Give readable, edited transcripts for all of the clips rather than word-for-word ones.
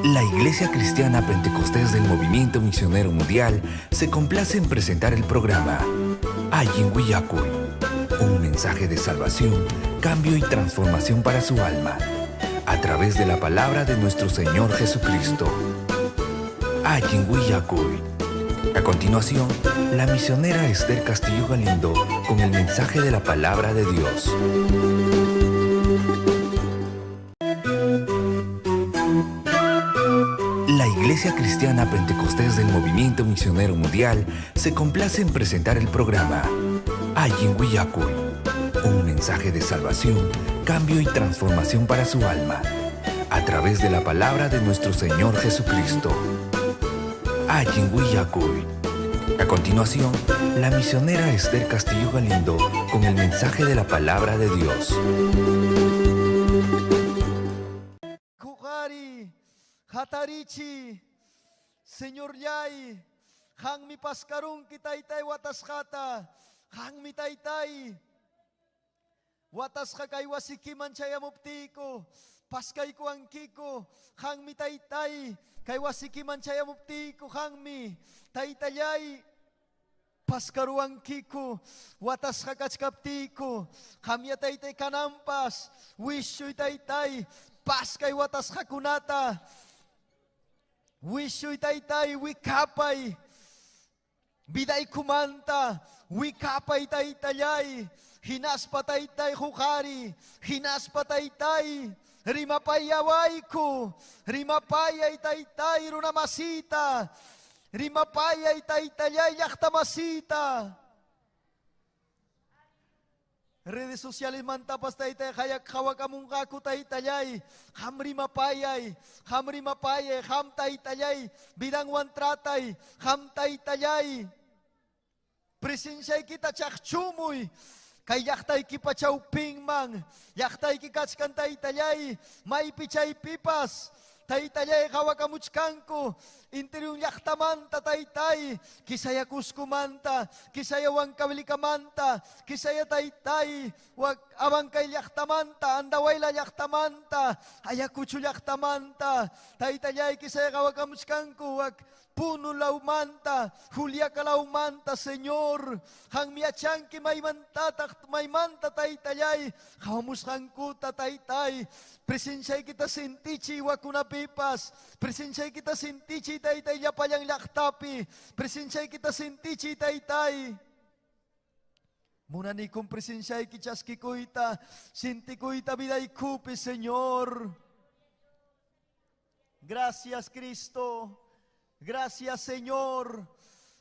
La Iglesia Cristiana Pentecostés del Movimiento Misionero Mundial se complace en presentar el programa Allin Willakuy, un mensaje de salvación, cambio y transformación para su alma, a través de la palabra de nuestro Señor Jesucristo. Allin Willakuy. A continuación, la misionera Esther Castillo Galindo con el mensaje de la palabra de Dios. La Iglesia Cristiana Pentecostés del Movimiento Misionero Mundial se complace en presentar el programa Allin Willakuy, un mensaje de salvación, cambio y transformación para su alma, a través de la palabra de nuestro Señor Jesucristo. Allin Willakuy. A continuación, la misionera Esther Castillo Galindo con el mensaje de la palabra de Dios. Huqari, hatarichi, Señorllay, qanmi paskarunki taytay watasqata, qanmi taytay, watasqa kay wasikiman chayamuptiyku, paskaykuwankiku, qanmi taytay, kay wasikiman chayamuptiyku, qanmi taytallay, paskaruwankiku, watasqa kachkaptiyku, qamya taytay kananpas, wishuy taytay, paskay watasqakunata, wishuy taytay, wikapay, vidaykumanta, wikapay taytallay, hinaspa taytay huqari, hinaspa taytay, rimapayawayku, rimapayay taytay runamasita, rimapayay taytallay llaqtamasita. Redes sociales mantapas taytay hayak hawakamunqaku taytallay, qam rimapayay, qam rimapayay, qam taytallay, vidanwan tratay, qam taytallay. Presenciaykita chaqchumuy, kay llaqtaykipa chawpinman, llaqtayki kachkan taytallay, maypi chaypipas, taytallay hawakamuchkanku, interior llaqtamanta taytay, kisaya Cuscomanta, kisaya Huancavelikamanta, kisaya taytay, Abancay llaqtamanta, Andahuayla llaqtamanta, Ayacucho llaqtamanta, taytallay kisaya hawakamuchkanku, wak Puno lawmanta, Juliaca lawmanta, Señor, qanmi yachanki maymantataq, maymanta taytallay, hawamusqankuta taytay, presenciaykita sintichiy wakunapipas, presenciaykita sintichiy taytay llapallan llaqtapi, presenciaykita sintichiy taytay. Munanikum presenciayki chaskikuyta, sintikuyta vidaykupi, Señor. Gracias, Cristo. Gracias, Señor.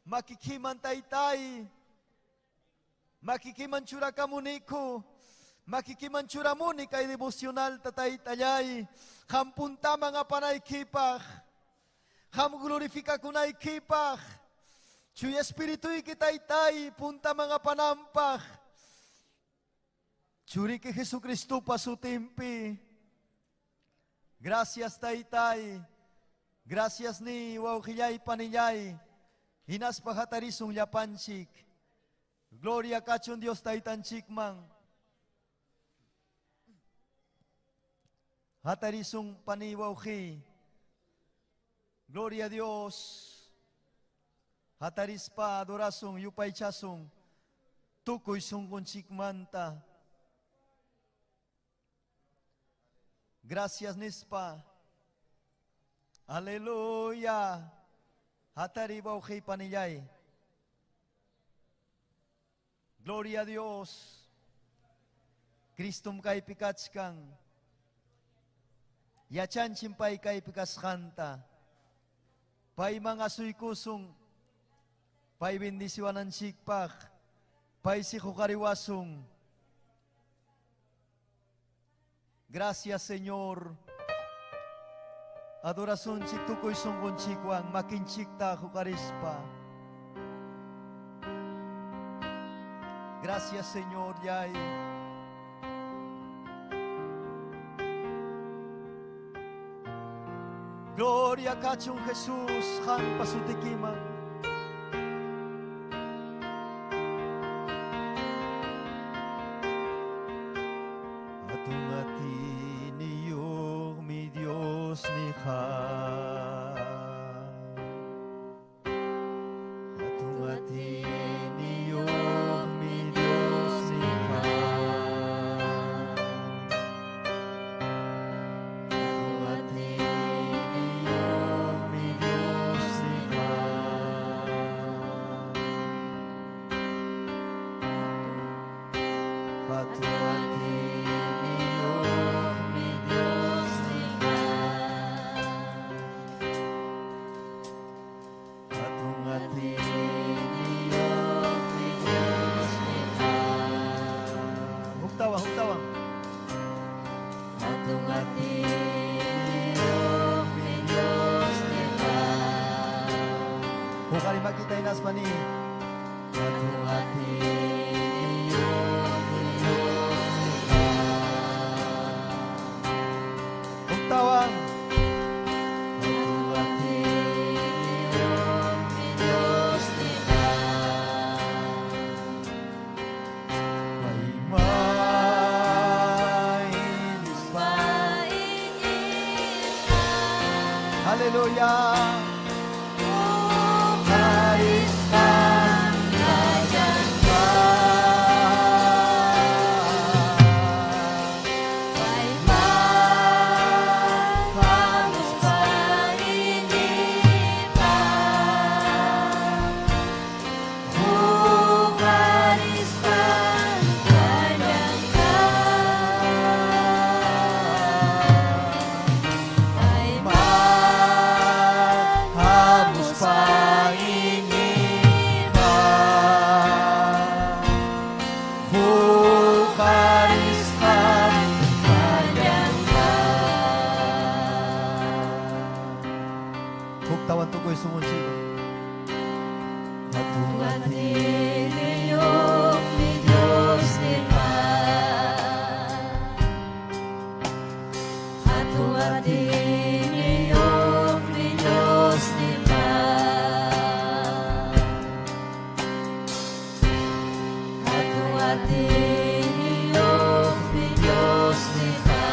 Makikiman taytay. Makikiman churakamuniku. Makikiman churamuni kay devocional tataytallay. Qampuntaman apanaykipaq. Qam glorifikakunaykipaq. Chuy espirituyki taytay puntaman apanampaq. Churiki Jesucristupa sutinpi. Gracias taytay. Gracias ni wawqillay panillay. Hinaspa hatarisun llapanchik. Gloria kachun Dios taytanchikman. Hatarisun pani wawqi. Gloria a Dios. Hatarispa adorasun yupaychasun. Tukuy sunqunchikmanta. Gracias nispa. Aleluya. Hatari wawqi panillay. Gloria a Dios. Cristum kaypi kachkan. Yachanchim pay kaypi kasqanta. Payman asuykusun. Pay bendiciwananchikpaq. Pay sihuqariwasun. Gracias, Señor. Adorasunchik tukuy sunqunchikwan makinchikta huqarispa. Gracias, Señor, yay. Gloria kachun Jesús, qampa sutikiman. Atun atiniyuq mi Dios ni Hatun atiyniyuqmi Diosniqa. Hatun atiyniyuqmi Diosniqa. Hatun atiyniyuqmi Diosniqa. Hatun atiyniyuqmi Diosniqa. Huktawan, huktawan. Hatun atiyniyuqmi Diosniqa. Huqari makita hinaspa ni. Hatun atiyniyuqmi Diosniqa. Huktawan. Hatun Atiyniyuqmi Diosniqa. Payman iñispa. Iñispa. Aleluya. Huqarisqam kallanqa. Payman hamuspa iñiqqa. Huqarisqam kallanqa. Payman hamuspa iñiqqa. Huqarisqam Kallanqa. Huktawan tukuy sunqunchik. Hatun Atiyniyuqmi Diosniqa. Hatun atiyniyuqmi Diosniqa. Hatun atiyniyuqmi Diosniqa.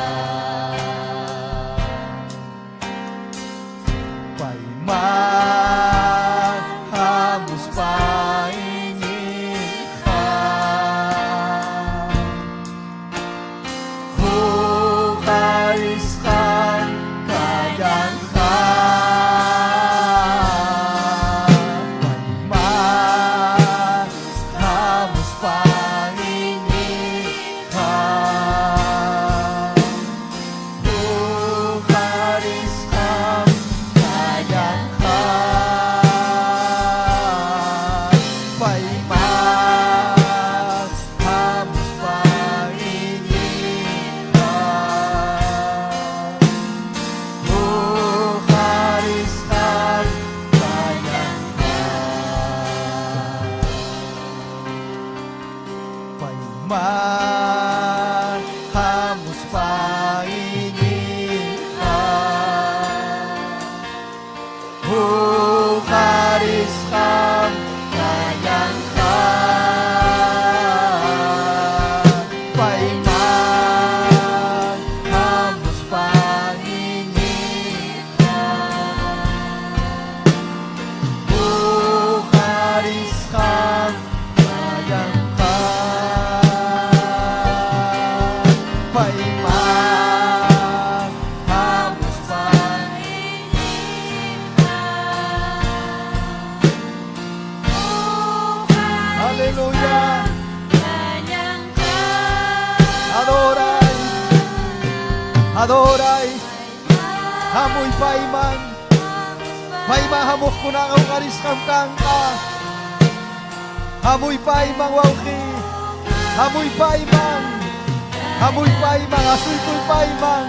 Payman hamuspa iñiqqa. Huqarisqam kallanqa. Payman hamuspa iñiqqa. Huqarisqam kallanqa. Payman hamuspa iñiqqa. Huqarisqam kallanqa. Payman hamuspa iñiqqa. Huqarisqam kallanqa. Payman hamuspa iñiqqa. Huqarisqam kallanqa. Payman hamuspa Aleluya. Adoray. Adoray. Hamuy payman. Payman hamuqkunaqa huqarisqam kanqa. Hamuy payman wawqi. Hamuy payman. Hamuy payman, asuykuy payman.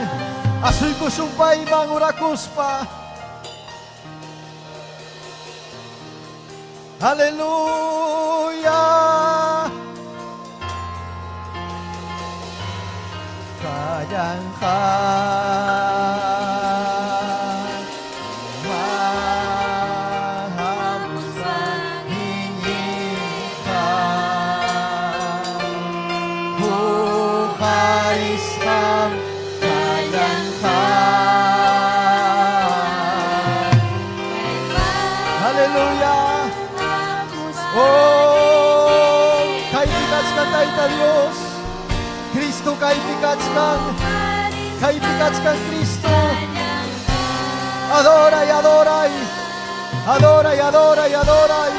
Asuykusun payman orakuspa. Aleluya. Kallanqa. Hamuspa iñiqqa. Huqarisqam kallanqa. Oh, kaypi kachkan Tayta Dios. Cristo kaypi kachkan. Kaypi kachkan Cristo. Adora y adora y adora y adora y adora y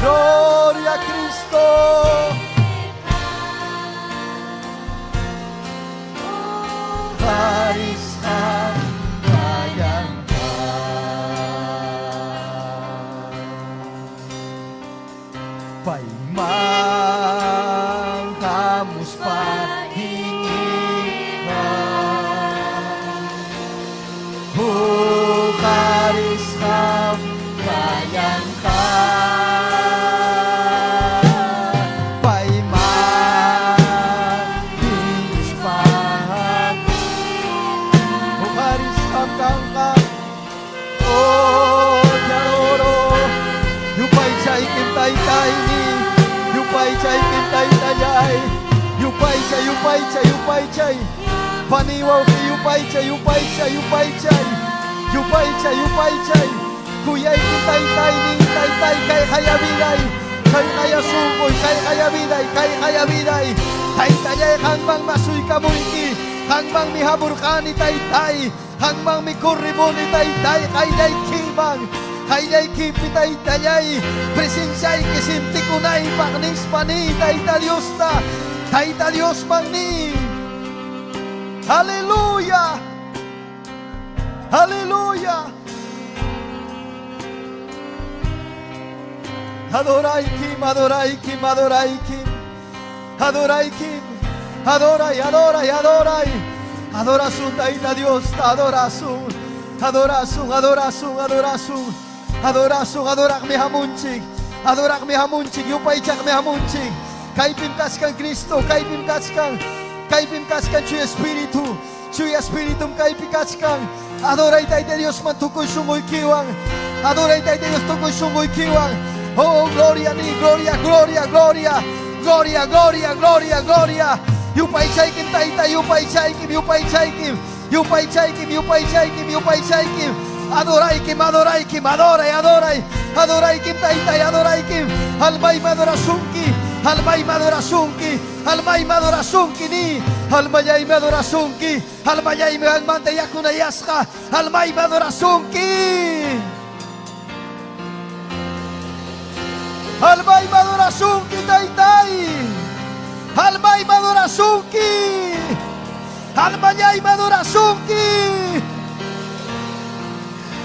Gloria a Cristo. Harisqam kallanqa. Payman hamuspa iñiyqa. Huqarisqam kallanqa. Payman iñispa huqarisqam kanqa. Oh, te adoro. Yupaychaykim taytayni. Yupaychaykim taytallay. Yupaychay, yupaychay, yupaychay. Pani wawqi yupaychay, yupaychay, yupaychay. Yupaychay, yupaychay. Kuyaykim taytayni, taytay kayqaya viday. Kayqaya sunquy, kayqaya viday, kayqaya viday. Taytallay qamman asuykamuyki. Qammanmi hamurqani taytay. Qammanmi corrimuni taytay qayllaykiman. Qayllaykipi taytallay. Presenciayki sintikunaypaq nispa ni Tayta Diosta. Tayta Diosman ni. Aleluya. Aleluya. Adoraykim, adoraykim, adoraykim. Adoraykim. Adoray, adoray, adoray. Adorasun Tayta Dios, adorasun. Adorasun, adorasun, adorasun. Adorasun, adoraqmi hamunchik. Adoraqmi hamunchik, yupaychaqmi hamunchik. Kaypim kachkan Cristo, kaypim kachkan. Kaypim kachkan Chuya Espíritu. Chuya Espíritum kaypi kachkan. Adoray Tayta Diosman tukuy sunquykiwan. Adoray Tayta Dios tukuy sunquykiwan. Oh, gloria ni, gloria, gloria, gloria. Gloria, gloria, gloria, gloria. Yupaychaykim Tayta, yupaychaykim, yupaychaykim. Yupaychaykim, yupaychaykim, yupaychaykim. Adoraykim, adoraykim, adoray, adoray. Adoraykim Tayta, adoraykim. Almaymi adorasunki, almaymi adorasunki, almaymi adorasunki ni. Almallaymi adorasunki, almallaymi qammanta yakunayasqa, almaymi adorasunki. Almaymi adorasunki taytay. Almaymi adorasunki. Almallaymi adorasunki.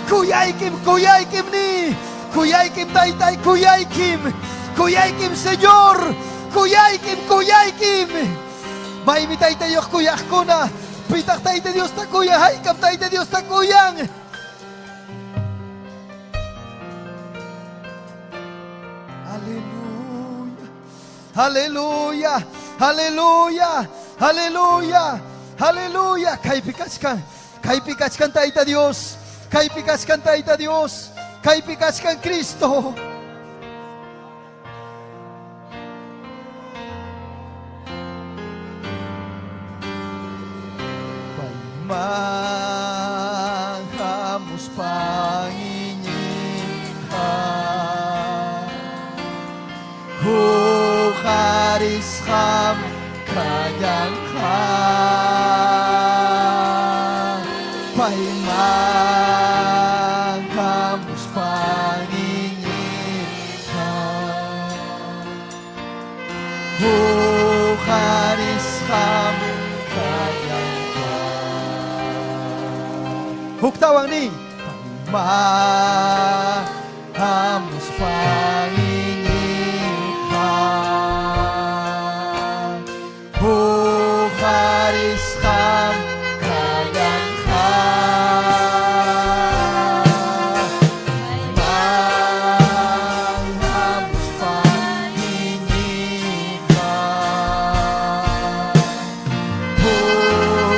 Kuyaykim, kuyaykim ni. Kuyaykim taytay, kuyaykim. Kuyaykim Señor. Kuyaykim, kuyaykim. Maymi taytayuq kuyaqkuna. Pitaq Tayta Diosta kuyan, haykam Tayta Diosta kuyan. Aleluya. Aleluya. Aleluya. Aleluya. Aleluya. Kaypi kachkan. Kaypi kachkan Tayta Dios. Kaypi kachkan Tayta Dios. Kaypi kachkan Cristo. Payman hamuspa iñiyqa. Huqarisqam kallanqa. Payman hamuspa iñiyqa. Huqarisqam kallanqa. Huktawan ni. Payman hamuspa iñiyqa. Huqarisqam kallanqa. Payman hamuspa iñiyqa.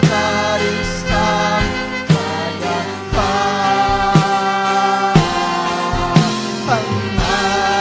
Huqarisqam kallanqa. Payman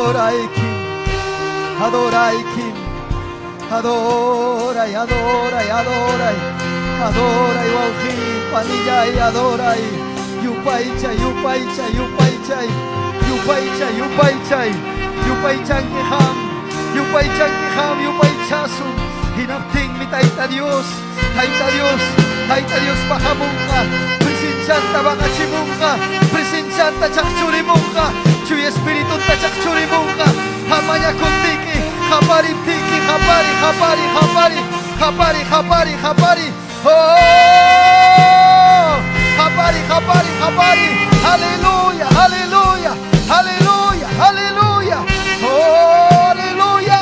Adoraykim, adoraykim, adoray, adoray, adoray, adoray, wawqi, panillay, adoray, yupaychay, yupaychay, yupaychay, yupaychay, yupaychay, yupaychanki qam, yupaychanki qam, yupaychasun, hinaptinmi Tayta Dios, Tayta Dios, Tayta Dios bajamunqa, presencianta baqachimunqa, presencianta chaqchurimunqa, Chuy Espiritunta chaqchurimunqa, hamañakuntiki, qapariptiki, qapari, qapari, qapari, qapari, qapari, qapari, oh, qapari, qapari, qapari, aleluya, aleluya, aleluya, aleluya, oh, aleluya,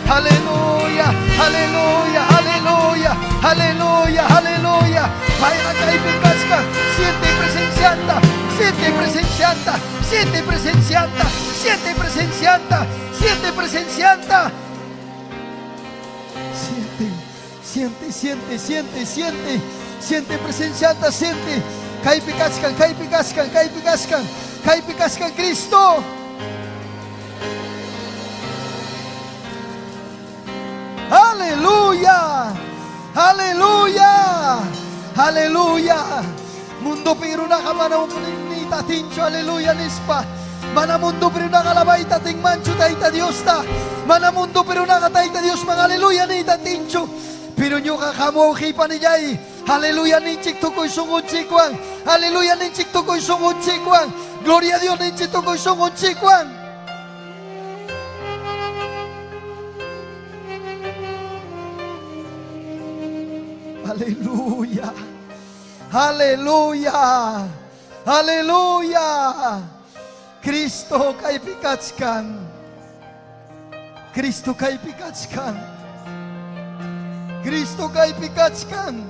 aleluya, aleluya, aleluya, aleluya, aleluya. Payqa kaypi kachkan, siente presencianta, siente presencianta, siente presencianta, siente presencianta, siente presencianta. Siente, siente, siente, siente, siente, siente presencianta, siente. Kaypi kachkan, kaypi kachkan, kaypi kachkan, kaypi kachkan Cristo. Aleluya, aleluya, aleluya. Mundopi runaqa mana niyta atinchu, aleluya nispa. Mana mundopi runaqa alabayta atinmanchu Tayta Diosta. Mana mundopi runaqa Tayta Diosman aleluya niyta atinchu. Pero ñuqa hamuq panillay, aleluya ninchik tukuy sunqunchikwan, aleluya ninchik tukuy sunqunchikwan, gloria a Dios ninchik tukuy sunqunchikwan. Aleluya, aleluya, aleluya. Cristo kaypi kachkan, Cristo kaypi kachkan, Cristo kaypi kachkan.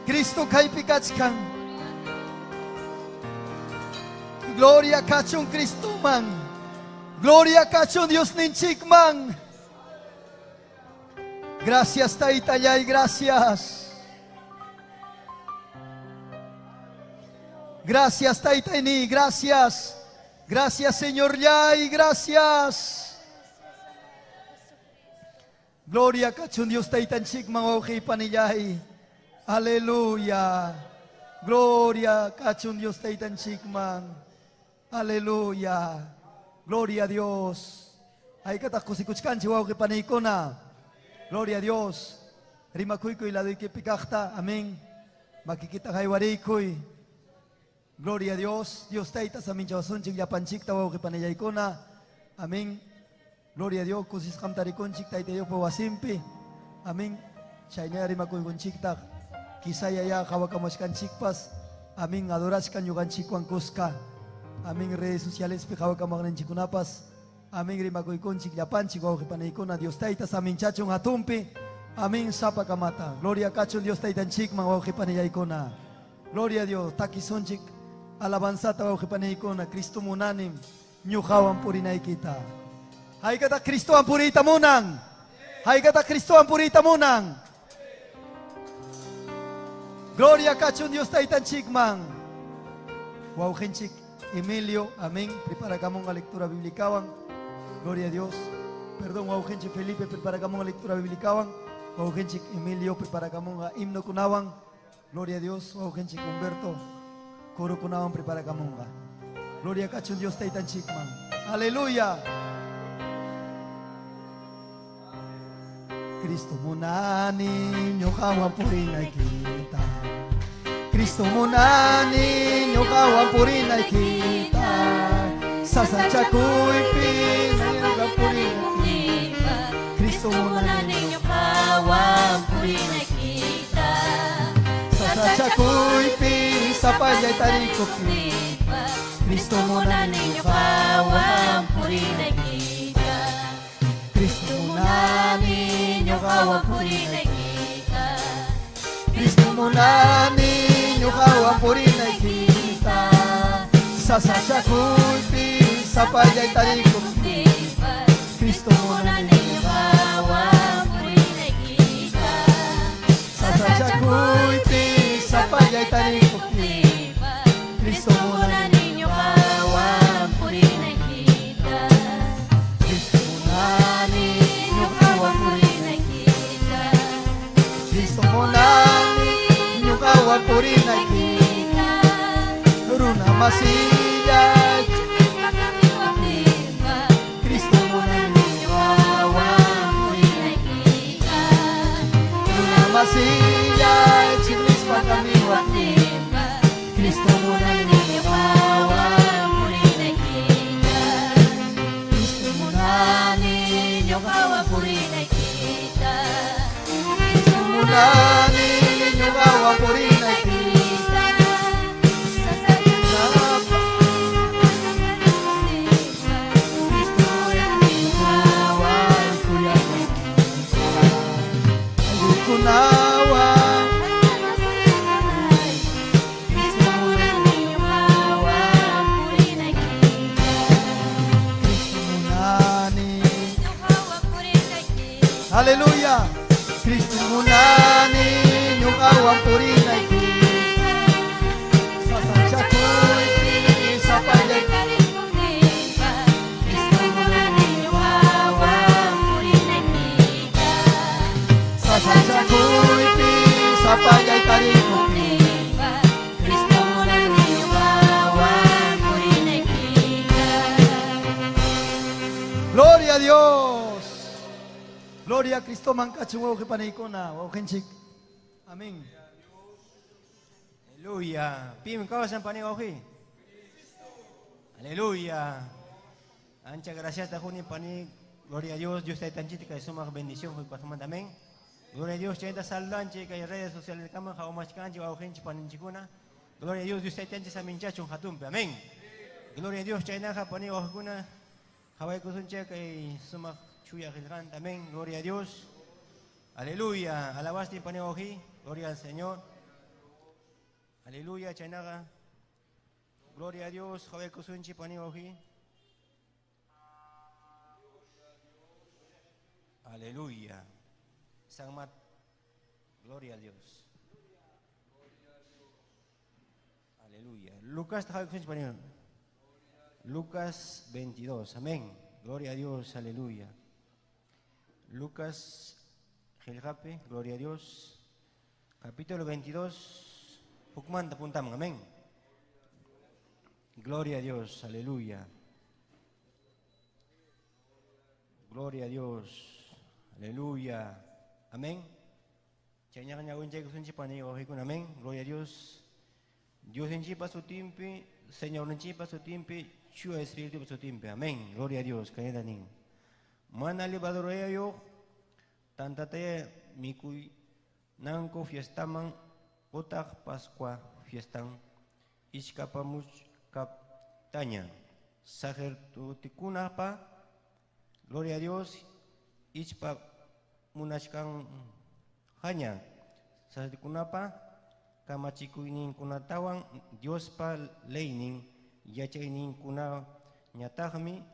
Cristo kaypi kachkan. Gloria kachun Cristoman. Gloria kachun Diosninchikman. Gracias Taytallay, gracias. Gracias Taytayni, gracias. Gracias Señor Yay, gracias. Gloria kachun Dios Taytanchikman wawqi panillay. Aleluya. Gloria kachun Dios Taytanchikman. Aleluya. Gloria a Dios. Haykataq kusikuchkanchik wawqi paniykuna. Gloria a Dios. Rimakuykuy laduykipi kaqta. Amén. Makikita haywariykuy. Gloria a Dios. Dios Tayta saminchawasunchik llapanchikta wawqi panillaykuna. Amén. Gloria a Dios. Kusisqam tarikunchik Tayta Diospa wasinpi. Amén. Chayna rimakuykunchiktaq. Quizá ya qhawakamuchkanchikpas. Amén. Adorachkan ñuqanchikwan kuska. Amén. Redes socialespi qhawakamaqninchikkunapas. Amén. Rimakuykunchik llapanchik wawqi paniykuna. Dios Tayta saminchachun hatunpi. Amén. Sapakamata. Gloria kachun Dios Taytanchikman wawqi panillaykuna. Gloria a Dios. Takisunchik alabanzata wawqi paniykuna. Cristo munanim ñuqawan purinaykita. Haykataq Cristowan puriyta munan. Haykataq Cristowan puriyta munan. Gloria kachun Dios Taytanchikman. Wawqinchik Emilio, amén. Preparakamunqa lectura biblicawan. Gloria a Dios. Perdón, wawqinchik Felipe, preparakamunqa lectura biblicawan. Wawqinchik Emilio, preparakamunqa himno kunawan. Gloria a Dios. Wawqinchik Humberto, coro kunawan preparakamunqa. Gloria kachun Dios Taytanchikman. Aleluya. Cristo munani ñuqawan purinaykita. Cristo munani ñuqawan purinaykita. Sasachakuypi ñuqa purinaykita. Cristo munani ñuqawan purinaykita. Sasachakuypi sapallay tarikuptiy. Cristo munani ñuqawan purinaykita. Cristo munani ñuqawan purinaykita. Cristo munani ñuqawan purinaykita. Sasachakuypi sapallay tarikuptiy. Cristo munani ñuqawan purinaykita. Sasachakuypi sapallay tarikuptiy. masilla Cristo Runa masilla chiklispa kamiwaptinqa Cristo munayninwan Cristo munani ñuqawan purinaykita Cristo munani ñuqawan purinaykita Cristo munayninwan kuyakuykita Aylluykunawan Cristo munayninwan Cristo munani Aleluya. Cristo munani ñuqawan purinayki. Sasachakuypi sapallay. Sasachakuypi sapallay tarikuptin. Cristo munayninwan purinaykita. Gloria a Dios. Gloria a Cristo mankachun wawqi paniykuna, wawqinchik. Amén. Aleluya. Pim kawsan pani wawqi. Aleluya. Ancha gracias ta juni pani. Gloria a Dios. Dios taytanchik kay sumaq bendición huykasmanta. Amén. Gloria a Dios. Chayta saludanchik kay redes sociales kama hawmachkanchik wawqinchik paninchikuna. Gloria a Dios. Dios taytanchik saminchachun hatunpi. Amén. Gloria a Dios. Chaynaqa pani wawqikuna. Hawaykusunchik kay sumaq chuya qillqanta. Amén. Gloria a Dios. Aleluya. Alabasti pani wawqi. Gloria al Señor. Aleluya, chaynaqa. Gloria a Dios, hawaykusunchik pani wawqi. Aleluya. San Mat. Gloria a Dios. Aleluya. Lucas hawaykusunchik pani wawqi. Lucas 22. Amén. Gloria a Dios, aleluya. Lucas qillqapi, gloria a Dios. Capítulo 22. Hukmanta puntaman, amén. Gloria a Dios, aleluya. Gloria a Dios, aleluya. Amén. Chaynaqa ñawinchaykusunchik pani wawqikuna, amén. Gloria a Dios. Dios ninchikpa sutinpi, Señor ninchikpa sutinpi, Chuya Espiritupa sutinpi. Amén. Gloria a Dios. Kaynata nin. Mana levadurayuq tantataya mikuynanku fiestaman utaq Pascua fiestan ichkapamuchkaptaña sacerdotekunapa, gloria a Dios, ichpa munachkanqaña sacerdotekunapa kamachikuyninkunatawan Diospa leynin yachayninkunañataqmi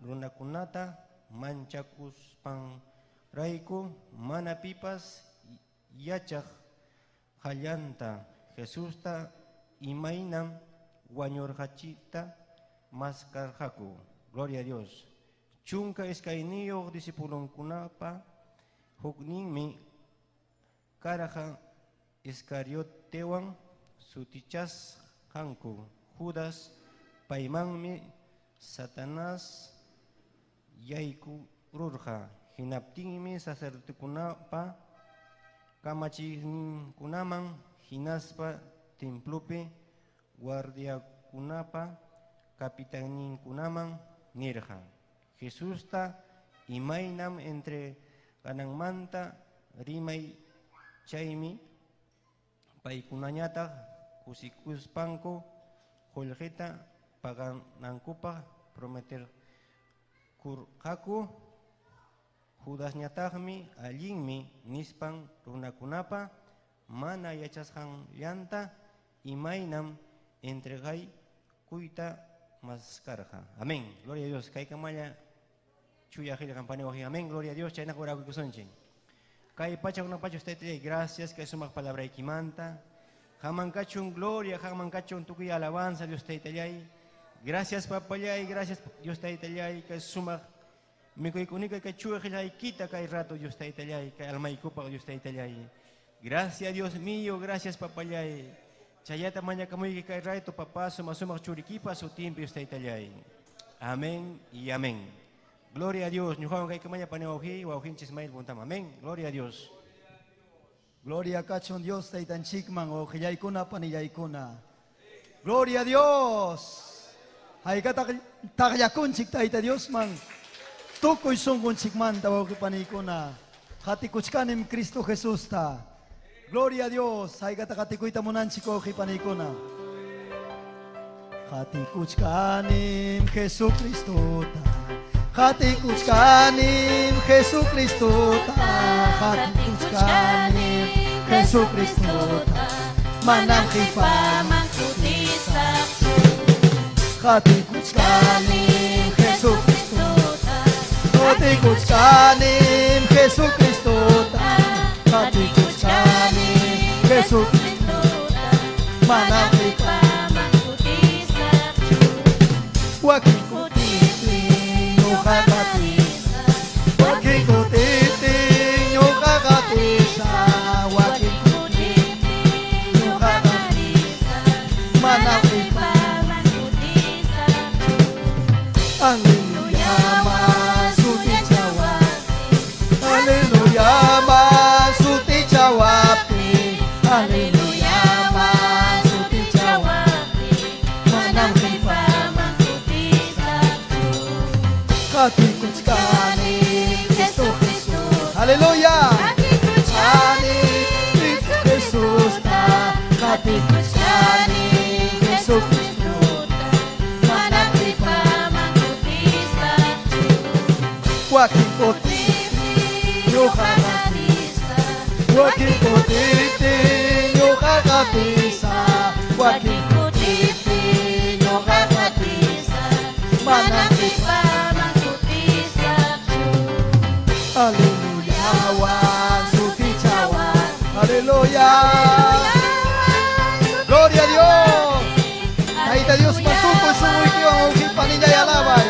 runakunata manchakuspanrayku mana pipas yachaq qallanta Jesusta imaynam wañurqachiyta maskarqaku. Gloria a Dios. 12 discipulonkunapa hukninmi karqa Iscariotewan sutichasqanku Judas, paymanmi Satanás yaykururqa. Hinaptinmi sacerdotekunapa kamachiqninkunaman hinaspa templopi guardiakunapa capitanninkunaman nirqa: Jesusta imaynam entregananmanta rimay. Chaymi paykunañataq kusikuspanku qullqita paganankupaq prometerkurqaku. Judasñataqmi allinmi nispan runakunapa mana yachasqanllanta imaynam entregaykuyta maskarqa. Amén. Gloria a Dios. Kaykamalla chuya qillqan pani wawqi. Amén. Gloria a Dios. Chaynaqa orakuykusunchik. Kay pacha kuna pacha usted te gracias kay sumaq palabraykimanta. Qamman kachun gloria, qamman kachun tukuy alabanza Dios taytallay. Gracias papallay, gracias Dios taytallay kay sumaq mikuykunika kay chuya qillqaykita kay rato Dios taytallay, kay almaykupaq Dios taytallay. Gracias Dios mío, gracias papallay. Chayata mañakamuyki kay rayto papá suma sumaq churikipa sutinpi Dios taytallay. Amén y amén. Gloria a Dios. Ñuqawan kaykamaña pani wawqi, wawqinchis Ismael Buntama. Amén. Gloria a Dios. Gloria kachun Dios taytanchikman wawqillaykuna panillaykuna. Gloria a Dios. Haykataq taqllakunchik Tayta Diosman. Tukuy sunqunchikmanta wawqi paniykuna. Qatikuchkanim Cristo Jesusta. Gloria a Dios. Haykata qatikuyta munanchik wawqi paniykuna. Qatikuchkanim Jesucristota. Qatikuchkanim Jesucristota. Qatikuchkanim Jesucristota. Manam qipaman Qatikuchkanim Jesucristota. Qatikuchkanim Jesucristota. Qatikuchkanim Jesucristota. Manam qipaman Wakin kutipin ñuqa qatisaq. Wakin kutipin ñuqa qatisaq. Wakin kutipin ñuqa qatisaq. Manam qipaman Aleluya sutichawaptin. Aleluya sutichawaptin. Aleluya sutichawaptin. Manam qipaman Qatikuchkani Cristo Jesús. Aleluya. Qatikuchkani Cristo Jesusta. Qatikuchkani Jesucristo. Manam qipaman Wakin kutipin ñuqa qatisaq. Wakin kutipin ñuqa qatisaq. Wakin kutipin ñuqa qatisaq. Manam qipaman Aleluya wan sutichawan. Aleluya. Gloria a Dios. Tayta Dios matukuy sunquykiwan wawqi panillay alabay.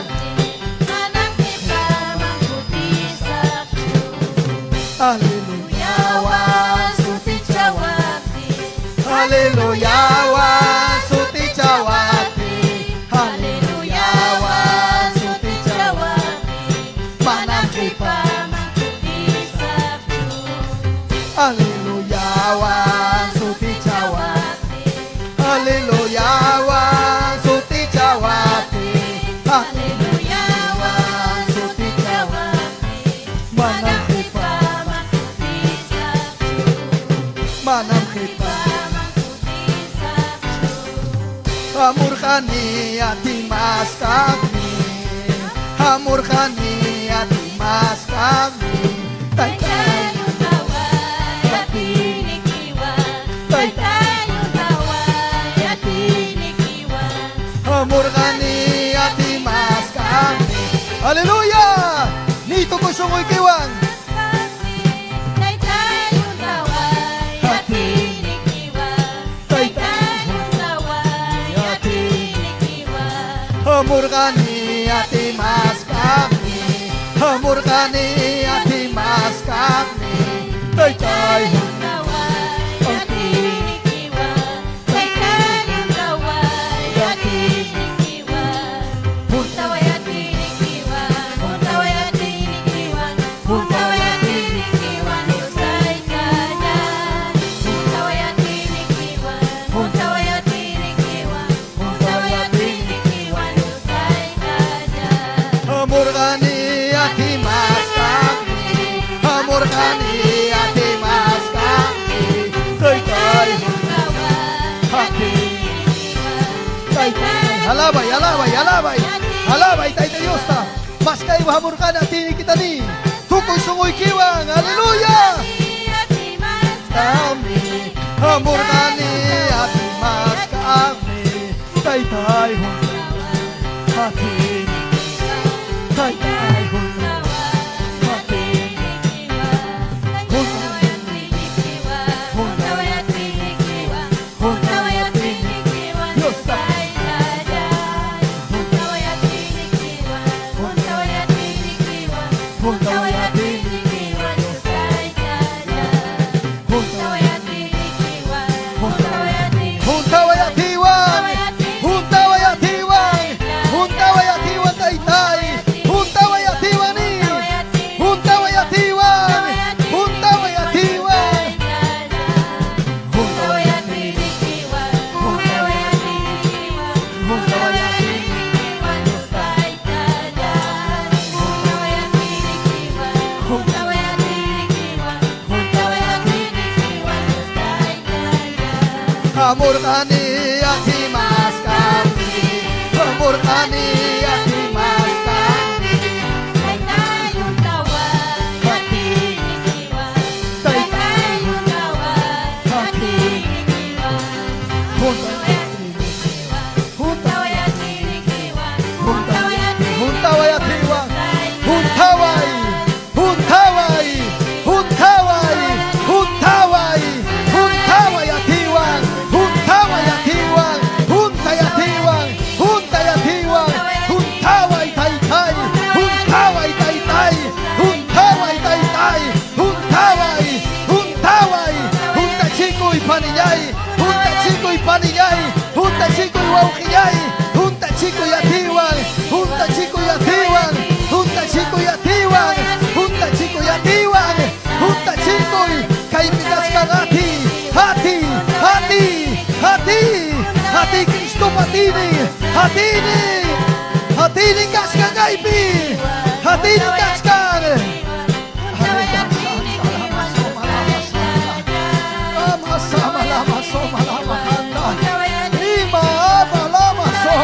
Aleluya wan sutichawaptin. Aleluya wan sutichawaptin. Aleluya wan sutichawaptin. Manam qipaman Aleluya wan sutichawaptin. Aleluya wan sutichawaptin. Aleluya wan sutichawaptin. Manam qipaman Manam qipaman Hamurqani atimasqaqmi. Hamurqani atimasqaqmi. Taytay Hamurqani atimasqaqmi. Aleluya. Nito ko sunquykiwan. Hamurqani atimasqaqmi. Hamurqani atimasqaqmi. Taytay Hamurqani atimasqaqmi. Hamurqani atimasqaqmi. Taytay Taytay alabay alabay alabay alabay Tayta Diosta. Maskay hamurqani atinikitani. Tukuy sunquykiwan. Aleluya. Kami hamurqani atimasqaqmi. Taytay hati Taytay hati Hamurqani atimasqanpi, hamurqani atimasqanpi. Juntaway atiwan, juntaway, juntaway, juntaway, juntaway, juntaway atiwan, juntaway atiwan, juntay atiwan, juntay atiwan, juntaway taytay, juntaway taytay, juntaway taytay, juntaway, juntaway, juntachikuy panillay, juntachikuy panillay, juntachikuy wawqillay, juntachikuy atiwan, juntachikuy atiwan, juntachikuy atiwan, juntachikuy atiwan, juntachikuy kaypi kachkan ati, ati, ati, ati, ati Cristo patini, atini, atini kachkan kaypi, atini kachkan. Ama sama lama soma lama kanda. Ima ama lama so.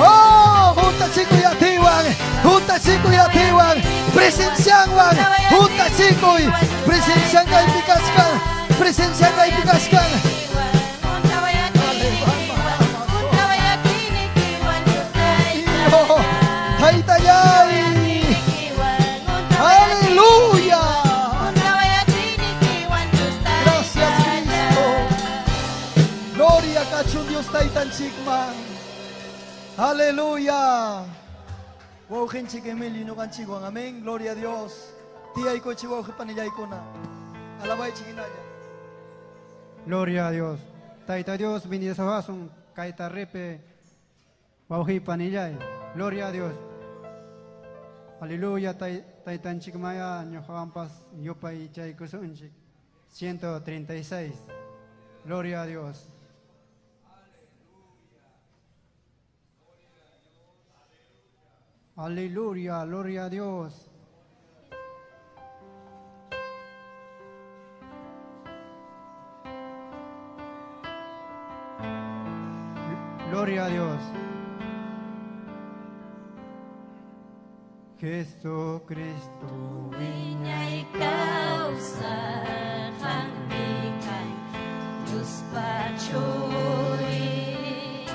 Oh, juntachikuy atiwan, juntachikuy atiwan, presencianwan, juntachikuy, presencian kaypi kachkan, presencian kaypi kachkan. Hijo, taytallay. Aleluya. Gracias Cristo. Gloria kachun Dios taytanchikman. Aleluya. Wawqinchik Emilio ñuqanchikwan. Amén. Gloria a Dios. Tiyaykuchik wawqi panillaykuna. Alabaychik hinalla. Gloria a Dios. Tayta Dios, bendeciwasun kayta repe wawqi panillay. Gloria a Dios. Aleluya, taytanchikmaya ñuqawanpas yupaychaykusunchik. 136. Gloria a Dios. Aleluya, gloria a Dios. Gloria a Dios. Jesucristo. Wiñay kawsaq qampi kanki Diospa Churin.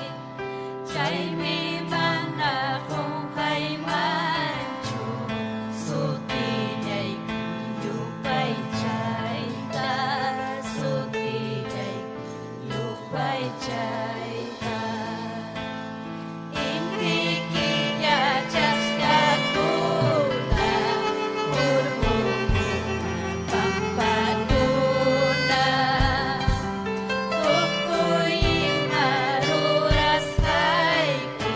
Chaymi mana qunqaymanchu sutillayki yupaychayta, sutillayki yupaychayta. Inti killa chaskakuna, urqukuna, pampakuna, tukuy ima rurasqayki.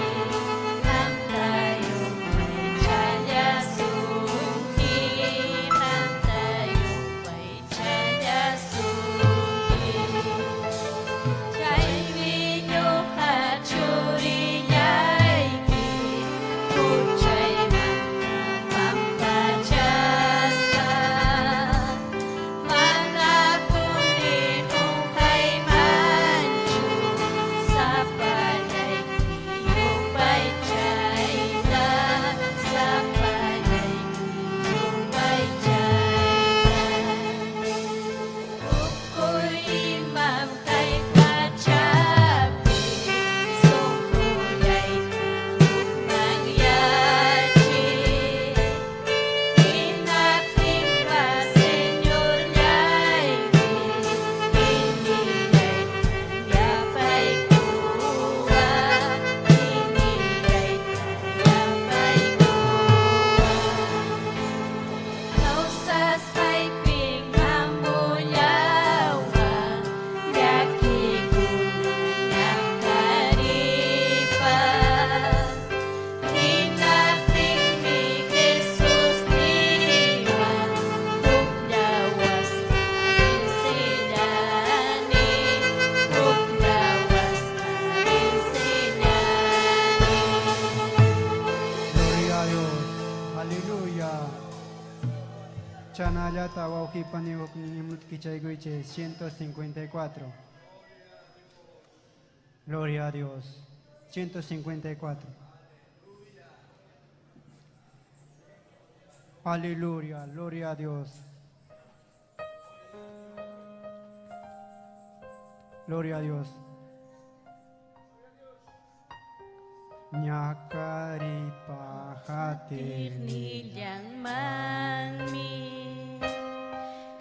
Yachanallata wawqipani huknin himnuta kichaykuychik 154. Gloria a Dios. 154. Aleluya, gloria a Dios. Gloria a Dios. Ñakaripahati. Tirnillanmanmi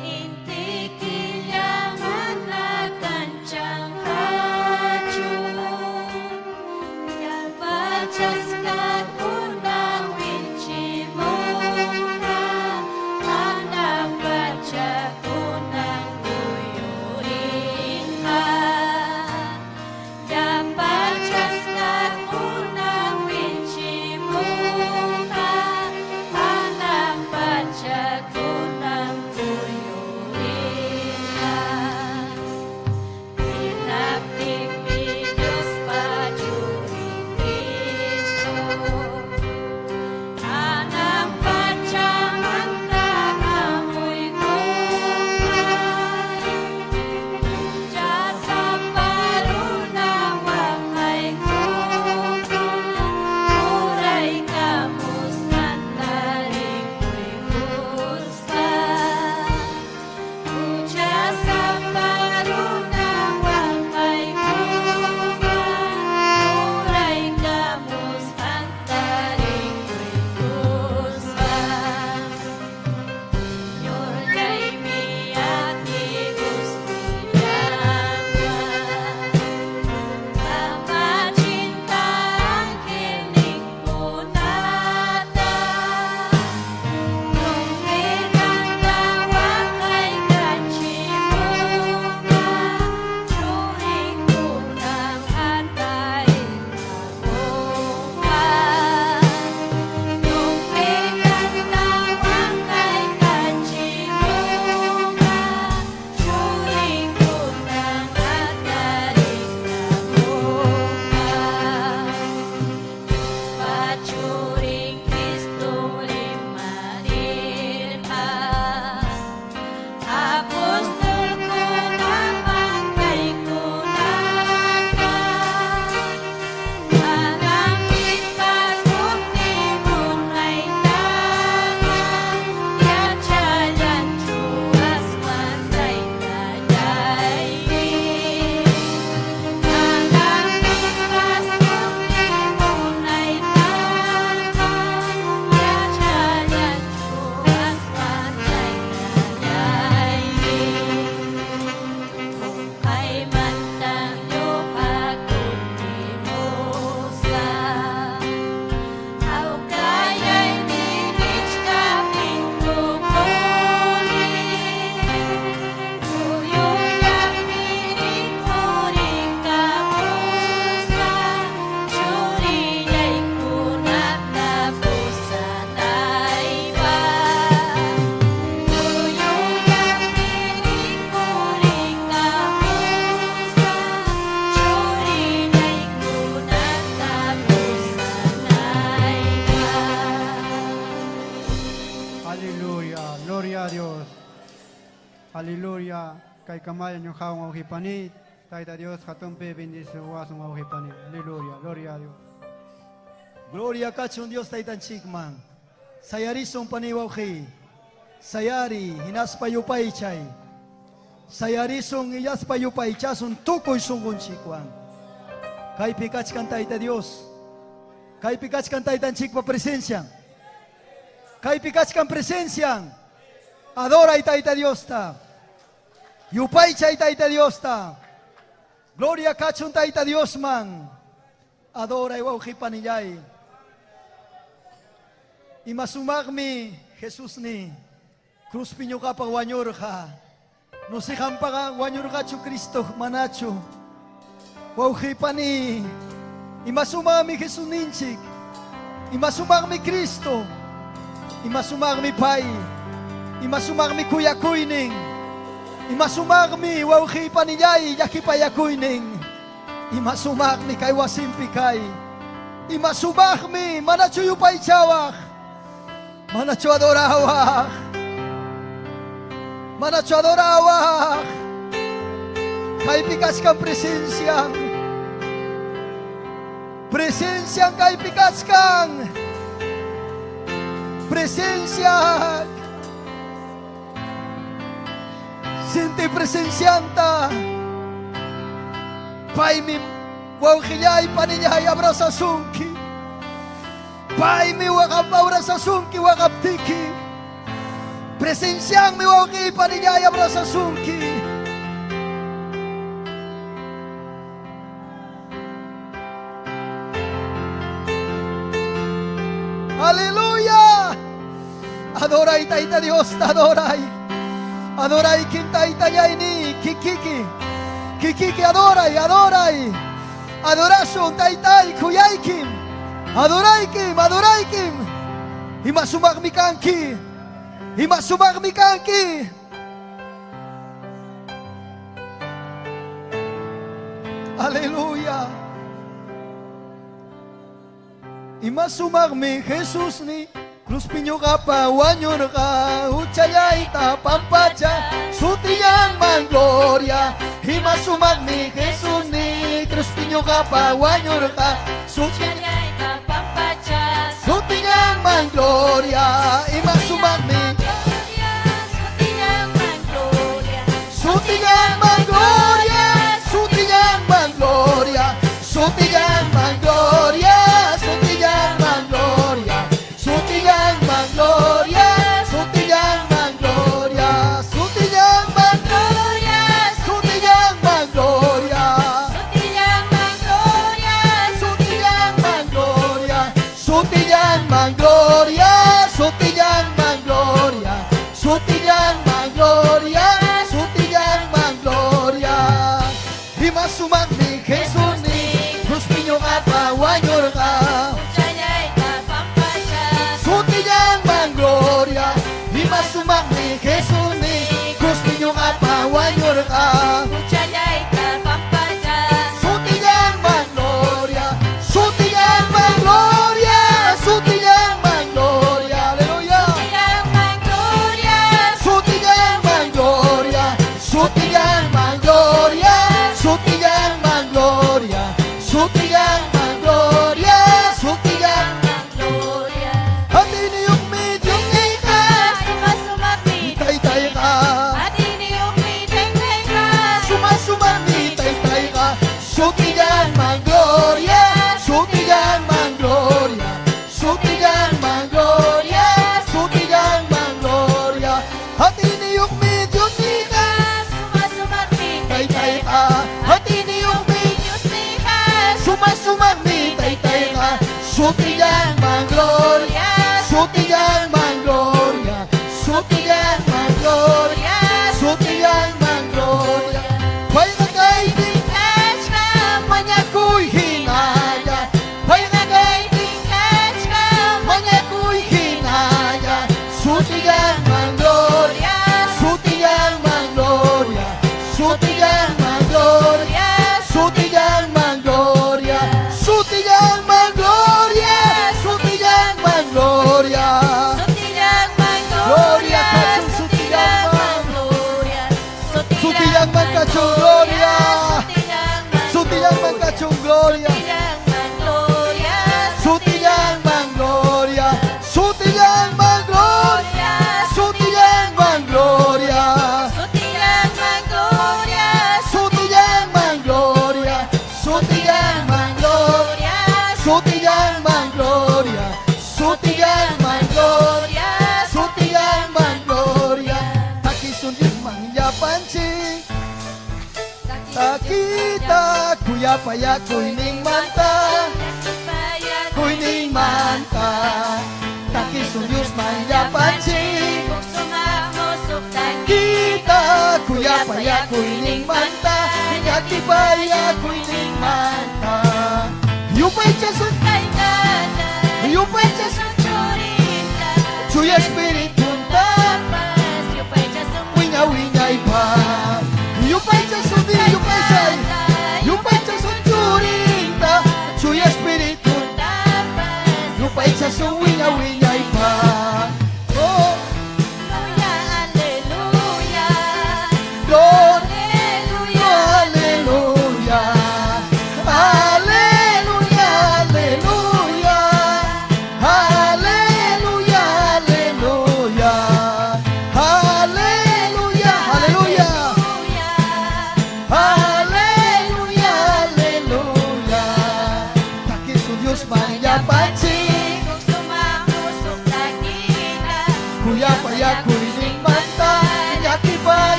Inti killa mana kanchanqachu Llapa chaskakuna wichimunqa Hanaq pachakunan kuyurinqa Llapa chaskakuna wichimunqa Hanaq pachakunan kuyurinqa Hinaptinmi Diospa Churin Cristo Hanaq pachamanta hamuykunqa Huchasapa runa waqaykunqa Uraykamusqanta rikuykuspa Huchasapa runa waqaykunqa Uraykamusqanta rikuykuspa Señorllaymi atikustillanqa Kamachinta angelninkunata Trompetanta waqaykachimunqa Churinkunan hatarinamunqa Trompetanta waqaykachimunqa Churinkunan hatarinamunqa Diospa Churin Cristo rimarirqa Apostolkunaman kaykunata Manam pipas kutimunaytaqa Yachallanchu aswan Taytallaymi Manam pipas kutimunaytaqa Yachallanchu aswan Taytallaymi Qunqaymantam ñuqa kutimusaq Hawkayaymi nichkaptin tukuni Puyullapi rikurikamusaq Churillaykunata pusanaypaq Puyullapi rikurikamusaq Churillaykunata pusanaypaq Aleluya, gloria a Dios. Aleluya. Kaykamalla ñuqawan wawqipani. Tayta Dios hatunpi bendeciwasun wawqipani. Aleluya, gloria a Dios. Gloria kachun Dios taytanchikman. Sayarisun pani wawqi. Sayari hinaspa yupaychay. Sayarisun hinaspa yupaychasun tukuy sunqunchikwan. Kaypi kachkan Tayta Dios. Kaypi kachkan Taytanchikpa presencia. Kaypi kachkan presencia. Adoray Tayta Diosta. Yupaychay Tayta Diosta. Gloria kachun Tayta Diosman. Adoray wawqi panillay. Ima sumaqmi Jesus ni. Cruzpi ñuqapaq wañurqa. No si qampaqa wañurqachu Cristo manachu. Wawqi pani. Ima sumaqmi Jesus ninchik. Ima sumaqmi Cristo. Ima sumaqmi Pay. Ima sumaqmi kuyakuynin. Ima sumaqmi wawqi panillay llakipayakuynin. Ima sumaqmi kay wasimpi kay. Ima sumaqmi manachu yupaychawaq. Manachu adorawaq. Manachu adorawaq. Kaypi kachkan presencian. Presencian kaypi kachkan. Presencia. Siente presencianta. Paymi wawqillay panillay abrazasunki. Paymi waqap abrazasunki waqaptiki. Presencianmi wawqi panillay abrazasunki. Aleluya. Adoray Tayta Dios, adoray. Adoray quintaytayayni, kikiki. Kikiki adoray, adoray. Adorasun taytay kuyaykim. Adoraykim, adoraykim. Ima sumaqmi kanki. Ima sumaqmi kanki. Aleluya. Ima sumaqmi Jesus ni cruzpi ñuqapa wañurqa huchallayta pampacha sutillanman gloria. Ima sumaqmi Jesus ni cruzpi ñuqapa wañurqa sutillanman gloria. Ima sumaqmi sutillanman gloria, sutillanman gloria, sutillanman gloria, sutillanman gloria, sutillanman gloria, sutillanman gloria, sutillanman gloria, sutillanman gloria, sutillanman gloria, sutillanman gloria, sutillanman gloria, sutillanman gloria, sutillanman gloria. Ima sumaqmi Jesus ni cruzpi ñuqapa wañurqa. Sutillanman gloria, ima sumaqmi Jesus ni cruzpi ñuqapa wañurqa. Sutillanman gloria, sutillanman gloria, sutillanman gloria, aleluya. Sutillanman gloria, sutillanman gloria, sutillanman gloria, sutillanman gloria, sutillanman. Atiniyuqmi Diosniyqa, taytayqa. Suma-sumaqmi taytayqa, sutillanman gloria, sutillanman gloria, sutillanman gloria, sutillanman gloria. Atiniyuqmi Diosniyqa, taytayqa. Atiniyuqmi suma-sumaqmi taytayqa, sutillanman gloria, sutillanman gloria, sutillanman gloria, sutillanman gloria. Payqa kaypi mañakuy hinalla, payqa kaypi mañakuy hinalla, sutillanman gloria, sutillanman gloria, sutillanman gloria, sutillanman gloria, sutillanman gloria, sutillanman gloria. Gloria kachun sutillanman, sutillanman kachun gloria, sutillanman kachun gloria, sutillanman gloria, sutillanman gloria, sutillanman gloria, sutillanman gloria, sutillanman gloria, sutillanman gloria, sutillanman gloria, sutillanman gloria. Takisun Diosman llapanchik, takita kuyapayakuyninmanta, kuyninmanta. Takisun Diosman llapanchik, kita kuyapayakuyninmanta, llakipayakuyninmanta. Yupaychasun, yupaychasun, Chuya Espiritunta, wiña wiñaypaq. Yupaychasun di yupaychay, yupaychasun Churinta, Chuya Espiritunta, yupaychasun wiña wiñaypaq. Oh, Aleluya,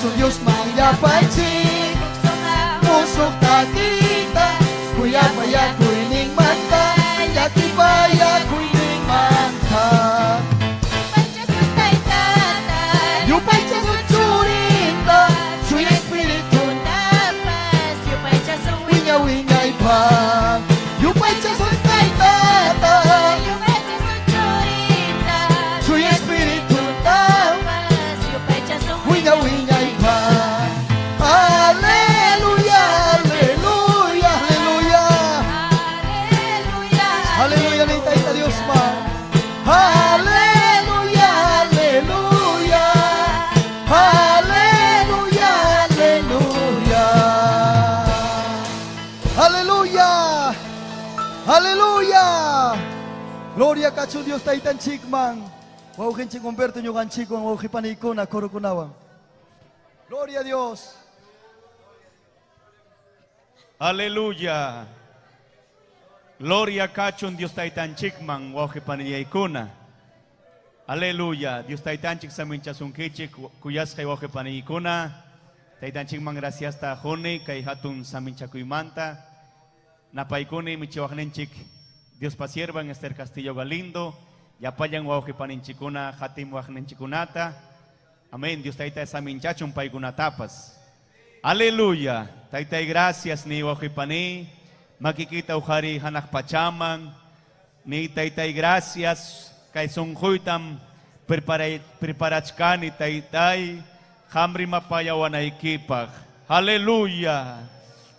kachun Dios llapanchik Musuq takita Kuyapayakuyninmanta Llakipayakuyninmanta Yupaychasun churinta Chuya espirituntapas Wiña wiñaypaq Yupaychasun taytata Chuya espirituntapas Wiña wiñaypaq Aleluya, aleluya, aleluya. Aleluya, ni Tayta Dios ma. Aleluya, aleluya. Aleluya, aleluya. Aleluya. Aleluya. Gloria kachun Dios Taytanchikman. Wawqinchik Humberto ñuqanchikwan wawqipaniykuna corokunawan. Gloria a Dios. Aleluya. Gloria kachun Dios taytanchikman wawqipanillaykuna. Aleluya. Dios taytanchik saminchasunkichik kuyasqay wawqipaniykuna. Taytanchikman graciasta quni kay hatun saminchakuymanta. Napaykuni michiwaqninchik Dios pasiervan Esther Castillo Galindo. Llapallan wawqipaninchikuna hatimwaqninchikunata. Amén. Dios tayta saminchachun paykunatapas. Aleluya. Taytay gracias ni wawqipani. Makikita uqari hanaq pachaman. Ni taytay gracias. Kay sunquytam preparachkani taytay. Qam rimapayawanaykipaq. Aleluya.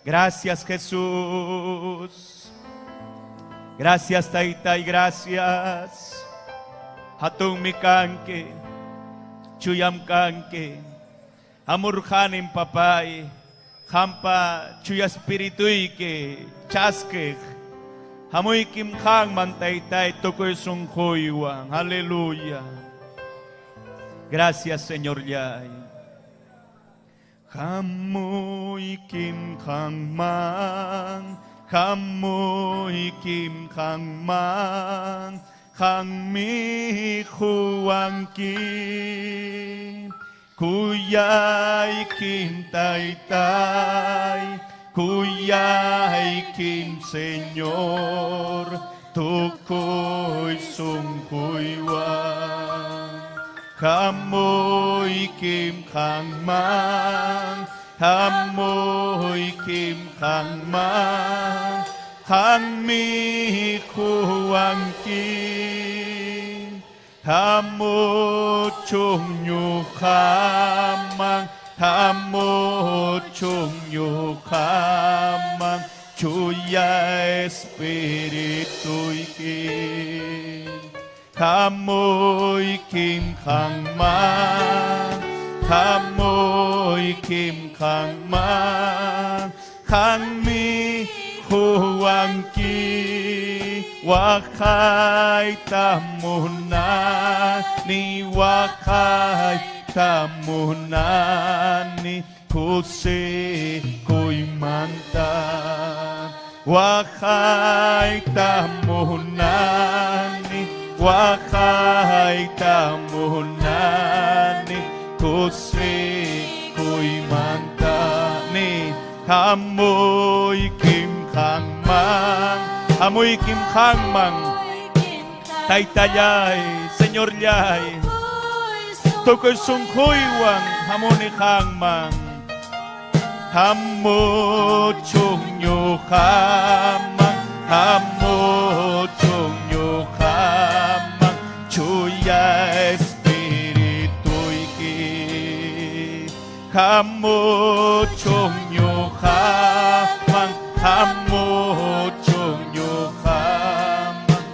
Gracias Jesús. Gracias taytay, gracias. Hatunmi kanki. Chuyam kanki. Hamurqanim papay. Qampa chuya espirituyki chaskiq. Hamuykim qamman taytay tukuy sunquywan. Aleluya. Gracias Señor yay. Hamuykim qamman, hamuykim qamman, qammi quwanki. Kuyaykim taytay, kuyaykim Señor, tukuy sunquywan. Hamuykim qamman, hamuykim qamman, qammi quwanki. Hamuchun ñuqaman, hamuchun ñuqaman, chuya espirituyki. Hamuykim qamman, hamuykim qamman, qammi quwanki. Waqayta munani, waqayta munani, kusikuymanta. Waqayta munani, waqayta munani, kusikuymanta. Ni hamuykim qamman, hamuykim qamman, taytallay, Señorllay, tukuy sunquywan hamuni qamman. Hamuchun ñuqaman, hamuchun ñuqaman, chuya espirituyki. Hamuchun ñuqaman, hamuchun ñuqaman,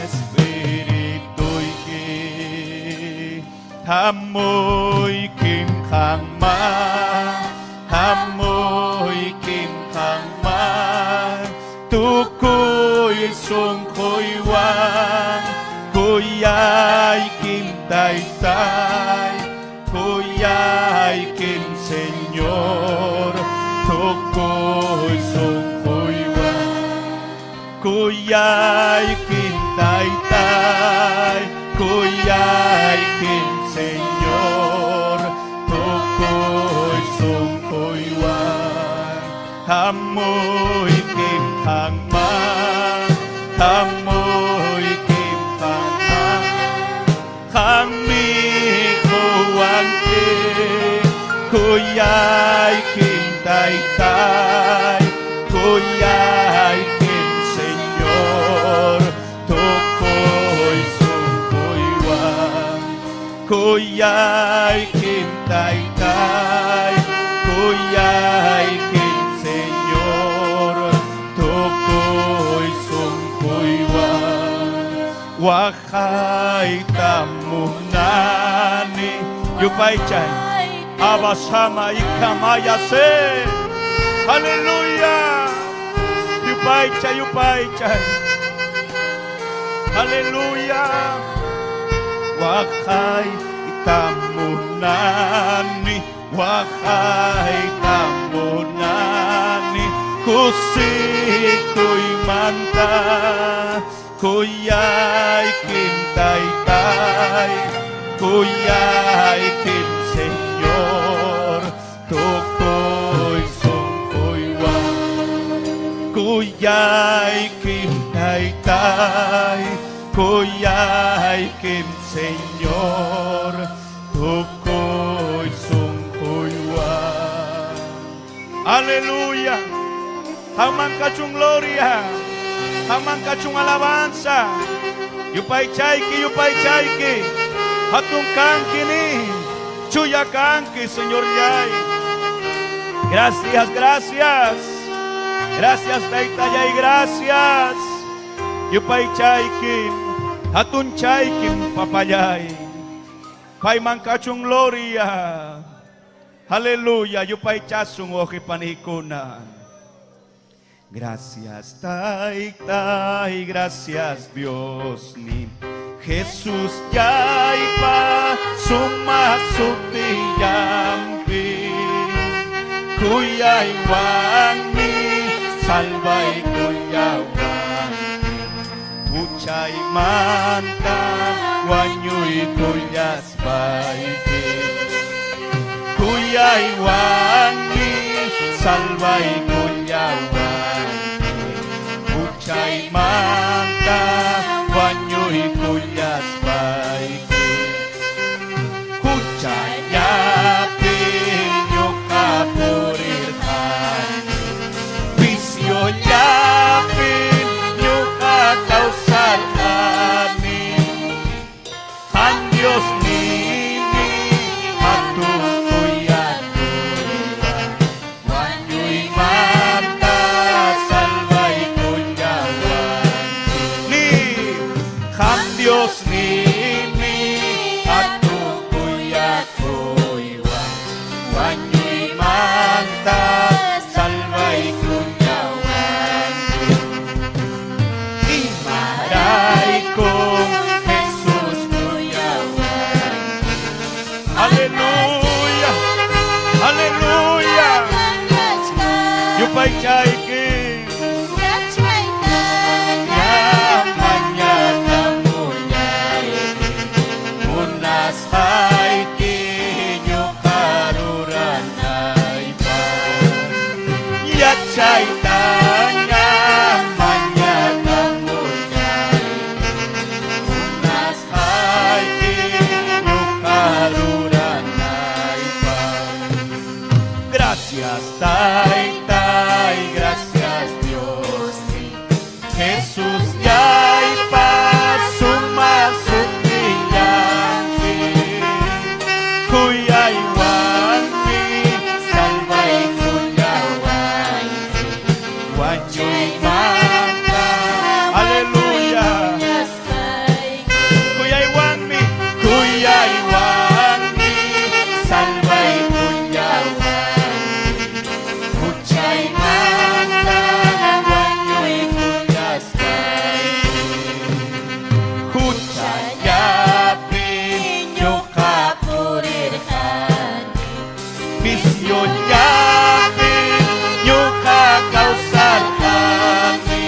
espirituyki. Hamuykim qamman, hamuykim qamman, tukuy sunquywan, kuyaykim taytay, kuyaykim Señor, tukuy sunquywan, kuyaykim taytay, kuyaykim Señor, Kuyaykim taytay, kuyaykim Señor, tukuy sunquywan waqayta munani. Yupaychay, abasama ikamayase. Aleluya. Yupaychay, yupaychay. Aleluya. Waqayta munani, waqayta munani, kusikuymanta, kuyaykim taytay, kuyaykim Señor, tukuy sunquywan, kuyaykim taytay, kuyaykim Señor, tukuy sunquywan. Aleluya. Haman kachun gloria. Haman kachun alabanza. Yupaychayki, yupaychayki. Hatun kanki ni. Chuya kanki, Señor Yay. Gracias, gracias. Gracias, Taytayay, gracias. Yupaychayki. Hatun chaykim, papayay. Payman kachun gloria. Aleluya, yupaychasun ojipanikuna. Gracias, Taytay, gracias, Dios ni Jesús yaypa suma sutiyampi. Kuyaywanmi salvay kuyawanmi. Huchaymanta wañuy kuyaspayki. Kuyaywanmi salvay kuyawanmi. Huchaymanta wañuy kuyaspayki. Huchallapi ñuqa purirqani. Viciollapi ñuqa kawsarqani. Han Dios nini hatun kuyakuywan. Wañuymanta salvay kuyawanki. Ni Han Dios nini hatun kuyakuywan. Wañuymanta salvay kuyawanki. Imaraykum Jesús kuyawanki. Aleluya, aleluya. Yupaychayki. Mañatamuñayki, munasqayki ñuqa ruranaypaq. Yachaytaña mañatamuñayki, munasqayki ñuqa ruranaypaq. Gracias, Taytay, gracias, Dios. Jesús yaypa suma sutiyampi. Kuyaywanmi salvay kuyawanki. Wañuymanta, aleluya. Kuyaywanmi, kuyaywanmi salvay kuyawanki. Huchaymanta wañuy kuyaspayki. Huchallapi ñuqa purirqani. Viciollapi ñuqa kawsarqani.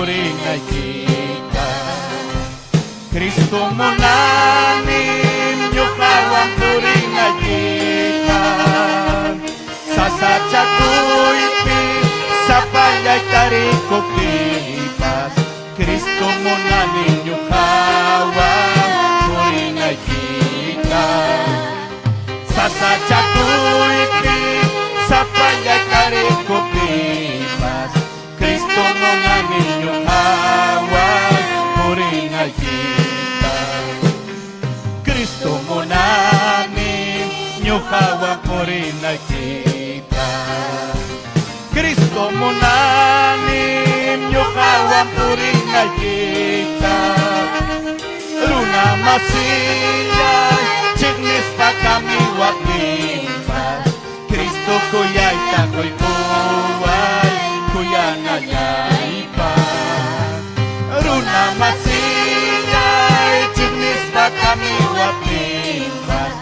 purinaykita. Cristo munanim ñuqawan purinaykita. Sasachakuypi sapallay tarikuptipas Cristo munanim ñuqawan purinaykita. Sasachakuypi sapallay tarikuptipas Cristo munani ñuqawan purinaykita. Cristo munani ñuqawan purinaykita. Cristo munani ñuqawan purinaykita. Runa masillay chiqnispa kamiwaptinpas Cristo kuyayta quykuway kuyanallaypaq. Runa masillay chiqnispa kamiwaptinpas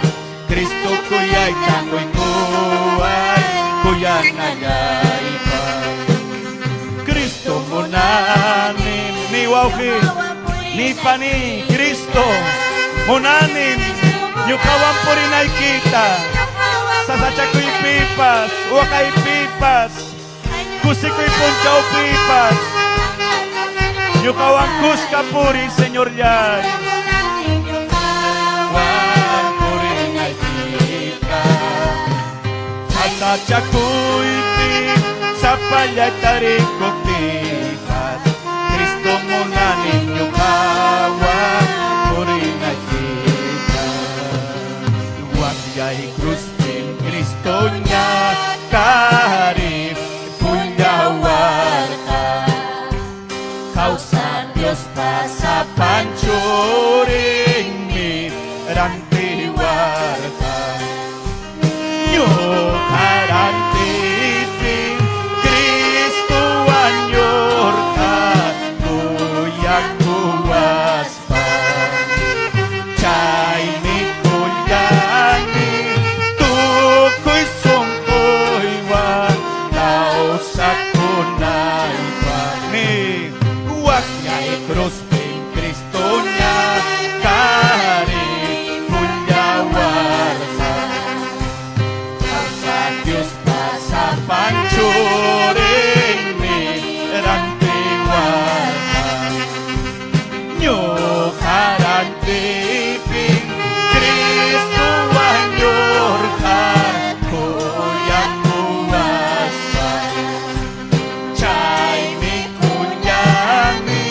Cristo kuyayta quykuway kuyanallaypaq. Cristo munanim ni wawqi ni pani Cristo munanim ñuqawan purinaykita. Sasachakuypipas waqaypipas kusikuy punchawpipas ñuqawan kuska puri Señorllay. Wan purinaykita. Sasachakuypi sapallay tarikuptipas Cristo munanim ñuqawan purinaykita. Waqllay cruzpim Cristo ñakarip pullawarqa. Kawsaq Diospa sapan churinmi rantiwarqa. Ñuqa rantiypim Cristo wañurqa kuyakuwaspa. Chaymi kuyani tukuy sunquywan kawsakunaypaq. Ni waqllay cruzpim Cristo ñakarip pullawarqa. Kawsaq Diospa sapan churinmi rantiwarqa. Ñuqa rantiypim Cristo wañurqa kuyakuwaspa. Chaymi kuyani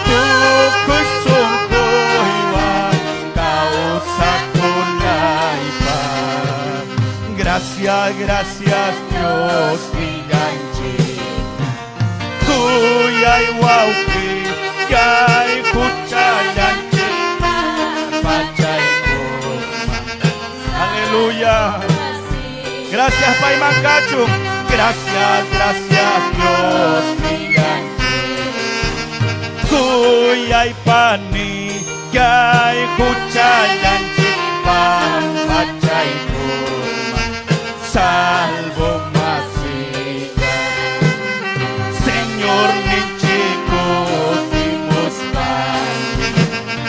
tukuy sunquywan kawsakunaypaq. Gracias, gracias Dios nillanchik. Kuyay wawqi kay huchallanchik pampachaykuma. Aleluya. Gracias payman kachun. Gracias, gracias Dios nillanchik. Kuyay pani kay huchallanchik pampachaykuma. Salvo masilla. Señor ninchik kutimuspayki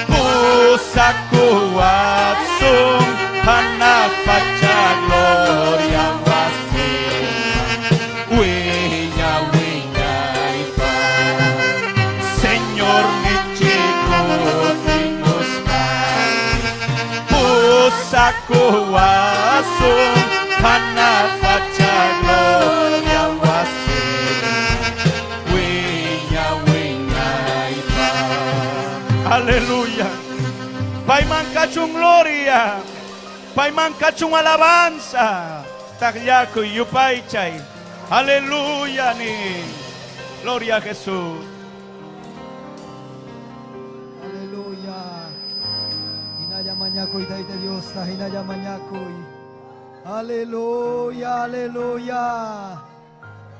pusakuwasun hanaq pacha gloria wasiman wiña wiñaypaq. Señor ninchik kutimuspayki pusakuwasun hanaq pacha gloria wasiman wiña wiñaypaq. Aleluya. Payman kachun gloria. Payman kachun alabanza. Taqllakuy yupaychay. Aleluya ni. Gloria a Jesús. Aleluya. Hinalla mañakuy Tayta Diosta, hinalla mañakuy. Aleluya, aleluya.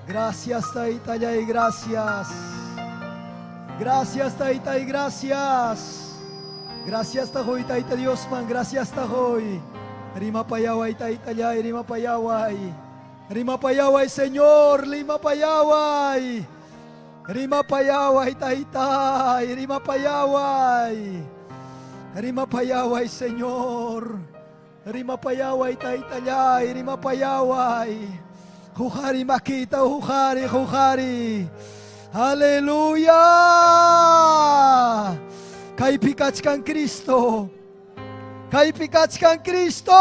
Gracias Taytallay, gracias. Gracias Taytay, gracias. Gracias tahoy Tayta Diosman, gracias tahoy. Rimapayaway Taytallay, rimapayaway. Rimapayaway Señor, rimapayaway. Rimapayaway, Taytay. Rimapayaway. Rimapayaway, Señor. Rimapayaway, Taytallay. Rimapayaway. Huqari makita, huqari, huqari. Aleluya. Kaypi kachkan Cristo. Kaypi kachkan Cristo.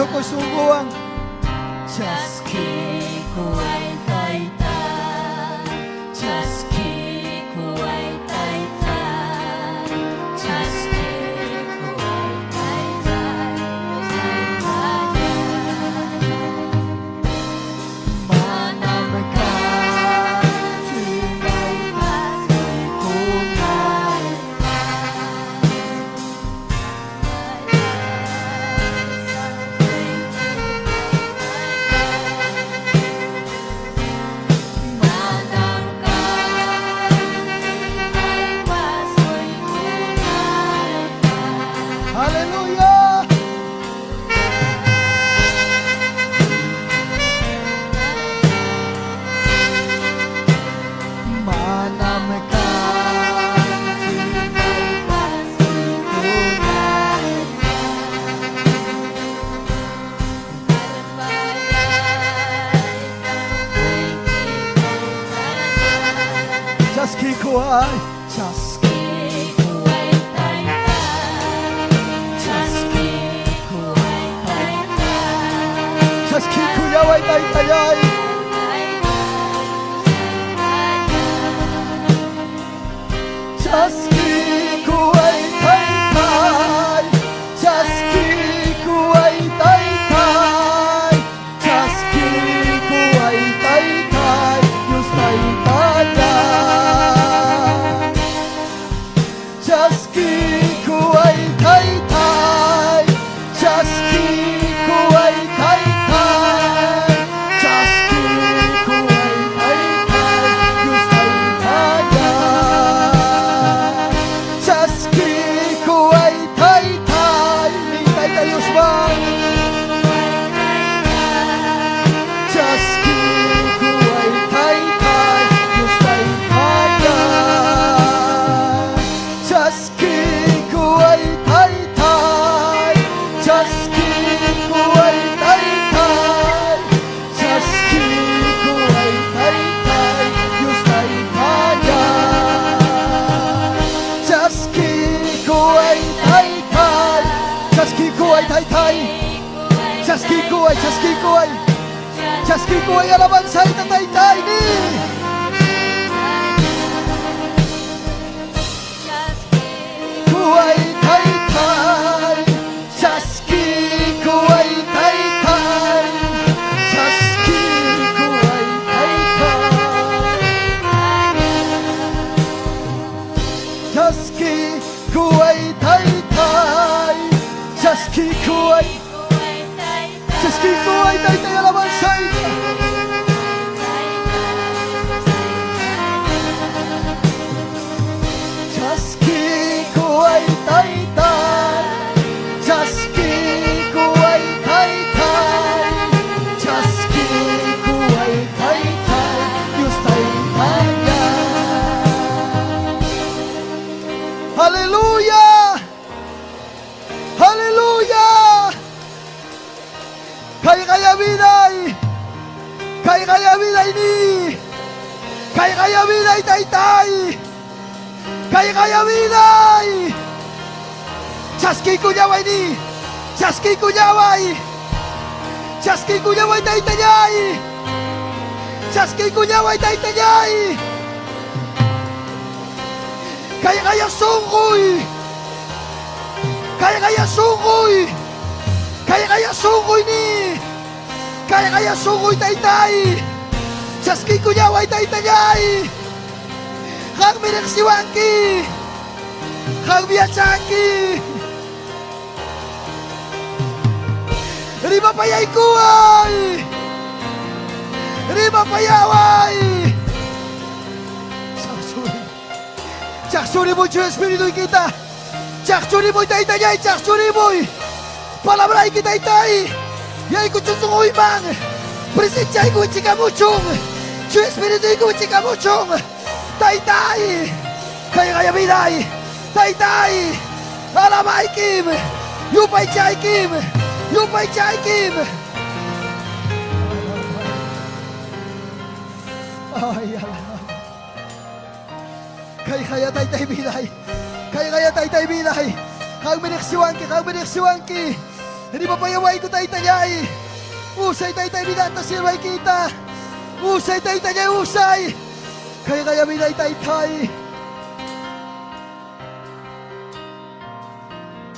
Tukuy sunguan. Chaskikuway Tayta, chaskikuway Tayta, chaskikuway Tayta, Dios Taytalla. Manam kanchi Aleluya. Manam kanchi Chaskikuway. Chaskikuway. Chaskikuyaway Taytallay. Chaskikuway Taytay. Chaskikuway Taytay. Chaskikuway Taytay. Dios Taytalla. Chaskikuway Taytay. Chaskikuway Taytay. Chaskikuway Taytay. Dios Taytalla. Chaskikuway Taytay. Mi Tayta Dios va. Chaskikuway Taytay. Dios Taytalla. Chaskikuway Taytay. Chaskikuway Taytay. Chaskikuway Taytay. Dios Taytalla. Chaskikuway Taytay. Chaskikuway Taytay. Chaskikuway, chaskikuway. Chaskikuway alabanza y Taytay ni. Kuway Taytay. Chaskikuway Taytay. Chaskikuway Taytay. Chaskikuway Taytay. Chaskikuway. Kay vida taytay. Kay vida. Chaskiykullaway ni. Chaskiykullaway. Chaskiykullaway taytallay. Chaskiykullaway taytallay. Kay sunquy. Kay sunquy. Kay sunquy ni. Kay sunquy taytay. Chaskiykullaway taytallay. Qammi riqsiwanki. Qammi yachanki. Rimapayaykuway. Rimapayaway. Chaqchuri. Chaqchurimuy chu espirituykita. Chaqchurimuy taytallay, chaqchurimuy. Palabrayki taytay. Yaykuchun sunquyman. Presenchayku wichikamuchun. Chu espirituyki wichikamuchun. Taytay. Kayqaya viday. Taytay. Alabaykim. Yupaychaykim. Yupaychaykim. Ay, alabay. Kayqaya taytay viday. Kayqaya taytay viday. Qammi riqsiwanki, qammi riqsiwanki. Rimapayawayku taytallay. Usay taytay vidata sirvaykita. Usay taytallay, usay. Kayqaya viday taytay.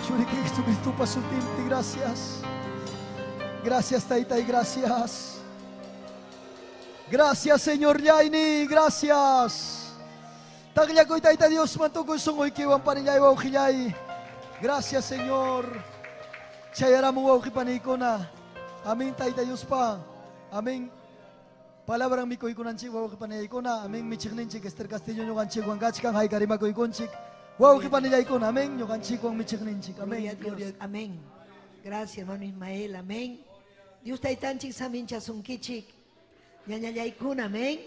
Churiki Jesucristo sutinpi, gracias. Gracias taytay, gracias. Gracias Señor Yaini, gracias. Tagllakuy tayta Dios mantukuy sunquykiwan panillay wawqillay. Gracias Señor. Chayaramun wawqi paniykuna. Amén tayta Dios pa. Amén. Palabran mikuykunanchik wawqi panillaykuna. Amén michiqninchik Esther Castillo ñuqanchikwan kachkan haykarimakuykunchik. Wawqi panillaykuna. Amén ñuqanchikwan michiqninchik. Amén. Gloria a Dios. Amén. Gracias, hermano Ismael. Amén. Dios taytanchik saminchasunkichik. Ñañallaykuna, amén.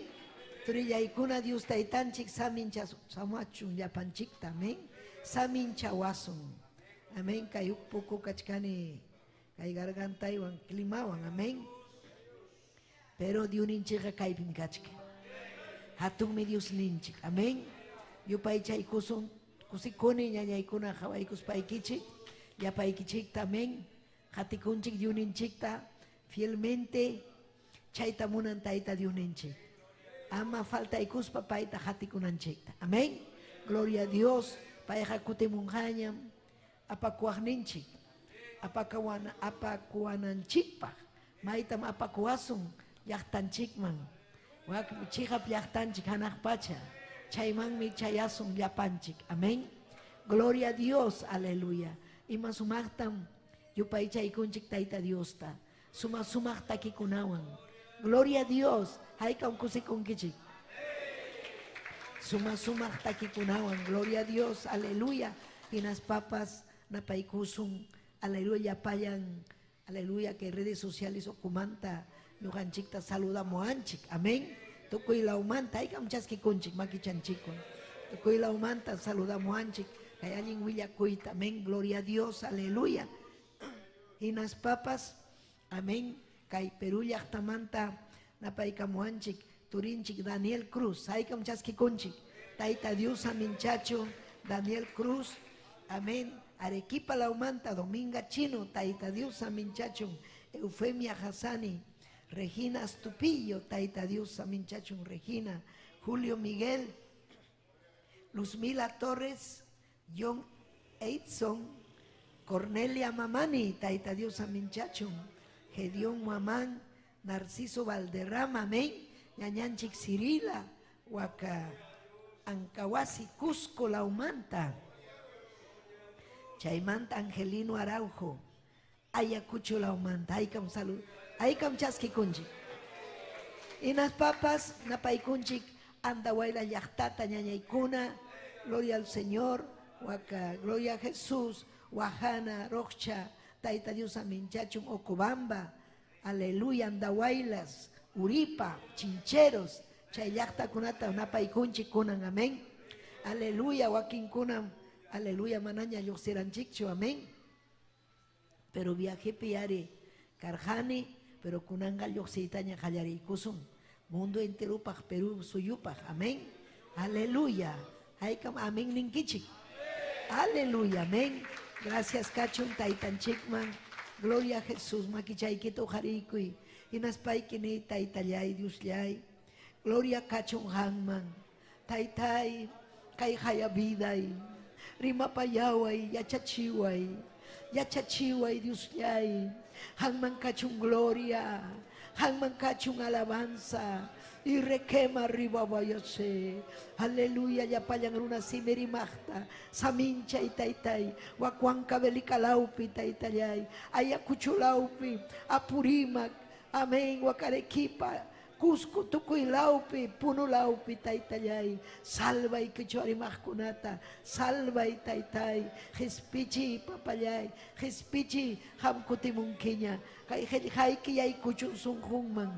Turillaykuna Dios taytanchik samincha samachun llapanchikta, amén. Saminchawasun. Amén. Kay huk puku kachkani kay gargantaywan climawan, amén. Pero Diosninchikqa kaypim kachkan. Hatunmi Diosninchik, amén. Yupaychaykusun kusikuni ñañaykuna qhawaykuspaykichik, llapaykichikta, amén. Qatikunchik Diosninchikta fielmente chayta munan tayta Diosninchik. Ama faltaykuspa payta qatikunanchikta. Amén. Gloria a Dios. Payqa kutimunqañam apakuwaqninchik. Apakuwananchikpaq. Maytam apakuwasun llaqtanchikman. Wak chiqap llaqtanchik hanaq pacha. Chaymanmi chayasun llapanchik. Amén. Gloria a Dios. Aleluya. Ima sumaqtam yupaychaykunchik tayta Diosta. Suma sumaq takikunawan. Gloria a Dios. Haykam kusikunkichik. Suma sumaq takikunawan. Gloria a Dios. Aleluya. Hinaspapas napaykusun. Aleluya. Llapallan. Aleluya. Que redes sociales ukumanta ñuqanchikta saludamuanchik. Amén. Tukuy lawmanta haykam chaskikunchik makichanchikwan. Tukuy lawmanta saludamuanchik. Kay allin willakuyta. Amén. Gloria a Dios. Aleluya. Hinaspapas. Amén. Kay Perú llaqtamanta napaykamuanchik turinchik Daniel Cruz. Haykam chaskikunchik. Tayta Dios aminchachu Daniel Cruz. Amén. Arequipa lawmanta Dominga Chino. Tayta Dios aminchachun Eufemia Hassani. Regina Astupillo. Tayta Dios aminchachun Regina. Julio Miguel. Luzmila Torres. John Edson. Cornelia Mamani. Tayta Dios aminchachun. Gedeón Mamán, Narciso Valderrama, amén. Ñañanchik Cirila, Huaca, Ancahuasi, Cusco, Laumanta. Chaymanta Angelino Araujo, Ayacucho, Laumanta. Haykam salud, haykam chaskikunchik. Hinaspapas, napaykunchik, Andahuayla llaqtata, ñañaykuna, gloria al Señor, Huaca, gloria a Jesús, Huajana, Rocha, Tayta Dios aminchachun, Ocobamba, aleluya, Andahuaylas, Uripa, Chincheros, chay llaqtakunata napaykunchik kunan, amén. Aleluya, wakinkunam, aleluya, manaña lluqsiranchikchu, amén. Pero viajepi ari karqani, pero kunanqa lluqsiytaña qallariykusun. Mundo enterupaq, Perú suyupaq. Amén. Aleluya. Haykam amén ninkichik. Aleluya, amén. Gracias kachun taytanchikman. Gloria a Jesús, makichaykita uqhariykuy. Hinaspayki ni taytallay, Diosllay. Gloria kachun qanman. Taytay, kay haya viday. Rimapayaway, yachachiway. Yachachiway, Diosllay. Qanman kachun gloria. Qanman kachun alabanza. Y requema arriba vayase. Aleluya, llapallan runa simirimaqta. Saminchay taytay. Wakuanka belikalaupi taytallay. Ayacuchulaupi. Apurímac. Amén. Huacarequipa. Cusco tukuylawpi, Punulawpi taytallay. Salvay qichwarimaqkunata, salvay taytay, qispichiy papallay, qispichiy qam kutimunkiña, kay qillqayki yaykuchun sunqunman.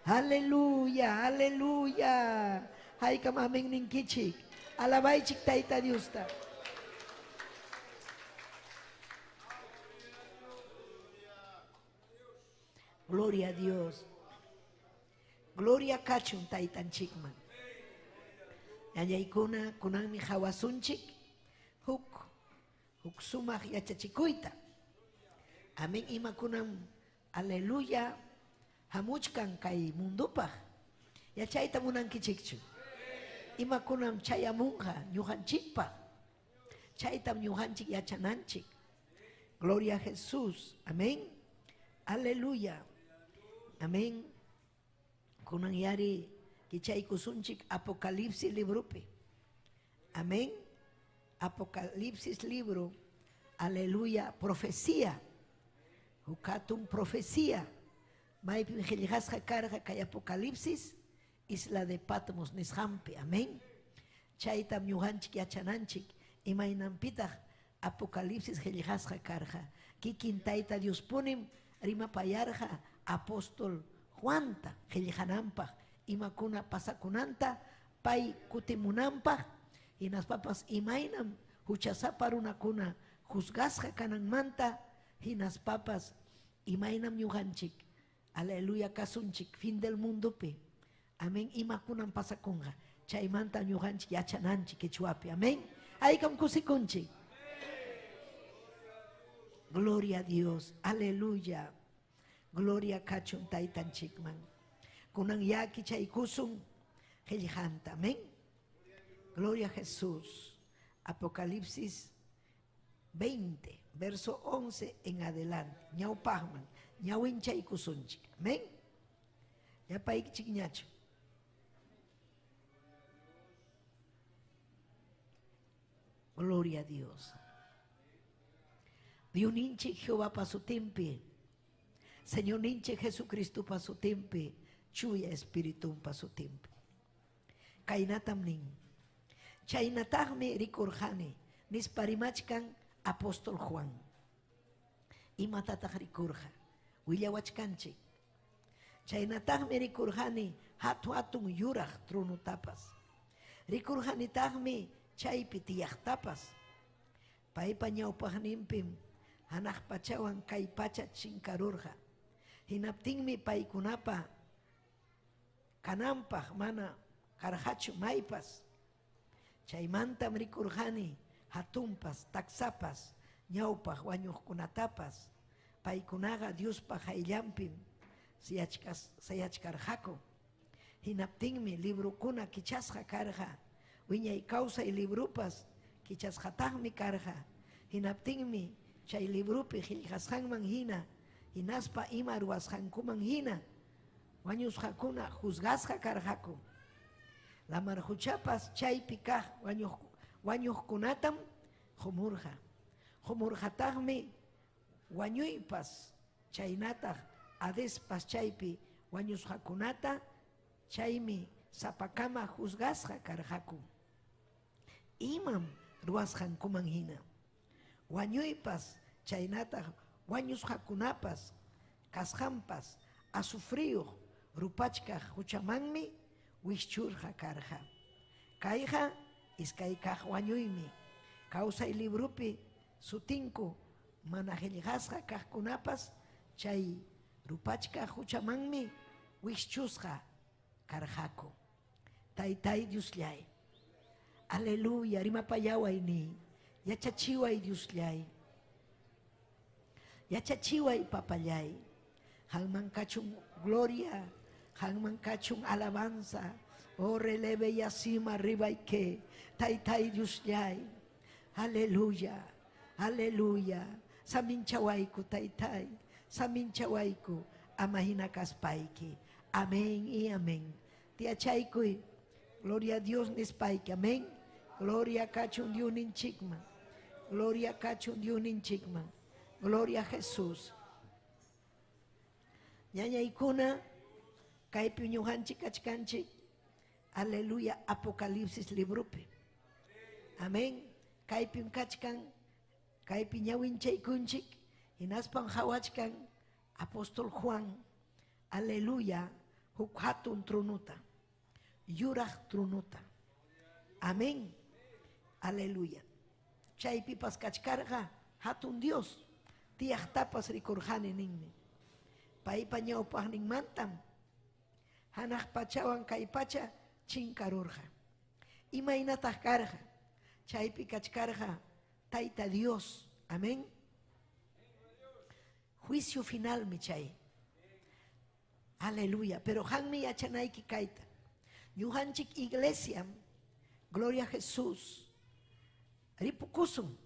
Aleluya, aleluya. Haykam amén ninkichik. Alabaychik Tayta Diosta. Gloria a Dios. Gloria kachun taytanchikman. Ñañaykuna kunanmi hawasunchik huk huk sumaq yachachikuyta. Amén imakunam aleluya hamuchkan kay mundupaq. Yachayta munankichikchu. Imakunam chayamunqa ñuqanchikpaq. Chaytam ñuqanchik yachananchik. Gloria a Jesús. Amén. Aleluya. Amén. Kunan yari kichaykusunchik Apocalipsis libropi. Amén. Apocalipsis libro. Aleluya. Profecía. Huk hatun profecía. Maypim qillqasqa karqa kay Apocalipsis isla de Patmos nisqanpi. Amén. Chaytam ñuqanchik yachananchik imaynanpitaq Apocalipsis qillqasqa karqa. Kikin Tayta Diospunim rimapayarqa apóstol Juanta qillqananpaq imakuna pasakunanta pay kutimunanpaq hinaspapas imaynam huchasapa runakuna juzgasqa kananmanta hinaspapas imaynam ñuqanchik aleluya kasunchik fin del mundopi. Amén. Imakunam pasakunqa chaymanta ñuqanchik yachananchik quechuapi. Amén. Haykam kusikunchik. Gloria a Dios. Aleluya. Gloria kachun taytanchikman. Kunan yaki chaykusun qillqanta. Amén. Gloria a Jesús. Apocalipsis 20, verso 11 en adelante. Ñawpaqman, ñawinchaykusunchik. Amén. Llapaykichik ñachu. Gloria a Dios. Diosninchik Jehová pasutinpi. Señor ninchik Jesucristo pasutinpi. Chuya Espiritun pasutinpi. Kaynatam nin. Chaynataqmi rikurqani nispa rimachkan apóstol Juan. Imatataq rikurqa? Willawachkanchik. Chaynataqmi rikurqani hatu hatun yuraq trunutapas. Rikurqanitaqmi chaypi tiyaqtapas. Paypa ñawpaqninpim hanaq pachawan kay pacha chinkarurqa. Hinaptinmi paykunapa kananpaq mana karqachu maypas. Chaymantam rikurqani hatunpas, taksapas, ñawpaq wañuqkunatapas. Paykunaqa Diospa hayllanpim sayachkarqaku. Hinaptinmi librukuna kichasqa karqa. Wiñay kawsay librupas kichasqataqmi karqa. Hinaptinmi chay librupi qillqasqanman hina, hinaspa ima ruwasqankuman hina, wañusqakuna juzgasqa karqaku. Lamar huchapas chaypi kaq wañuqkunatam qumurqa. Qumurqataqmi wañuypas chaynataq Hadespas chaypi wañusqakunata chaymi sapakama juzgasqa karqaku. Imam ruwasqankuman hina. Wañuypas chaynataq wañusqakunapas kasqanpas azufriyuq rupachkaq huchamanmi wischurqa karqa. Kayqa iskay kaq wañuymi. Kawsay librupi sutinku mana qillqasqa kaqkunapas chay rupachkaq huchamanmi wischusqa karqaku. Taytay Diosllay. Aleluya, rimapayaway ni. Yachachiway Diosllay. Yachachiway papallay. Hanman kachun gloria, hanman kachun alabanza. Oh releve y acima arriba y que. Taytay Diosllay. Aleluya, aleluya. Saminchawayku taytay, saminchawayku amahina kaspayki. Amén y amén. Tiachaykuy, gloria a Dios nispayki. Amén. Gloria kachun Dios ninchikman. Gloria kachun Dios ninchikman. Gloria a Jesús. Ñañaykuna, kaypi ñuqanchik kachkanchik. Aleluya, Apocalipsis libropi. Amén. Kaypim kachkan, kaypi ñawinchaykunchik, hinaspan hawachkan apóstol Juan. Aleluya, huk hatun trunuta, yuraq trunuta. Amén. Aleluya. Chaypipas kachkarqa hatun Dios, tiyaqtapas rikurqani ninmi. Paypa ñawpaqninmantam hanaq pachawan kay pacha chinkarurqa. Imaynataq karqa? Chaypi kachkarqa Tayta Dios. Amén. Juicio final mi chay. Aleluya. Pero hanmi yachanayki kayta. Ñuqanchik iglesia, gloria a Jesús. Ripukusun.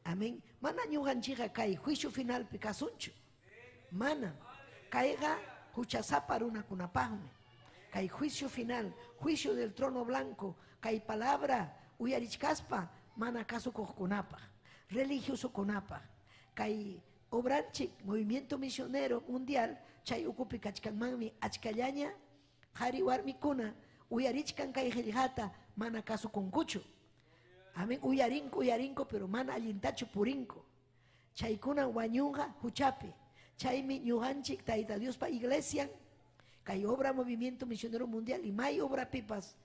Amén. Mana ñuqanchikqa kay juicio final pi kasunchu. Mana. Kayqa huchasapa runakunapaqmi. Kay juicio final, juicio del trono blanco, kay palabra uyarichkaspa mana kasukuqkunapaq, religiosokunapaq. Kay obranchik, movimiento misionero mundial, chay ukupi kachkanmanmi achkallaña qhari warmikuna uyarichkan kay qillqata mana kasukunkuchu. Amén. Uyarinku, uyarinku, pero mana allintachu purinku. Chaykuna wañunqa huchapi. Chaymi ñuqanchik Tayta Diospa iglesia, kay obra movimiento misionero mundial y may obra pipas.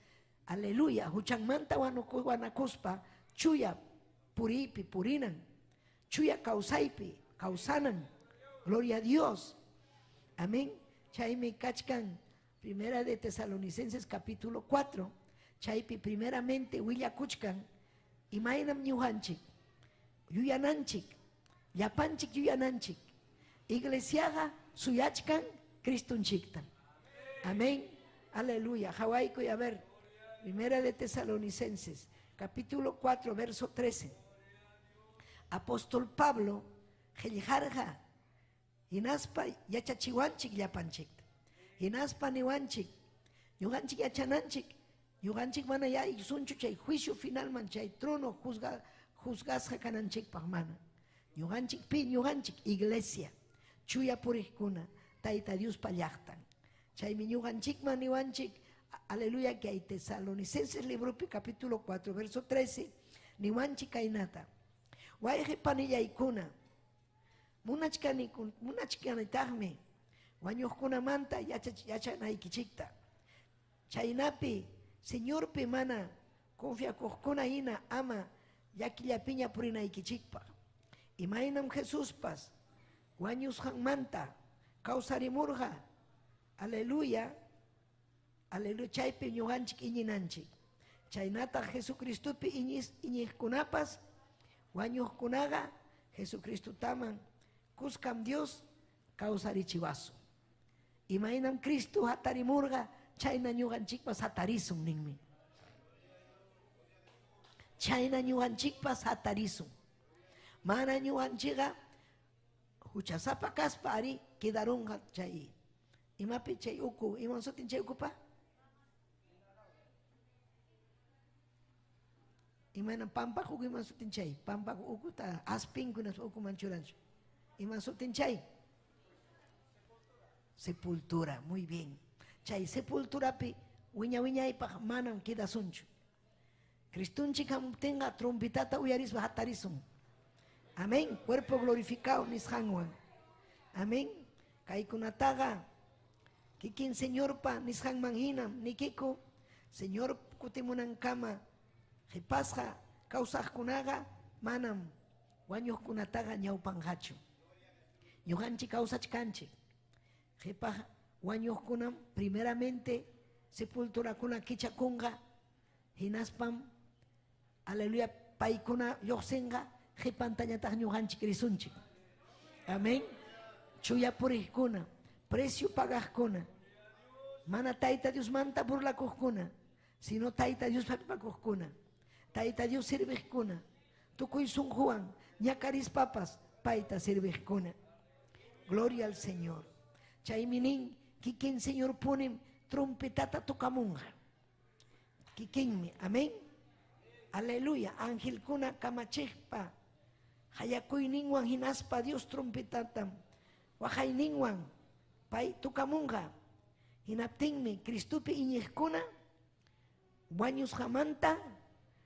Aleluya, huchanmanta wanakuspa, chuya puripi, purinan, chuya kawsaypi, kawsanan. Gloria a Dios. Amén. Chaymi kachkan, Primera de Tesalonicenses capítulo 4. Chaypi primeramente willakuchkan, imaynam ñuqanchik, yuyananchik, llapanchik yuyananchik. Iglesiaqa suyachkan Cristunchiktan. Amén. Aleluya. Hawaiku, a ver. Primera de Tesalonicenses, capítulo 4, verso 13. Apóstol Pablo, qillqarqa, hinaspa yachachiwanchik llapanchikta. Hinaspa niwanchik, ñuqanchik yachananchik, ñuqanchik mana yaysunchu chay juicio finalman, chay trono juzgasqa kananchikpaq mana. Ñuqanchik pi, ñuqanchik iglesia, chuya puriqkuna, Tayta Diospa llaqtan. Chaymi ñuqanchikman niwanchik, aleluya, que hay Tesalonicenses libropi capítulo 4, verso 13, niwanchik kaynata. Wayqi panillaykuna, munachkanitaqmi wañuqkunamanta yachanaykichikta. Chaynapi Señorpi mana confiakuqkuna hina ama llakillapiña purinaykichikpaq. Imaynam Jesuspas wañusqanmanta kawsarimurqa. Aleluya. Aleluya, chaypi ñuqanchik iñinanchik. Chaynataq Jesucristopi iñiqkunapas wañuqkunaqa Jesucristotaman kuskam Dios kawsarichiwasun. Imaynam Cristo hatarimurqa, chayna ñuqanchikpas hatarisun ninmi. Chayna ñuqanchikpas hatarisun. Mana ñuqanchikqa huchasapa kaspa ari quedarunqa chay. Imapi chay uku, iman sutin chay ukupa? Imaynam pampaq uku iman sutin chay? Pampaq ukuta aspinku hinaspa ukuman churanchu. Iman sutin chay? Sepultura, muy bien. Chay sepulturapi wiña wiñaypaq manam quedasunchu. Cristunchik hamuptinqa trompetata uyarispa hatarisun. Amén. Cuerpo glorificado nisqanwan. Amén. Kaykunataqa kikin Señorpa nisqanman hinam nikiku. Señor kutimunankama qhipasqa kawsaqkunaqa manam wañuqkunataqa ñawpanqachu. Ñuqanchik kawsachkanchik. Qhipaq wañuqkunam primeramente Sepulturakuna kichakunqa. Hinaspam, aleluya, paykuna lluqsinqa, qipantañataq ñuqanchik risunchik. Amén. Chuya puriqkuna, precio pagaqkuna, mana Tayta Diosmanta burlakuqkuna, sino Tayta Dios hapipakuqkuna, Tayta Dios sirviqkuna, tukuy sunquwan ñakarispapas payta sirviqkuna. Gloria al Señor. Chaymi nin, kikin Señor punim trompetata tocamunqa. Kikinmi, amén. Aleluya, angelkuna kamachiqpa hayakuyninwan hinaspa Dios trompetatam waqayninwan pay tocamunqa. Hinaptinmi Cristopi iñiqkuna wañusqamanta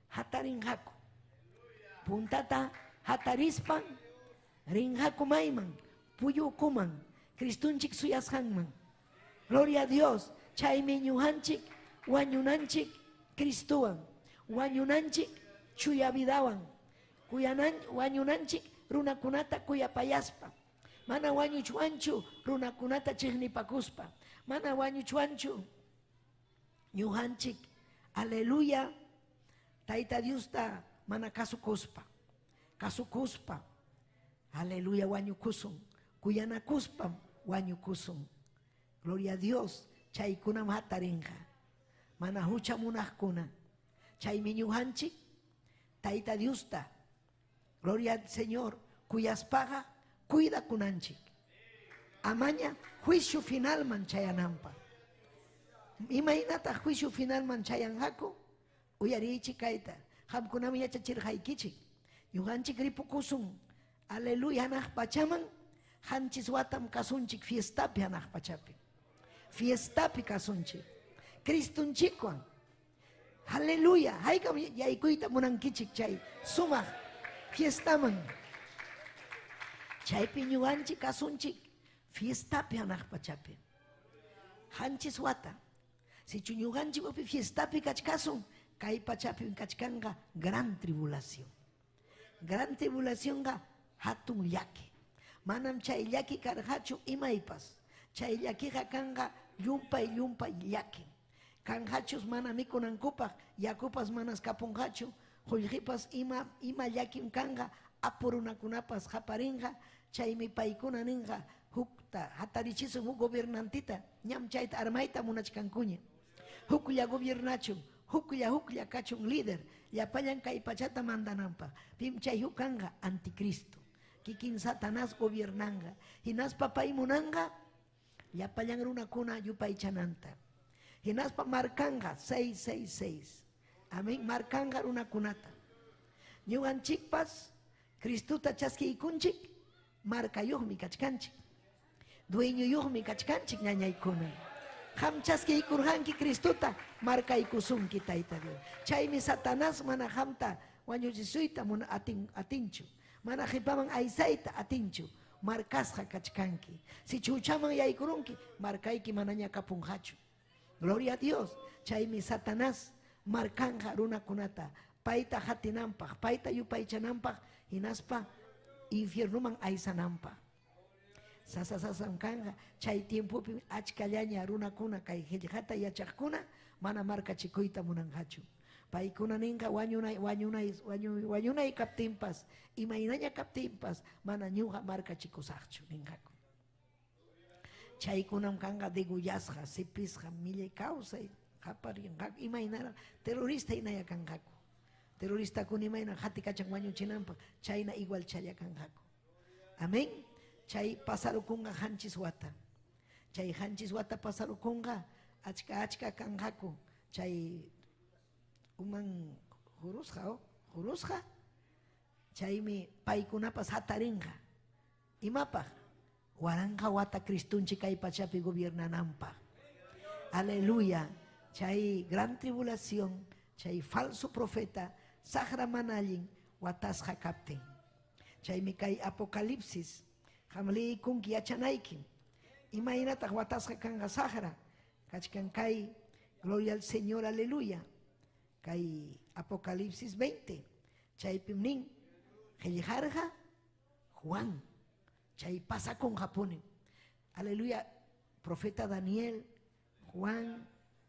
hatarinqaku. Puntata hatarispan rinqaku mayman, puyukuman, Cristonchik suyasqanman. Gloria a Dios. Chaymi ñuqanchik wañunanchik Cristowan, wañunanchik chuya vidawan, kuyanan wañunanchik runakunata kuyapayaspa. Mana wañuchwanchu runakunata chiqnipakuspa. Mana wañuchwanchu ñuqanchik, aleluya, Tayta Diosta mana kasukuspa, kasukuspa, aleluya, wañukusun, kuyanakuspam wañukusun. Gloria a Dios, chaykunam hatarinqa. Mana hucha munaqkuna. Chaymi ñuqanchik Tayta Diosta, gloria al Señor, kuyaspaqa cuidakunanchik. Amaña juicio finalman chayananpaq. Imaynataq juicio finalman chayanqaku? Uyariychik kayta. Qamkunam yachachirqaykichik. Ñuqanchik ripukusun. Aleluya, hanaq pachaman qanchis watam kasunchik fiestapi hanaq pachapi. Fiestapi kasunchik. Cristonchikwan. Aleluya. Haykam yaykuyta munankichik chay sumaq fiestaman. Chaypi ñuqanchik kasunchik fiestapi hanaq pachapi. Qanchis wata. Sichu ñuqanchik wapi fiestapi kachkasun, kay pachapi kachkanqa gran tribulación. Gran tribulacionqa hatun llaki. Manam chay llaki karqachu imaypas. Chay llakiqa kanqa llumpay llumpay llaki. Kanqachus mana mikunankupaq, yakupas manas kapunqachu, qullqipas ima ima llakim kanqa, apu runakunapas qaparinqa, chaymi paykuna ninqa hukta hatarichisun huk gobernantita, ñam chayta armayta munachkankuña. Huklla gobiernachun, huklla huklla kachun líder, llapallan kay pachata mandananpaq. Pim chay huk kanqa? Anticristo. Kikin Satanás gobiernanqa. Hinaspa pay munanqa llapallan runakuna yupaychananta. Hinaspa markanqa 666. Amén, markanqa runakunata. Ñuqanchikpas Cristota chaskiykunchik, markayuqmi kachkanchik. Dueñoyuqmi kachkanchik ñañaykuna. Qam chaskiykurqanki Cristota, markaykusunki Tayta Dios. Chaymi Satanás mana qamta wañuchisuyta muna atin atinchu. Mana qipaman aysayta atinchu. Markasqa kachkanki. Sichu huchaman yaykurunki, markayki manaña kapunqachu. Gloria a Dios. Chaymi Satanás markanqa runakunata payta qatinanpaq, payta yupaychananpaq, hinaspa infiernoman aysananpaq. Sasa sasam kanqa. Chay tiempopim achkallaña runakuna kay qillqata yachaqkuna mana markachikuyta munanqachu. Paykuna ninqa wañunay wañunay wañunay kaptinpas, imaynaña kaptinpas, mana ñuqa markachikusaqchu ninqaku. Chaykunam kanqa degollasqa, sipisqa, millay kawsay qaparinqaku, imaynaraq terrorista hinaya kanqaku. Terroristakuna imayna qatikachan wañuchinanpaq, chayna igual challa kanqaku. Amén. Chay pasarukunqa qanchis wata. Chay qanchis wata pasarukunqa achka achka kanqaku. Chay uman jurusqa, jurusqa, chaymi paykunapas hatarinqa. Imapaq? Waranqa wata Cristonchik kay pachapi gobiernananpaq. Aleluya. Chay gran tribulación, chay falso profeta, saqra mana allin watasqa kaptin. Chaymi kay Apocalipsis, qam liykunki yachanaykim. Imaynataq watasqa kanqa saqra? Kachkan kay, gloria al Señor, aleluya. Kay Apocalipsis 20, chaypim nin, qillqarqa Juan, chay pasakunqapunim. Aleluya, profeta Daniel, Juan,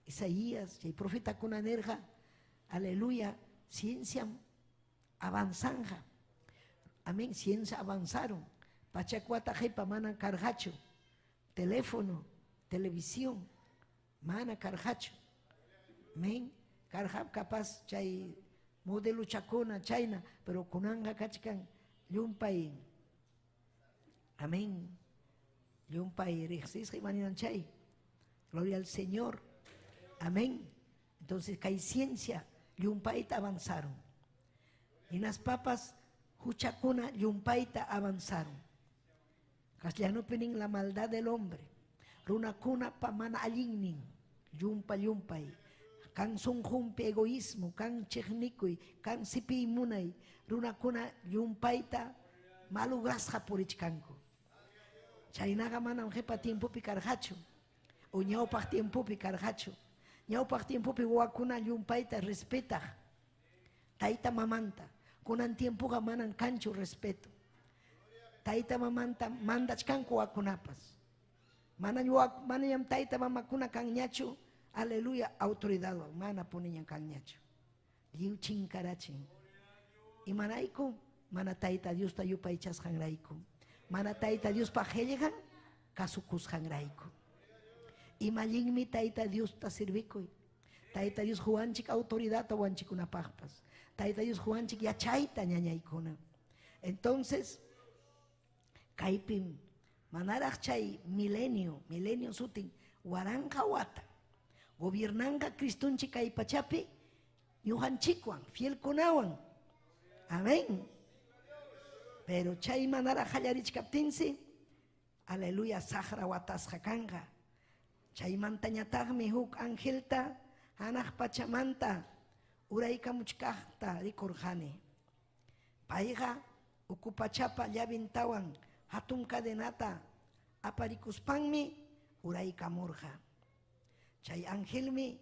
Isaías, chay profetakuna nirqa, aleluya, ciencia avanzanja. Amén, ciencia avanzaron. Pachacuata jepa mana karqachu. Teléfono, televisión, mana karqachu. Amén. Karqa capaz chay modelo chakuna, chayna, pero kunanqa kachkan llumpay. Amén. Llumpay riqsisqa imaninam chay. Gloria al Señor. Amén. Entonces, kay ciencia llumpayta avanzaron. Hinaspapas huchakuna llumpayta avanzaron. Castellanopi nin la maldad del hombre. Runakunapa mana allinnin llumpa llumpay. Kan sunqunpi egoísmo, kan chiqnikuy, kan sipiy munay. Runakuna llumpayta malugrasqa purichkanku. Chaynaqa manam qipa tiempopi karqachu. O ñawpaq tiempopi karqachu. Ñawpaq tiempopi wawakuna llumpayta respetaq tayta mamanta. Kunan tiempoqa manam kanchu respeto. Tayta mamanta mandachkanku wawakunapas. Manañam tayta mamakuna kanñachu, aleluya, autoridadwan mana puniñam kanñachu. Lliw chinkarachin. Imarayku mana tayta Diosta yupaychasqanrayku. Mana tayta Diospa qillqan kasukusqanrayku. Imallinmi tayta Diosta servikuy. Tayta Dios huwanchik autoridadta wanchikunapaqpas. Tayta Dios huwanchik yachayta ñañaykuna. Entonces, kaypim manaraq chay milenio, milenio sutin waranqa wata gobiernanqa Cristonchik kay pachapi ñuqanchikwan fielkunawan. Amén. Pero chay manaraq qallarichkaptinsi, aleluya, saqra watasqa kanqa. Chaymantañataqmi huk angelta hanaq pachamanta uraykamuchkaqta rikurqani. Payqa uku pachapa llavintawan hatun cadenata aparikuspanmi uraykamurqa. Chay angelmi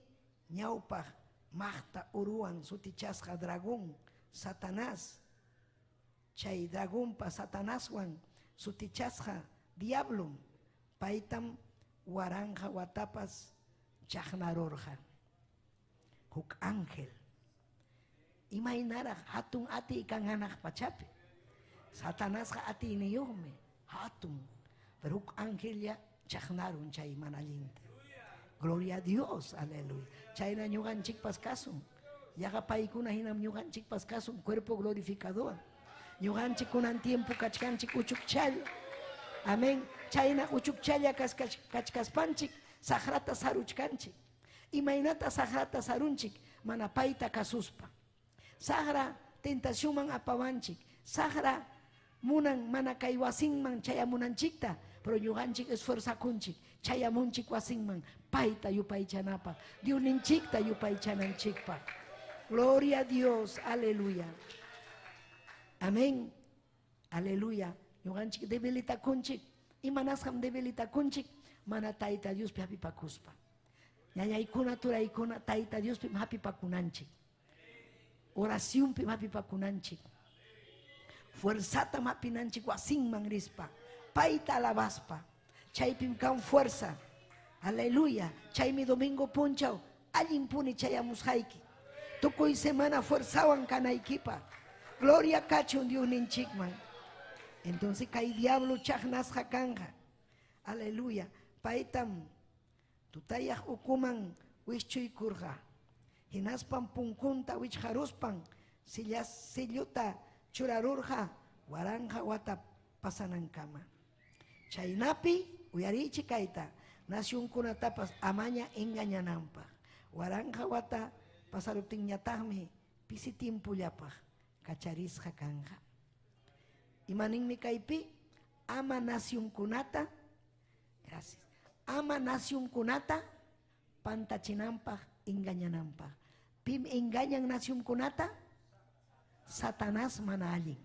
ñawpaq maqta uruwan sutichasqa dragón Satanás. Chay dragonpa Satanaswan sutichasqa diablom paytam waranqa watapas chaqnarurqa. Huk ángel. Imaynaraq hatun atiy kan hanaq pachapi. Satanasqa atiyniyuqmi, hatun. Pero huk angellla chaqnarun chay mana allinta. Gloria a Dios, aleluya. Chayna ñuqanchikpas kasun. Yaqa paykuna hinam ñuqanchikpas kasun, cuerpo glorificador. Ñuqanchik kunan tiempo kachkanchik uchukchalla. Amén. Chayna uchukchalla kachkaspanchik saqrata saruchkanchik. Imaynata saqrata sarunchik mana payta kasuspa. Saqra tentacionman apawanchik. Saqra munan mana kay wasinman chayamunanchikta, pero ñuqanchik esforzakunchik chayamunchik wasinman payta yupaychanapaq, Diosninchikta yupaychananchikpaq. Gloria a Dios, aleluya. Amén. Aleluya. Ñuqanchik debilitakunchik. Imanasqam debilitakunchik mana tayta Diospi hapipakuspa. Ñañaykuna turaykuna tayta Diospi hapipakunanchik. Oracionpi hapipakunanchik. Fuerzata hapinanchik wasinman rispa. Payta alabaspa. Chaypim kan fuerza. Aleluya. Chaymi domingo punchaw allin puni chayamusqayki. Tukuy semana fuerzawan kanaykipa. Gloria kachun Diosninchikman. Entonces kay diablo chaqnasqa kanqa. Aleluya. Paytam tutayaq ukuman wischuykurqa. Hinaspan punkunta wichqaruspan silluta churarurqa waranqa wata pasanankama. Chaynapi uyarichik kayta nacionkunatapas amaña engañananpaq. Waranqa wata pasaruptinñataqmi pisi tiempollapaq kacharisqa kanqa. Imaninmi kaypi ama nacionkunata, gracias, ama nacionkunata pantachinanpaq engañananpaq. Pim engañan nacionkunata? Satanás mana allin.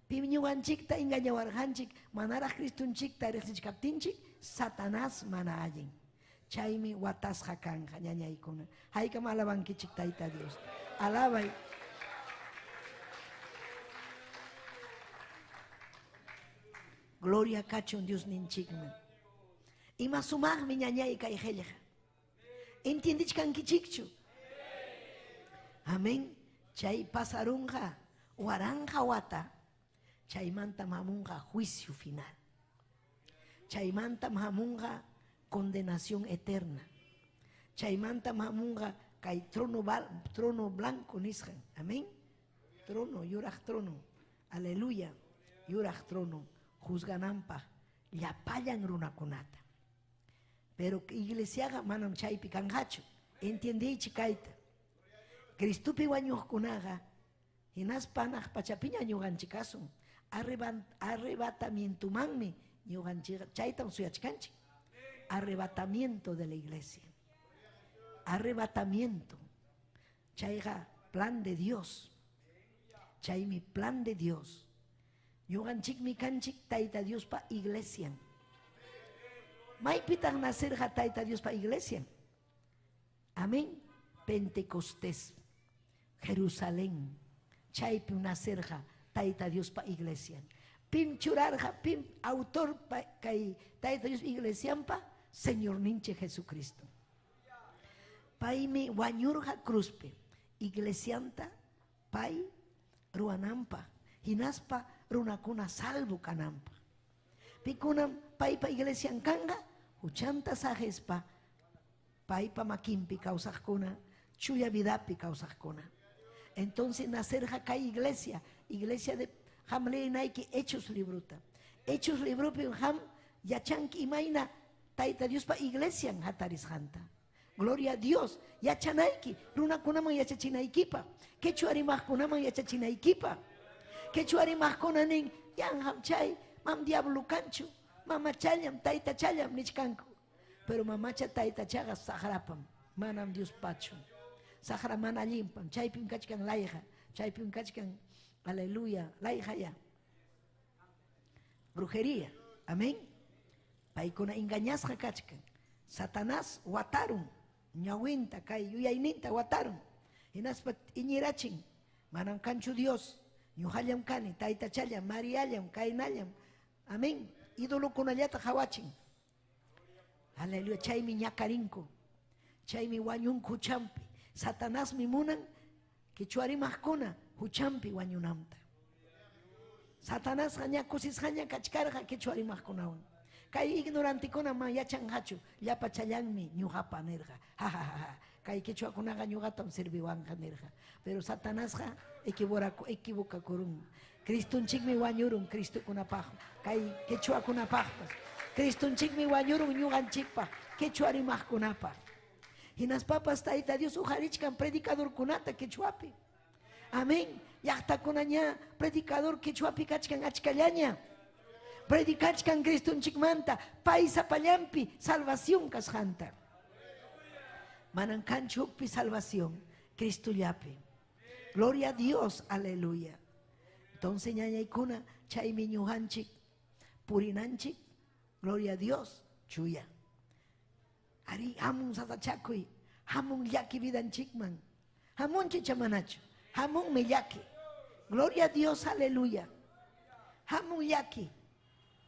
Pim ñuqanchikta engañawarqanchik manaraq Cristonchikta riqsichkaptinchik, Satanás mana allin. Chaymi watasqa kanqa ñañaykuna. Haykam alabankichik Tayta Dios. Alabay. Gloria kachun Diosninchikman. Ima sumaqmi ñañay kay qillqa. Entiendichkankichikchu? Amén. Chay pasarunqa waranqa wata, chaymantam hamunqa juicio final. Chaymantam hamunqa condenación eterna. Chaymantam hamunqa kay trono, trono blanco nisqan. Amén. Trono, yuraq trono. Aleluya. Yuraq trono. Juzgananpaq llapallan runakunata. Pero iglesiaqa manam chaypi kanqachu. Entiendiychik kayta. Cristopi wañuqkunaqa hinaspa hanaq pachapiña ñuqanchik kasun. Arrebatamientomanmi ñuqanchik chaytam suyachkanchik. Arrebatamiento de la iglesia. Arrebatamiento. Chayqa plan de Dios. Chaymi plan de Dios. Ñuqanchikmi kanchik Tayta Diospa iglesian. Maypitaq nacerqa Tayta Diospa iglesian? Amén. Pentecostés. Jerusalén. Chaypi nacerqa Tayta Diospa iglesian. Pim churarqa, pim autor kay Tayta Diospa iglesianpa Señorninchik Jesucristo. Paymi wañurqa cruzpi. Iglesianta pay ruwananpaq, hinaspa runakuna salvo kananpaq. Pikunam paypa iglesian kanqa, huchanta saqespa paypa makinpi kawsaqkuna, chuya vidapi kawsaqkuna. Entonces nacerqa kay iglesia, iglesia de qam leenayki Hechos librota. Hechos libropi qam yachanki imayna Tayta Diospa iglesian hatarisqanta. Gloria a Dios. Yachanayki, runakunaman yachachinaykipaq, quechua rimaqkunaman yachachinaykipaq. Quechua rimaqkuna nin, yanqam chay, mam diablo kanchu, mamachallam, taytachallam nichkanku. Pero mamacha taytachaqa saqrapam, manam Diospachu. Saqra mana allinpam, chaypim kachkan layqa, chaypim kachkan, aleluya, layqa ya. Brujería, amén. Paykuna engañasqa kachkan. Satanás watarun, ñawinta, kay yuyayninta watarun. Hinaspa iñirachin, manam kanchu Dios, ñuqallam kani, taytachallam, Mariallam, kaynallam. Amén. Idolokunallata qawachin. Aleluya, chaymi ñakarinku. Chaymi wañunku huchampi. Satanasmi munan quechua rimaqkuna huchampi wañunanta. Satanasqa ña kusisqaña kachkarqa quechua rimaqkunawan. Kay ignorantikuna man yachanqachu, llapachallanmi ñuqapa nirqa. Ja, ja, ja, ja. Kay quechuakunaqa ñuqatam sirviwanqa nirqa. Pero Satanasqa equivocakurun. Cristonchikmi wañurun Cristokunapaq, kay quechuakunapaqpas. Cristonchikmi wañurun ñuqanchikpaq, quechua rimaqkunapaq. Hinaspapas Tayta Dios uqarichkan predicadorkunata quechuapi. Amén. Llaqtakunaña predicador quechuapi kachkan achkallaña. Predicachkan Cristonchikmanta, pay sapallampi salvación kasqanta. Manan kanchu hukpi salvación, Cristollapi. Gloria a Dios, aleluya. Entonces ñañaykuna, chaymi ñuqanchik, purinanchik, gloria a Dios, chuya. Ari, hamun sasachakuy, hamun llaki vidanchikman. Hamunchi chamanachu, hamunmi llaki. Gloria a Dios, aleluya. Hamun llaki.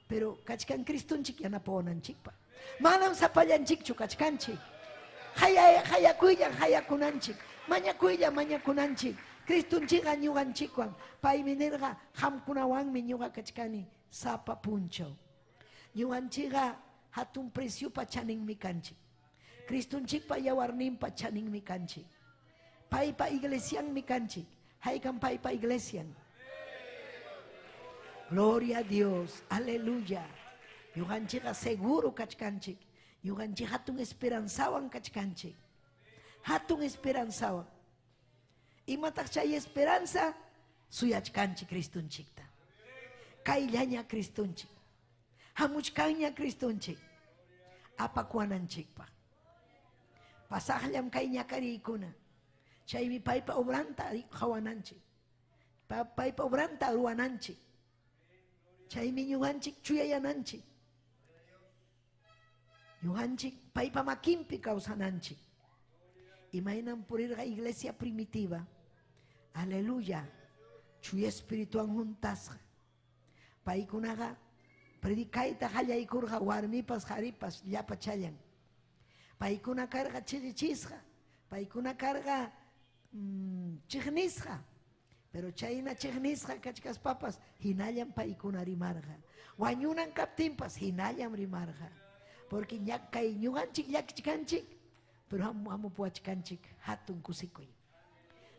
Pero kachkan Cristonchik yanapawananchikpa. Manam sapallanchikchu kachkanchik. Hayakuylla hayakunanchik. Mañakuylla mañakunanchik. Cristonchikqa ñuqanchikwan. Paymi nirqa qamkunawanmi ñuqa kachkani sapa punchaw. Ñuqanchikqa hatun preciopa chaninmi kanchik. Cristonchikpa yawarninpa chaninmi kanchik. Paypa iglesianmi kanchik. Haykam paypa iglesian. Gloria a Dios, aleluya. Ñuqanchikqa seguro kachkanchik. Ñuqanchik hatun esperanzawan kachkanchik. Hatun esperanzawan. Imataq chay esperanza? Suyachkanchik Cristonchikta. Kayllaña Cristonchik. Hamuchkanña Cristonchik. Apakuananchikpaq. Pasaqllam kay ñakariykuna. Chaymi paypa obranta qawananchik. Paypa obranta ruwananchik. Chaymi ñuqanchik chuyayananchik. Ñuqanchik paypa makinpi kawsananchik. Imaynam purirqa iglesia primitiva. Aleluya. Chuya espirituan juntasqa. Paykunaqa predicayta qallaykurqa warmipas qharipas llapachallan. Paykuna karqa chiqichisqa, paykuna karqa chiqnisqa. Pero chayna chiqnisqa kachkaspapas hinallam paykuna rimarqa. Wañunan kaptinpas hinallam rimarqa. Porque kay ñuqanchik llakichkanchik, pero hamupuwachkanchik hatun kusikuy.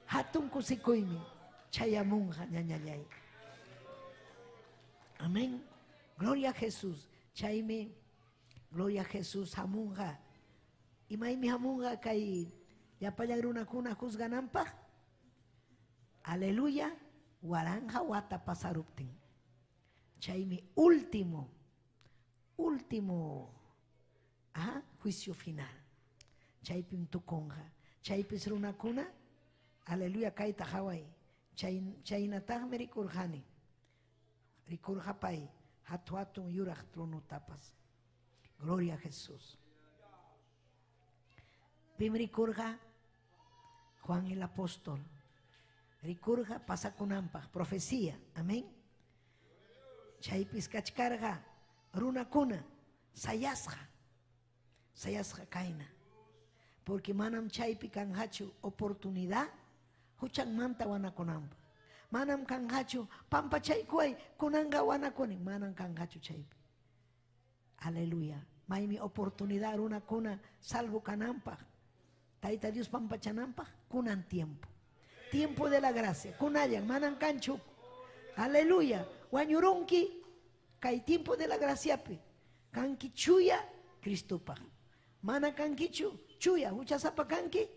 Hatun kusikuymi chayamunqa ñañallay. Amén. Gloria a Jesús. Chaymi, gloria a Jesús hamunqa. Imaymi hamunqa kay llapallan runakuna juzgananpaq. Aleluya, waranja wata pasaruptin. Chaymi último juicio final. Chaypim tukunqa. Chaypis runakuna, aleluya, kayta haway. Chaynataqmi rikurqani. Rikurqa pay, hatu hatun yuraq tronotapas. Gloria a Jesús. Pim rikurqa Juan el apóstol. Rikurqa pasakunanpaq, profecía. Amén. Chaypis kachkarqa runakuna sayasqa. Sayasqa kayna. Porque manam chaypi kanqachu oportunidad huchanmanta wanakunanpaq. Manam kanqachu pampachaykuway kunanqa wanakuni. Manam kanqachu chaypi. Aleluya. Maymi oportunidad runakuna salvo kananpaq. Tayta Dios pampachananpaq kunan tiempo. Tiempo de la gracia. Kunallan manam kanchu. Aleluya. Wañurunki kay tiempo de la graciapi. Kanki chuya Cristopaq. Mana kankichu chuya huchasapa kanki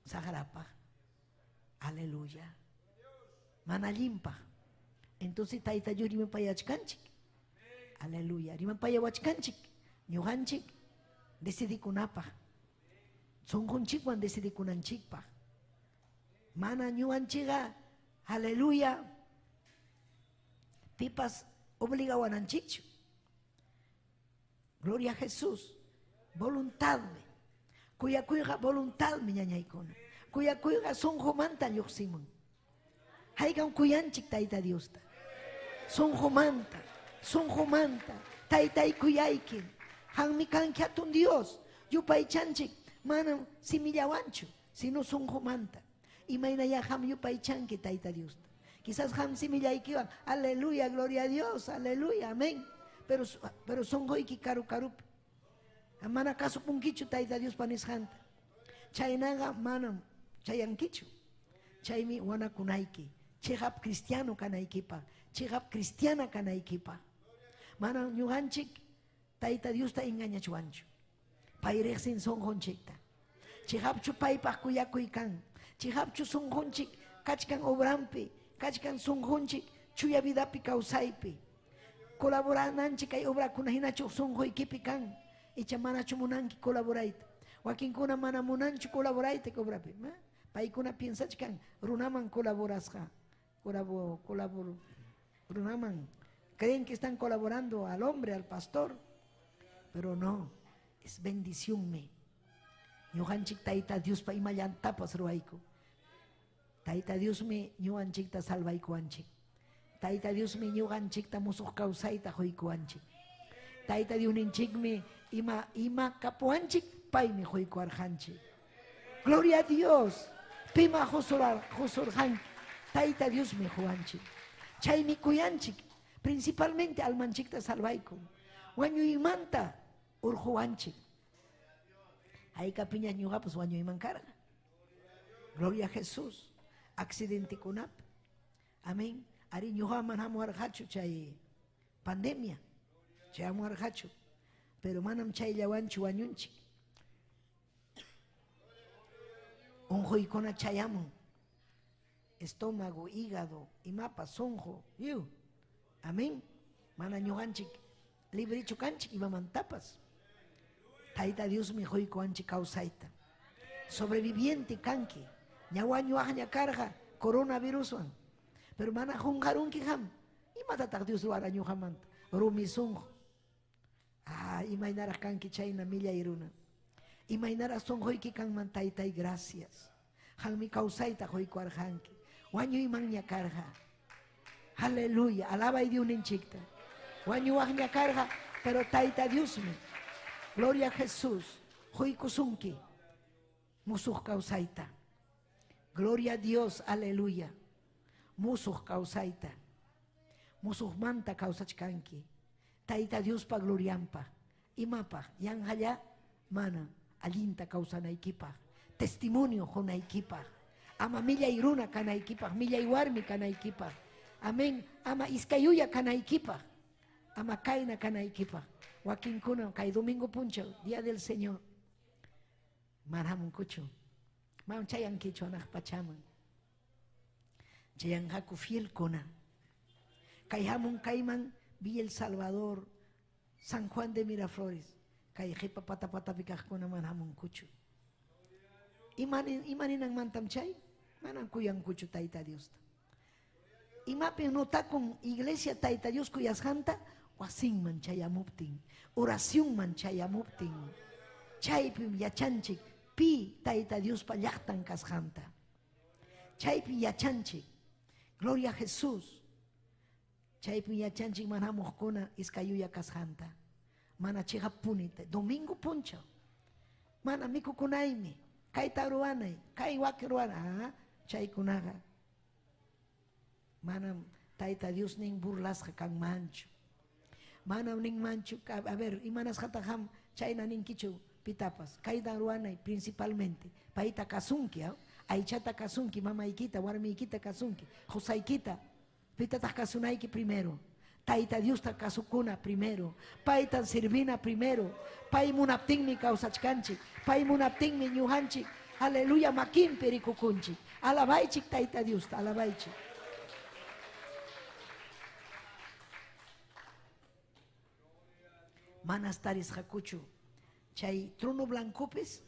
sagrapaq. Aleluya. Mana allinpaq. Entonces Tayta Dios rimapayachkanchik. Aleluya. Rimapayawachkanchik. Ñuqanchik decidikunapaq. Sunqunchikwan decidikunanchikpaq. Mana ñuqanchikqa, aleluya, pipas obligawananchikchu. Gloria a Jesús. Voluntadmi. Kuyakuyqa voluntadmi ñañaykuna. Kuyakuyqa sunqumanta lluqsimun. Haykam kuyanchik Tayta Diosta. Sunqumanta, sunqumanta. Taytay kuyayki. Qanmi kanki hatun Dios. Yupaychanchik manam simillawanchu, sino sunqumanta. Imaynaya qam yupaychanki Tayta Diosta. Quizás qam simillaykiwan, aleluya, gloria a Dios, aleluya, amén. Pero sunquyki karu karupi. Mana kasupunkichu Tayta Diospa nisqanta. Chaynaqa manam chayankichu. Chaymi wanakunayki. Chiqap cristiano kanaykipaq, chiqap cristiana kanaykipaq. Manam ñuqanchik Tayta Diosta engañachwanchu. Pay riqsin sunqunchikta. Chiqapchu paypaq kuyakuy kan. Chiqapchu sunqunchik kachkan obrampi, kachkan sunqunchik chuya vidapi kawsaypi. Colaborananchik kay obrakuna hinachu sunquykipi kan. Icha manachu munanki colaborayta. Wakinkuna mana munanchu colaborayta obrapi. Paykuna piensachkan runaman colaborasqa. Runaman. Creen que están colaborando al hombre, al pastor. Pero no, es bendición me. Ñuqanchik Tayta Diospa imallantapas ruwayku. Tayta Diosmi ñuqanchikta salvaykuwanchik. Tayta Diosmi ñuqanchikta musuq kawsayta quykuwanchik. Tayta Diosninchikmi ima kapuwanchik paymi quykuwarqanchik. Gloria a Dios. Pima husurqanki. Tayta Diosmi quwanchik. Chaymi kuyanchik. Principalmente almanchikta salvaykun. Wañuymanta urquwanchik. Haykapiña ñuqapas wañuyman karqa. Gloria a Jesús. Accidentekunapi. Amén. Ari ñuqaman hamuwarqachu chay pandemia. Chay hamuwarqachu. Pero manam chayllawanchu wañunchik. Unquykuna chayamun. Estómago, hígado, imapas, sunqu, lliw. Amén. Mana ñuqanchik librichu kanchik imamantapas. Tayta Diosmi quykuwanchik kawsayta. Sobreviviente kanki. Ña wañuwaqña karqa coronaviruswan. Pero mana qunqarunki qam. Imatataq Dios ruwara ñuqamanta? Rumi sunqu. Ah, imaynaraq kanki chayna millay runa. Imaynaraq sunquyki kanman Taytay, gracias. Qanmi kawsayta quykuwarqanki. Wañuymanña karqa. Aleluya, alabay Diosninchikta. Wañuwaqña karqa, pero Tayta Diosmi. Gloria a Jesús. Quykusunki musuq kawsayta. Gloria a Dios, aleluya. Musuq kawsayta. Musuqmanta kawsachkanki. Tayta Diospa glorianpaq. Imapaq? Yanqalla mana allinta kawsanaykipaq. Testimonio qunaykipaq. Ama millay runa kanaykipaq, millay warmi kanaykipaq. Amén. Ama iskayuya kanaykipaq. Ama kayna kanaykipaq. Wakinkuna kay domingo punchaw, día del Señor. Manam kuchu. Manam chayankichu hanaq pachaman. Chayanqaku fielkuna. Kay hamun kayman Villa El Salvador, San Juan de Miraflores. Kay qipa pata patapi kaqkuna mana hamunkuchu. Imaninanmantam chay? Manam kuyankuchu Tayta Diosta. Imapim notakun iglesia Tayta Dios kuyasqanta? Wasinman chayamuptin, oracionman chayamuptin. Chaypim yachanchik pi Tayta Diospa llaqtan kasqanta. Chaypim yachanchik. Gloria a Jesús. Chaypim yachanchik mana hamuqkuna iskayuya kasqanta. Mana chiqapuni domingo punchaw. Mana mikukunaymi, kayta ruwanay, kay waki ruwanay. Chaykunaqa manam Tayta Dios nin burlasqa kanmanchu. Manam ninmanchu, a ver, imanasqataq qam chayna ninkichu pitapas. Kayta ruwanay principalmente. Payta kasunki, aychata kasunki, mamaykita, warmiykita kasunki, qusaykita. Pitataq kasunayki primero. Tayta Diosta kasukuna primero. Paytan sirvina primero. Pay munaptinmi kawsachkanchik. Pay munaptinmi ñuqanchik. Aleluya, makinpi rikukunchik. Alabaychik Tayta Diosta, alabaychik. Manas tarisqakuchu. Chay trono blancopis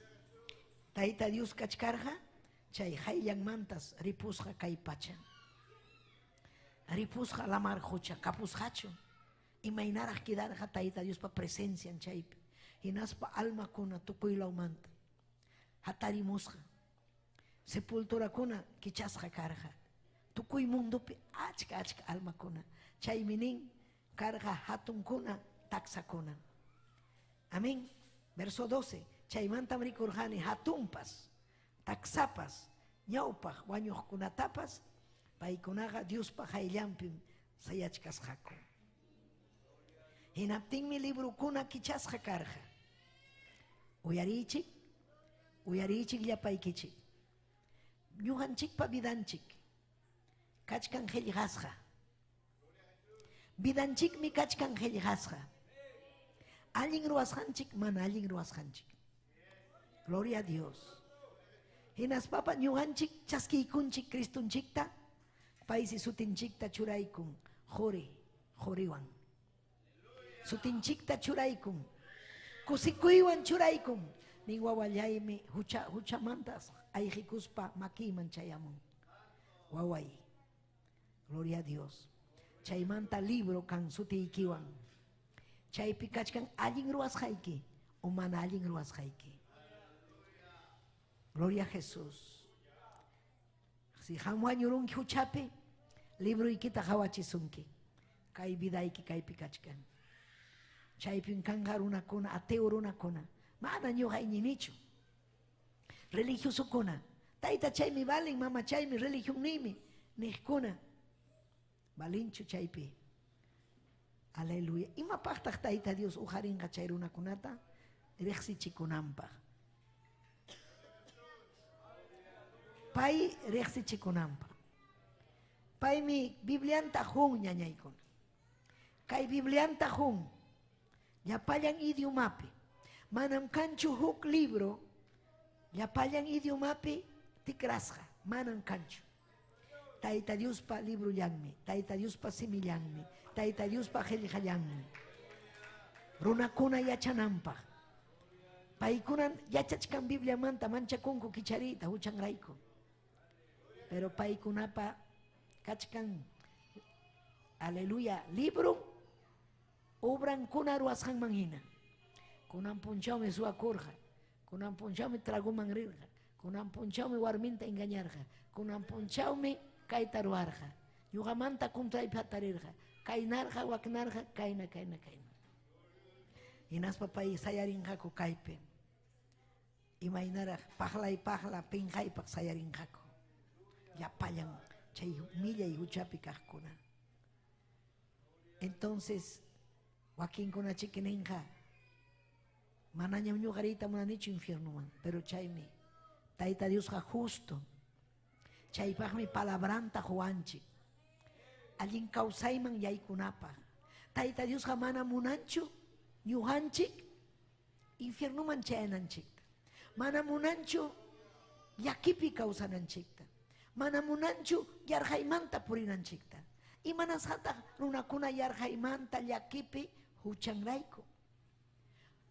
Tayta Dios kachkarqa, chay hayllanmantas ripusqa kay pacha. Ripusqa lamar qucha, kapusqachu. Imaynaraq quedarqa Tayta Diospa presencian chaypi. Hinaspa almakuna tukuy lawmanta. Hatarimusqa. Sepulturakuna kichasqa karqa. Tukuy mundopi achka achka almakuna. Chaymi nin karqa hatunkuna taksakuna. Amén. Verso 12. Chaymantam rikurqani hatunpas, taksapas, ñawpaq wañuqkunatapas, paykunaqa Diospa hayllanpim sayachkasqaku. Hinaptinmi librukuna kichasqa karqa. Uyariychik, uyariychik llapaykichik. Ñuqanchikpa vidanchik kachkan qillqasqa. Vidanchikmi kachkan qillqasqa. Allin ruwasqanchik, mana allin ruwasqanchik. Gloria a Dios. Hinaspapa ñuqanchik chaskiykunchik Cristunchikta, paysi sutinchikta churaykun quri, quriwan. Sutinchikta churaykun, kusikuywan churaykun. Nin wawallaymi huchamantas ayqikuspa makiyman chayamun. Waway. Gloria a Dios. Chaymanta libro kan sutiykiwan. Chaypi kachkan allin ruwasqayki o mana allin ruwasqayki. Gloria a Jesús. Si qam wañurunki huchapi, libroykita qawachisunki. Kay vidayki kaypi kachkan. Chaypim kanqa runakuna, ateo runakuna. Mana ñuqa iñinichu. Religiosokuna. Tayta chaymi valen, mama chaymi, religionniymi, niqkuna. Valinchu chaypi. Aleluya. Imapaqtaq Tayta Dios uqarinqa chay runakunata? Riqsichikunanpaq. Pay riqsichikunanpaq. Paymi Biblianta hun ñañaykuna. Kay Biblianta hun. Llapallan idiomapi. Manam kanchu huk libro. Llapallan idiomapi tikrasqa. Manam kanchu. Tayta Diospa librullanmi, Tayta Diospa simillanmi, Tayta Diospa qillqallanmi. Runakuna yachananpaq. Paykunan yachachkan Bibliamanta manchakunku kichariyta huchanrayku. Pero paykunapa kachkan, aleluya, libro obrankuna ruwasqanman hina. Kunan punchawmi suwakurqa, kunan punchawmi traguman rirqa, kunan punchawmi warminta engañarqa, kunan punchawmi kayta ruwarqa, ñuqamanta contraypi hatarirqa, kaynarqa, waknarqa, kayna, kayna, kayna. Hinaspa pay sayarinqaku kaypi. Imaynaraq paqlay paqla pinqaypaq sayarinqaku. Llapallan chay millay huchapi kaqkuna. Entonces, wakinkuna chikininqa manañam ñuqa riyta munanichu infiernoman, pero chaymi Tayta Diosqa justo. Chaypaqmi palabranta quwanchik. Allin kawsayman yaykunapaq. Tayta Diosqa mana munanchu ñuqanchik infiernoman chayananchikta. Mana munanchu llakipi kawsananchikta. Mana munanchu yarqaymanta purinanchikta. Imanasqataq runakuna yarqaymanta llakipi huchanrayku.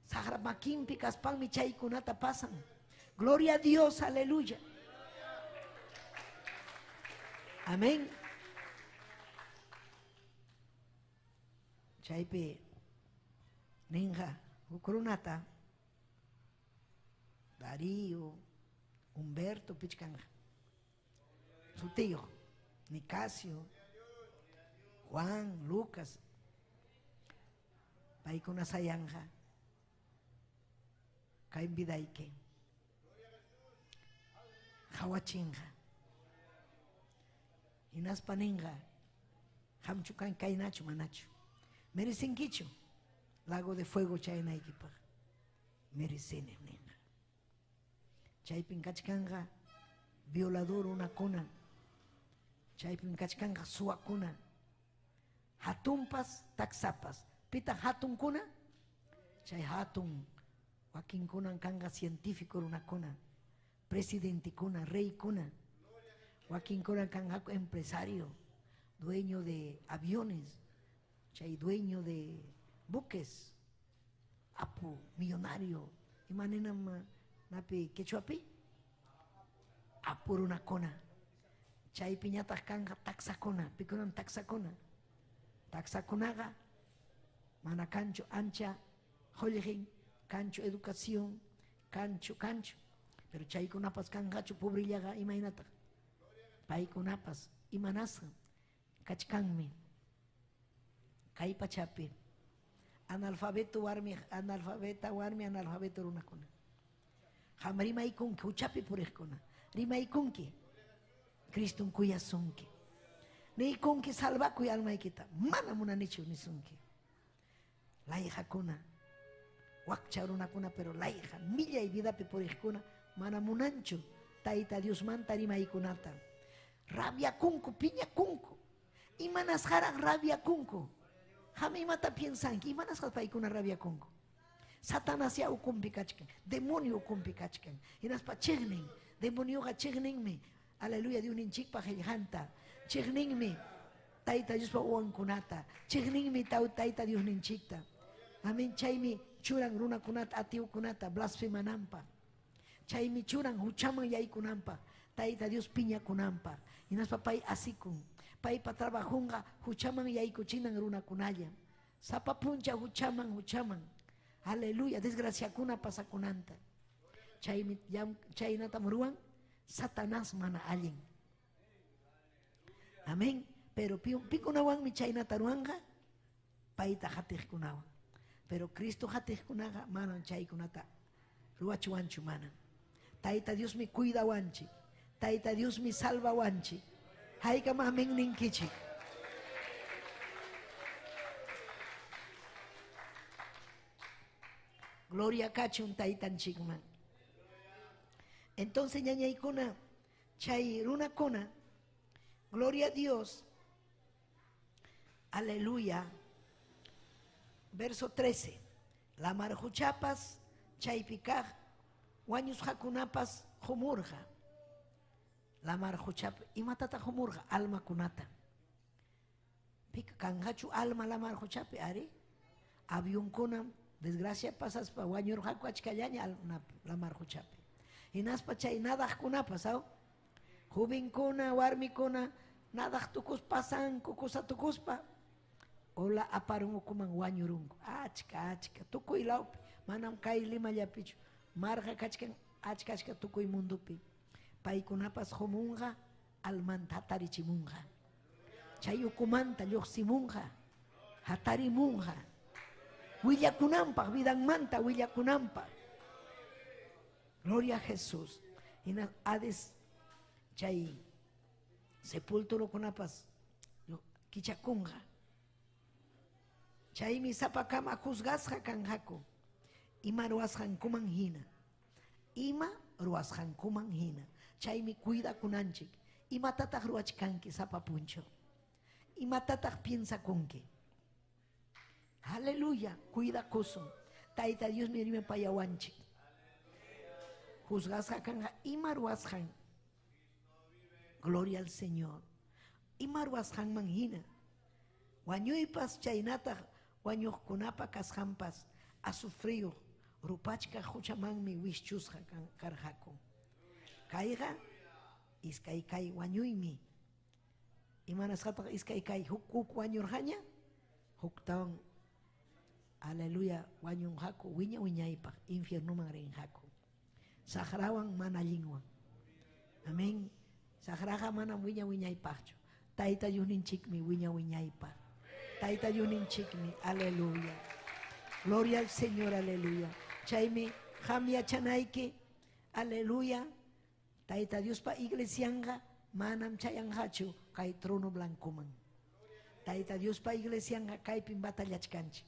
Saqra makinpi kaspanmi chaykunata pasan. Gloria a Dios, aleluya. Amén. Chaypi ninqa huk runata Darío, Humberto pichkanqa. Sutiyuq, Nicasio, Juan, Lucas. Paykuna sayanqa kay vidayki. Qhawachinqa. Hinaspa ninqa, qamchu kan kaynachu manachu. Merecinkichu lago de fuego chayanaykipaq. Merecini ninqa. Chaypin kachkanqa violador runakuna. Chaypin kachkanqa suwakuna. Hatunpas, taksapas. Pitaq hatunkuna? Chay hatun wakinkunan kanqa científico runakuna, presidentekuna, reykuna. Wakinkuna kanqaku empresario, dueño de aviones, chay dueño de buques, apu, millonario. Imaninam napi quechuapi? Apu runakuna. Chaypiñataq kanqa taksakuna, pikunan taksakuna. Taksakunaqa mana kanchu ancha qullqin, kanchu educación, kanchu, kanchu. Pero chaykunapas kanqachu pobrillaqa imaynataq. Paykunapas imanasqa kachkanmi. Kay pachapi analfabeto warmi, analfabeta warmi, analfabeto runakuna. Qam rimaykunki, huchapi puriqkuna. Rimaykunki, Criston kuyasunki. Niykunki salvakuy almaykita, mana munanichu nisunki. Layqakuna, wakcha runakuna, pero layqa, millay vidapi puriqkuna, mana munanchu Tayta Diosmanta rimaykunata. Rabiakunku, piñakunku. Imanasqaraq rabiakunku. Qam imata piensanki, imanasqa paykuna rabiakunku. Satanás ya ukumpi kachkan, demonio ukumpi kachkan. Hinaspa chiqnin, demonioqa chiqninmi. Aleluya, Diosninchikpa qillqanta. Chiqninmi Tayta Diospa uwankunata. Chiqninmi Tayta Diosninchikta. Amén. Chaymi churan runakunata, ateukunata, blasfemananpaq. Chaymi churan huchaman yaykunanpaq. Tayta Dios piñakunanpaq. Hinaspa pay asikun. Paypa trabajunqa huchaman yaykuchinan runakunalla. Sapa puncha huchaman, huchaman. Aleluya, desgraciakuna pasakunanta. Chaymi chaynatam ruwan Satanás mana allin. Amén. Pero pikunawanmi chaynata ruwanqa payta hatiqkunawan. Pero Cristo hatiqkunaqa manam chaykunata ruwachiwanchu manam. Tayta Diosmi cuidawanchik. Tayta Diosmi salvawanchik. Haykam amén ninkichik. Gloria kachun taytanchikman. Entonces ñañaykuna, chay runakuna, gloria a Dios, aleluya. Verso 13, la marjuchapas, chaypikaj, wañusqakunapas humurqa. La marjuchap, imatata humurqa, almakunata. Pika kanqachu alma la marjuchapi, ari. Avionkuna, desgracia pasaspa, wañurqaku achkallaña la marjuchapi. Hinaspa chay nadaqkunapas, aw? Jovenkuna, warmikuna, nadaq tukuspa pasanku, kusa tukuspa. Ola aparun ukuman wañurunku. Achka, achka, tukuy lawpi, manam kay Limallapichu. Marqa kachkan, achka, achka tukuy mundupi. Paykunapas humunqa, almanta hatarichimunqa. Chay ukumanta lluqsimunqa, hatarimunqa. Willakunanpaq, vidanmanta willakunanpaq. Gloria a Jesús. Hina Hades chay sepulturukunapas kichakunqa. Chaymi sapakama juzgasqa kanqaku. Ima ruwasqankuman hina. Ima ruwasqankuman hina. Chaymi cuidakunanchik. Imatataq ruwachkanki sapa punchaw. Imatataq piensakunki. Aleluya, cuidakusun. Tayta Diosmi rimapayawanchik. Juzgasqa kanqa ima ruwasqan. Gloria al Señor. Ima ruwasqanman hina. Wañuypas chaynataq wañuqkunapa kasqanpas azufriyuq rupachkaq huchamanmi wischusqa karqaku. Kayqa iskay kay wañuymi. Imanasqataq iskay kay huk huk wañurqaña, huktawan aleluya wañunqaku wiña wiñaypaq infiernuman rinqaku. Saqrawan mana allinwan. Amén. Saqraqa manam wiña wiñaypaqchu. Tayta Diosninchikmi wiña wiñaypaq. Tayta Diosninchikmi, aleluya. Gloria al Señor, aleluya. Chaymi qam yachanayki, aleluya. Tayta Diospa iglesianqa manam chayanqachu kay trono blancoman. Tayta Diospa iglesianqa kaypim batallachkanchik.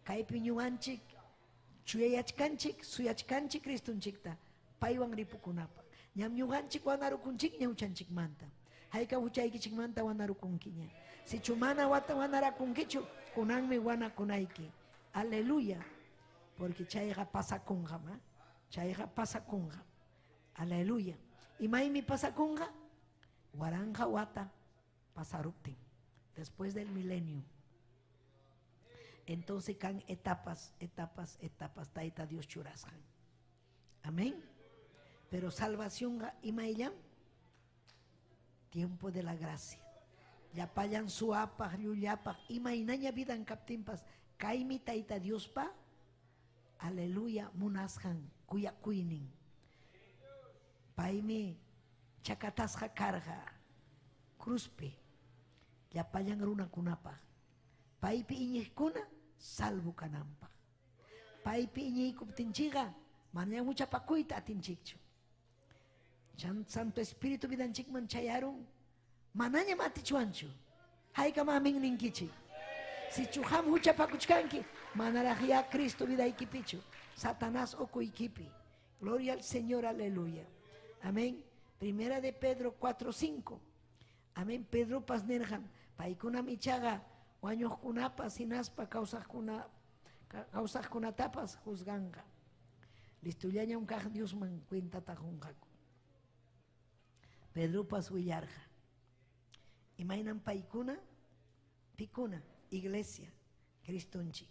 Kaypi ñuqanchik chuyayachkanchik, suyachkanchik Cristonchikta, paywan ripukunapaq. Ñam ñuqanchik wanarukunchikña huchanchikmanta. Hayka huchaykichikmanta wanarukunkiña. Sichu mana wata wanarakunkichu, kunanmi wanakunayki. Aleluya. Porque chayqa pasakunqam, ¿ah? Chayqa pasakunqam. Aleluya. Imaymi pasakunqa? Waranqa wata pasaruptin. Después del milenio. Entonces kan etapas, etapas, etapas, Tayta Dios churasqan. Amén. Pero salvación imayllam tiempo de la gracia. Llapallan suapaq, llullapaq, imaynaña vidan kaptinpas, kaymi Tayta Diospa, aleluya, munasqan, kuyakuynin. Paymi chakatasqa karqa cruzpi, llapallan runakunapaq. Paypi iñiqkuna salvo kananpaq. Paypi iñiykuptinchikqa manaña huchapakuyta atinchikchu. Santo Espíritu vidanchikman chayarun, manañam atichwanchu. Haykam amin ninkichik. Sichu qam huchapakuchkanki, manaraq ya Cristo vidaykipichu. Satanás ukuykipi. Gloria al Señor, aleluya. Amén. Primera de Pedro 4:5. Amén. Pedro pas nirqan, paykunam ichaqa wañuqkunapas hinaspa kawsaqkunatapas juzganqa. Listullañam kaq Diosman cuentata qunqaku. Pedropas willarqa. Imaynam paykuna, pikuna, iglesia, Cristonchik.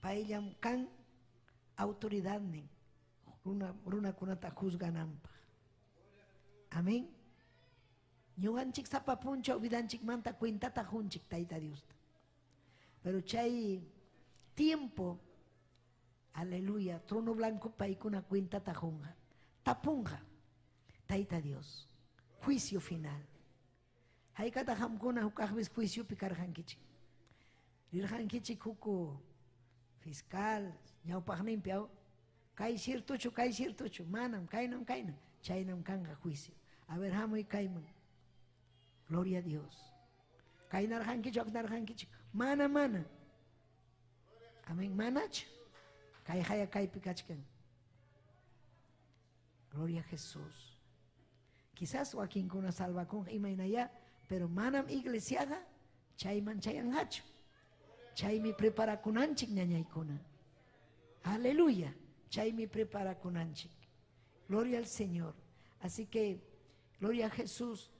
Payllam kan autoridadnin runakunata juzgananpaq. Amén. Ñuqanchik sapa punchaw vidanchikmanta cuentata qunchik Tayta Diosta. Pero chay tiempo, aleluya, trono blanco paykuna cuentata qunqa. Tapunqa Tayta Dios. Juicio final. Haykata qamkuna hukaqpis juiciopi karqankichik. Rirqankichik huku fiscal, ñawpaqninpi aw, kay ciertochu, kay ciertochu, manam, kaynam, kaynam, chaynam kanqa juicio. A ver, hamuy kayman. Gloria a Dios. Kaynarqankichu, aknarqankichu, mana, mana. Amén, manachu. Kay haya kaypi kachkan. Gloria a Jesús. Quizás wakinkuna salvakunqa imaynaya, pero manam iglesiaqa chayman chayanqachu. Chaymi preparakunanchik ñañaykuna. Aleluya. Chaymi preparakunanchik. Gloria al Señor. Así que, gloria a Jesús.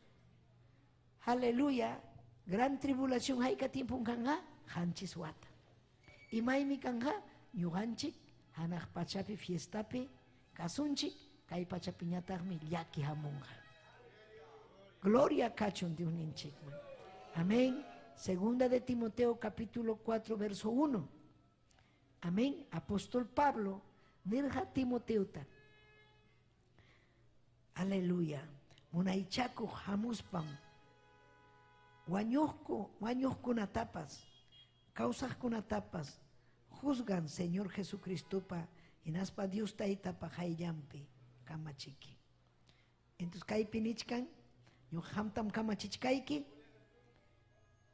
Aleluya. Gran tribulación hayka tiempo kanqa qanchis wata. Imaymi kanqa ñuqanchik hanaq pachapi fiestapi kasunchik, kay pachapiñataqmi llaki hamunqa. Gloria kachun Diosninchikman. Amén. Segunda de Timoteo capítulo 4 verso 1. Amén. Apóstol Pablo nirqa Timoteota. Aleluya. Munaychakuq hamuspam wañuqku, wañuqkunatapas, kawsaqkunatapas juzgan Señor Jesucristopa Hinaspa Dios Taytapa qayllanpi kamachiki. Entonces kaypi nichkan, ñuqa qamtam kamachichkayki,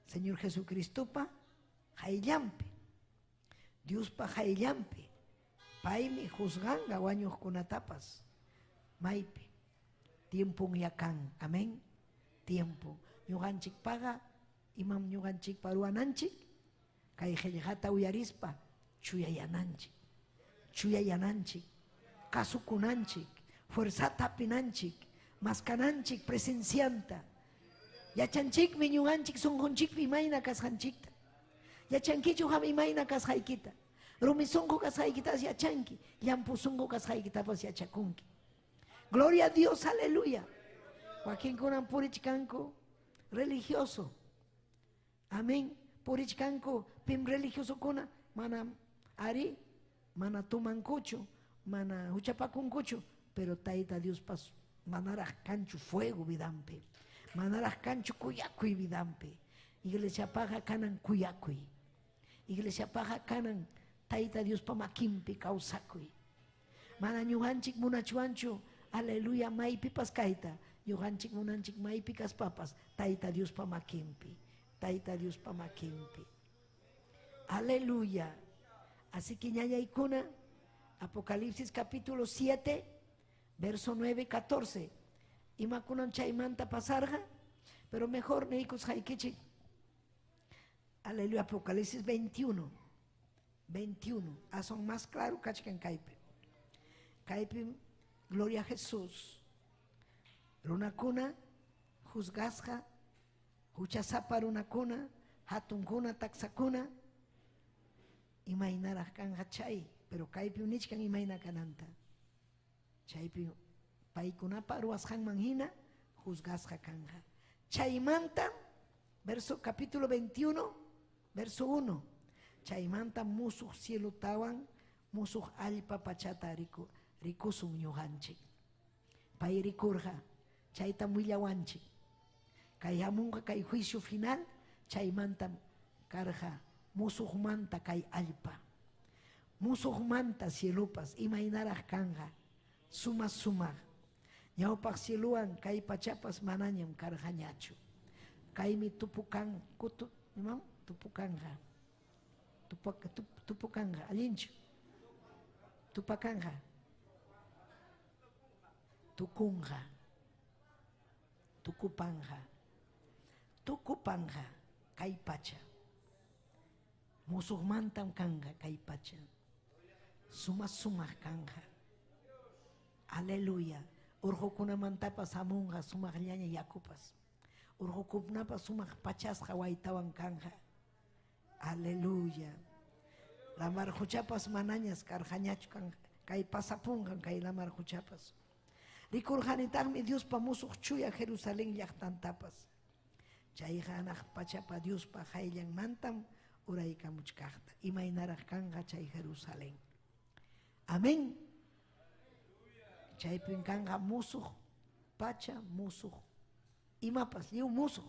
Señor Jesucristopa qayllanpi, Diospa qayllanpi, paymi juzganga wañuqkunatapas maypi tiemponya kan. Amén. Tiempo. Ñuqanchikpaqa imam ñuqanchikpa ruwananchik kay qillqata uyarispa chuyayananchik. Chuyayananchik, kasukunanchik, fuerzata hapinanchik, maskananchik presencianta. Yachanchikmi ñuqanchik sunqunchikpi imayna kasqanchikta. Yachankichu qam imayna kasqaykita. Rumi sunqu kasqaykitapas yachanki, llampu sunqu kasqaykitapas yachakunki. Gloria a Dios, aleluya. Wakinkunam purichkanku religioso. Amén. Purichkanku pim religiosokuna manam ari mana tumankuchu, mana huchapakunkuchu, pero Tayta Diospas manaraq kanchu fuego vidanpi. Manaraq kanchu kuyakuy vidanpi. Iglesiapaqa kanan kuyakuy. Iglesiapaqa kanan Tayta Diospa makinpi kawsakuy. Mana ñuqanchik munachwanchu, aleluya, maypipas kayta. Ñuqanchik munanchik maypi kaspapas Tayta Diospa makinpi. Tayta Diospa makinpi. Aleluya. Así que ñañaykuna, Apocalipsis capítulo 7, verso 9 y 14. Imakunam chaymanta pasarqa, pero mejor niykusqaykichik. Aleluya, Apocalipsis 21. 21. Aswan más claro kachkan kaypi. Kaypi, gloria a Jesús. Runakuna juzgasqa, huchasapa runakuna, hatunkuna, taksakuna, imaynaraq kanqa chay, pero kaypi nichkan imayna kananta. Chaypi paykunapa ruwasqanman hina juzgasqa kanqa. Chaymanta, verso capítulo 21, verso 1. Chaymanta musuq cielotawan musuq allpa pachata rikusun ñuqanchik. Pay rikurqa, chaytam willawanchik. Kay hamunqa kay juicio final, chaymantam karqa musuqmanta kay allpa. Musuqmanta cielopas imaynaraq kanqa, suma sumaq. Ñawpaq cielowan kay pachapas manañam karqañachu. Kaymi tupukan kutu, imam? Tupukanqa. Tupukanqa, allinchu. Tupakanja. Tukunqa. Tukupanja. Tukupanja kay pacha. Musuqmantam kanqa kay pacha. Suma sumaq kanja. Aleluya. Urqukunamantapas hamunqa sumaqllaña yakupas. Urqukunapas sumaq pachasqa waytawan kanja. Aleluya. Lamar quchapas manañas karqañachu kanja. Kay pasapunqan kay lamar quchapas. Rikurqanitaqmi Diospa musuq chuya Jerusalén llaqtantapas. Chayqa hanaq pachapa Diospa qayllanmantam uraykamuchkaqta. Imaynaraq kanqa chay Jerusalén. Amén. Chaypim kanqa musuq pacha, musuq imapas, lliw musuq.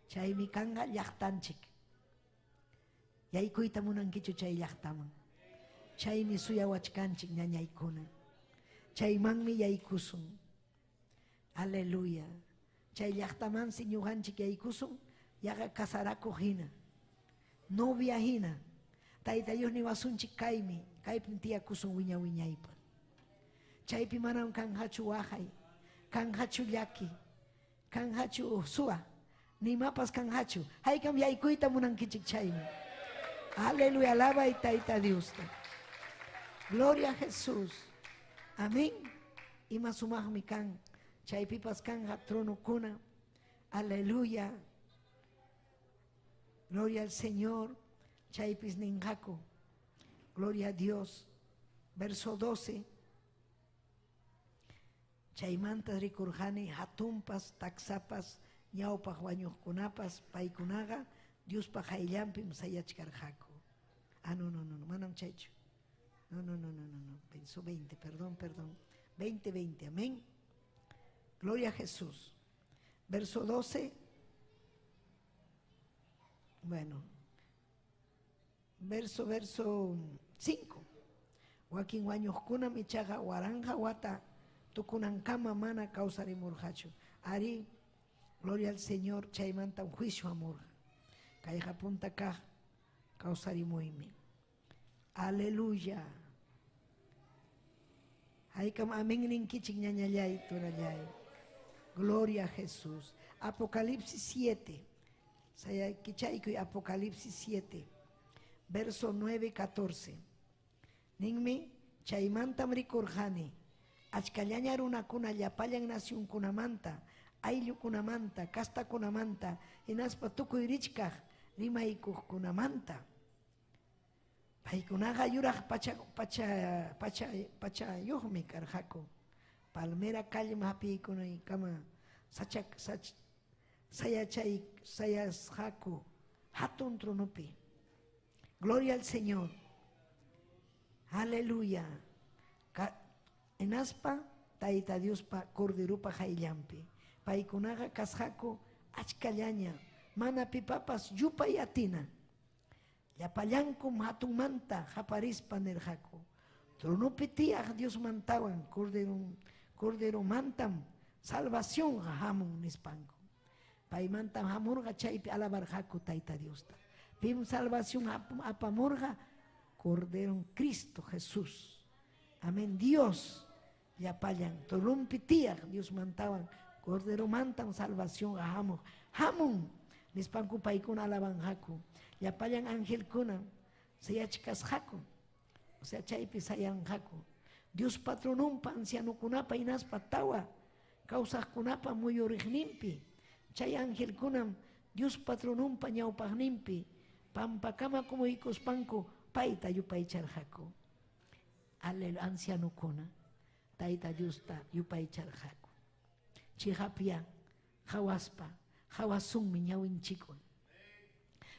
Chaymi kanqa llaqtanchik. Yaykuyta munankichu chay llaqtaman. Chaymi suyawachkanchik ñañaykuna. Chaymanmi yaykusun. Aleluya. Chay llaqtamansi ñuqanchik yaykusun, yaqa kasarakuq hina. Novia hina. Tayta Dios niwasunchik kaymi, kaypim tiyakusun wiña wiñaypa. Chaypi manam kanqachu waqay, kanqachu llaki, kanqachu suwa, nimapas kanqachu. Haykam yaykuyta munankichik chaymi. Aleluya, alabay Tayta Diosta. Gloria a Jesús. Amén. Ima sumaqmi kan. Chaypipas kanja tronokuna. Aleluya. Gloria al Señor. Chaypis ninqaku. Gloria a Dios. Verso 12. Chaymanta rikurqani hatunpas, taksapas, ñawpaq wañuqkunapas, paykunaqa Diospa qayllanpim sayachkarqaku. Ah, no, no, no, no, manam chaychu. No, no, no, no, no, no. Pensó 20, perdón, perdón. 20, 20, amén. Gloria a Jesús. Verso 12. Bueno. Verso 5. Wakin wañuqkunam ichaqa 1000 wata tukunankama mana kawsarimurqachu. Ari, gloria al Señor, chaymantam juicio hamurqa. Kayqa punta kaq kawsarimuymi. Aleluya. Haykam amén ninkichik ñañallay, turallay. Gloria a Jesús. Apocalipsis 7. Sayaykichaykuy Apocalipsis 7. Verso 9, 14. Ninmi, chaymantam rikurqani. Achkallaña runakuna llapallan nacionkunamanta, ayllukunamanta, kastakunamanta, hinaspa tukuy richkaq rimaykuqkunamanta. Paykunaqa yuraq pachayuqmi karqaku. Palmera kallma hapiykunaykama sayasqaku hatun tronopi. Gloria al Señor. Aleluya. Hinaspa Tayta Diospa Corderopa hayllanpi. Paykunaqa kasqaku achkallaña, mana pipapas yupay atina. Llapallankum hatunmanta haparispa nirqaku. Tronopi tiyaq Diosmantawan Corderomantam salvacionqa hamun nispanku. Paymantam hamurqa chaypi alabarqaku Tayta Diosta. Pim salvación apamurqa Cordero Cristo Jesús. Amén. Dios llapallan tronopi tiyaq Diosmantawan Corderomantam salvación hamun. Hamun nispanku paykuna alabanqaku. Llapallan angelkuna sayachkasqaku. O sea, chaypi sayanqaku. Dios patronumpa ancianukunapa hinaspa tawa kawsaqkunapa muyuriqninpi. Chay angelkunam Dios patronumpa ñawpaqninpi pampakama kumuykuspanku payta yupaycharqaku. Aleluya, ancianukuna Tayta Diosta yupaycharqaku. Chihapya hawaspa hawasunmi ñawinchikwan.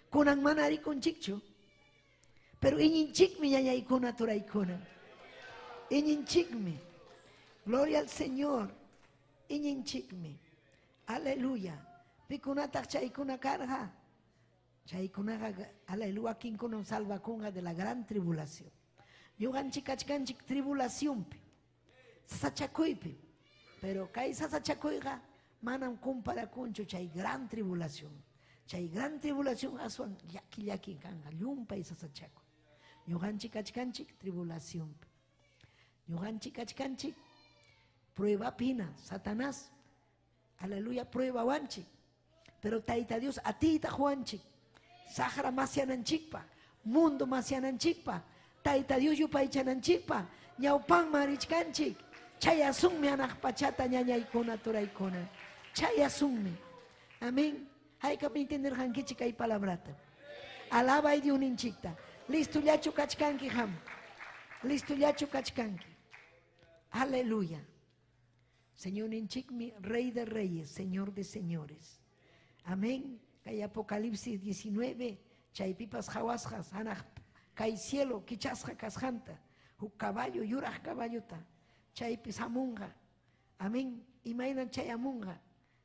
Kunan mana rikunchikchu, pero iñinchikmi ñañaykuna turaykuna. Iñinchikmi. Gloria al Señor. Iñinchikmi. Aleluya. Pikunataq chaykuna karqa. Chaykunaqa aleluya wakinkunam salvakunqa de la gran tribulación. Ñuqanchik kachkanchik tribulacionpi, sasachakuypi. Pero kay sasachakuyqa manam comparakunchu chay gran tribulación. Chay gran tribulación aswan llaki llaki kanqa llumpay sasachakuy. Ñuqanchik kachkanchik tribulacionpi. Ñuqanchik kachkanchik prueba pina, Satanás, aleluya, prueba wanchik. Pero Tayta Dios atiyta huwanchik. Saqra masyananchikpa, mundo masyananchikpa, Tayta Dios yupaychananchikpa, ñawpanman richkanchik. Chayasunmi anaq pachata ñañaykuna turaykuna. Chayasunmi. Amén. Haykam entenderqankichik kay palabrata. Alabay Diosninchikta. Listullachu kachkanki qam. Listullachu kachkanki. Aleluya. Señorninchikmi, Rey de Reyes, Señor de Señores. Amén. Kay Apocalipsis 19, chaypipas hawasqas, hanaq kay cielo kichasqa kasqanta, huk caballo, yuraq caballota, chaypis hamunqa. Amén. Imaynan chayamunqa,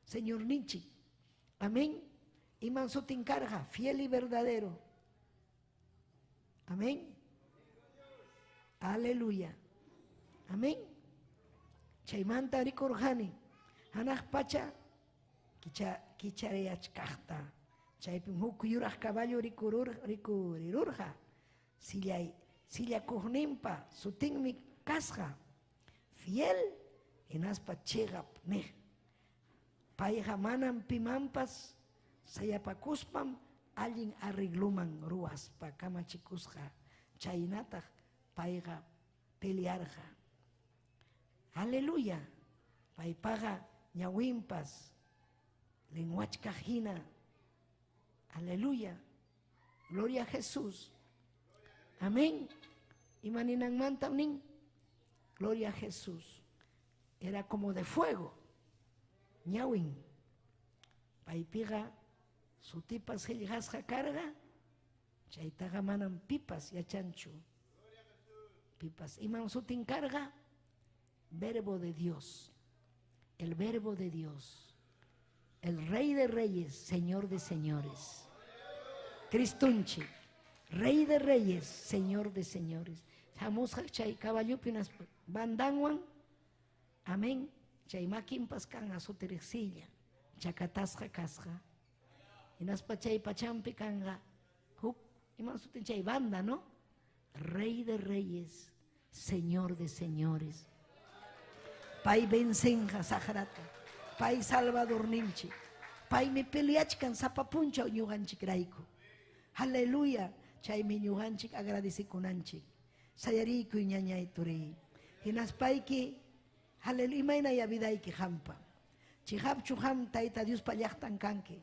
Señorninchik. Amén. Iman sutin karqa, fiel y verdadero. Amén. Aleluya. Amén. Chaymanta rikurqani, hanaq pacha kicharayachkaqta. Chaypim huk yuraq caballo rikurirurqa. Sillakuqninpa sutinmi kasqa. Fiel hinaspa chiqap niq. Payqa manam pimanpas sayapakuspam allin arregluman ruwaspa kamachikusqa. Chaynataq payqa pelearqa. Aleluya. Paypaqa ñawinpas lenguachkaq hina. Aleluya. Gloria a Jesús. Amén. Imaninanmantam nin. Gloria a Jesús. Era como de fuego. Ñawin. Paypiqa sutipas qillqasqa karqa. Chaytaqa manam pipas yachanchu. Pipas. Iman sutin karqa? Verbo de Dios. El verbo de Dios. El Rey de Reyes, Señor de Señores. Cristunchi, Rey de Reyes, Señor de Señores. Hamusqa chay caballopi hinaspa bandanwan. Amén. Chay makinpas kanqa suti riqsiylla. Chakatasqa kasqa. Hinaspa chay pachampi kanqa huk iman sutin chay banda, ¿no? Rey de reyes, Señor de señores. Pay vencenqa saqrata. Pay salvadorninchik. Paymi peleachkan sapa punchaw ñuqanchikrayku. Aleluya. Chaymi ñuqanchik agradecekunanchik. Sayariykuy ñañay turiy. Hinaspayki, aleluya, imaynaya vidayki qampa. Chihapchu qam Tayta Diospa llaqtan kanki.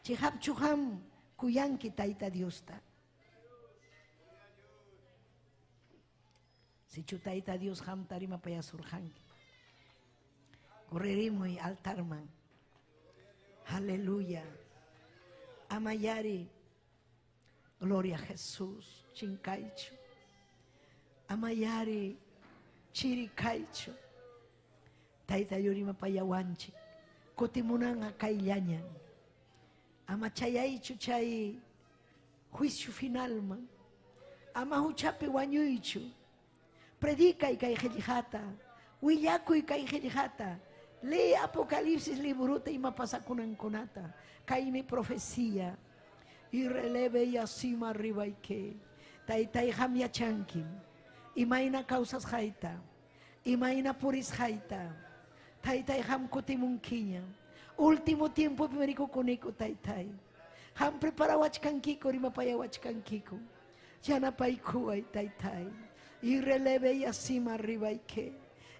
Chihapchu qam kuyanki Tayta Diosta. Sichu Tayta Dios qamta rimapayasurqanki. Correrimuy altarman. Aleluya. Amayari. Gloria a Jesús. Chinkaychu. Amayari. Chirikaychu. Tayta Dios rimapayawanchik. Kutimunanqa kayllañan. Ama chayaychu chay juicio finalman. Ama huchapi wañuychu. Predicay kay qillqata. Willakuy kay qillqata. Lee Apocalipsis libruta ima pasakunankunata. Kaymi profecía. Y releve y asima arriba y que. Taytay qam yachankim. Imayna kawsasqayta. Imayna purisqayta. Taytay qam kutimunkiña. Último tiempo rikukuniku taytay. Qam preparawachkankiku rimapayawachkankiku. Yanapaykuway taytay. Y releve y asima arriba y que.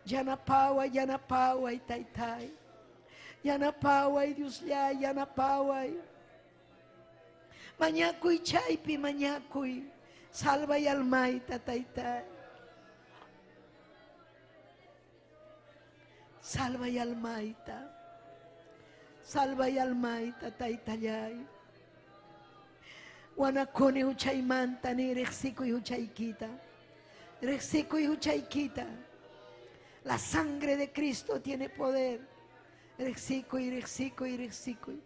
Yanapaway, yanapaway taytay. Yanapaway Diosllay, yanapaway. Mañakuy chaypi, mañakuy. Salvay almayta taytay. Salvay almayta. Salvay almayta taytallay. Wanakuni huchaymanta ni riqsikuy huchaykita. Riqsikuy huchaykita. La sangre de Cristo tiene poder. Riqsikuy, riqsikuy, riqsikuy.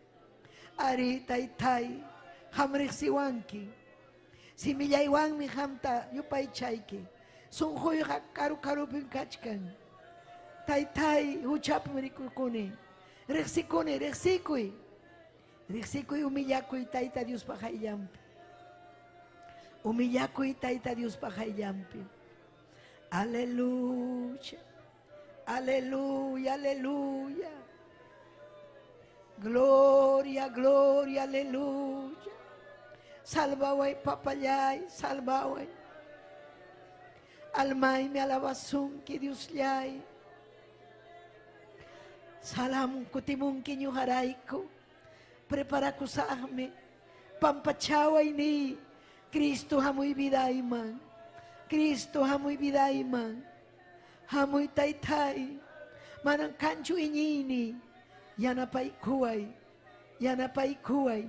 Ari taytay. Qam riqsiwanki. Simillaywanmi qamta yupaychayki. Sunquyqa karu karupim kachkan. Taytay huchapim rikukuni. Riqsikuni, riqsikuy. Riqsikuy humillakuy Tayta Diospa qayllanpi. Humillakuy Tayta Diospa qayllanpi. Aleluya. Aleluya, aleluya. Gloria, gloria, aleluya. Salvaway papallay, salvaway. Almaymi alabasunki Diosllay. Salam kutimunki ñuqarayku. Preparakusaqmi. Pampachaway ni. Cristo hamuy vidayman. Cristo hamuy vidayman. Hamuy taytay. Manam kanchu iñiyni. Yanapaykuway. Yanapaykuway.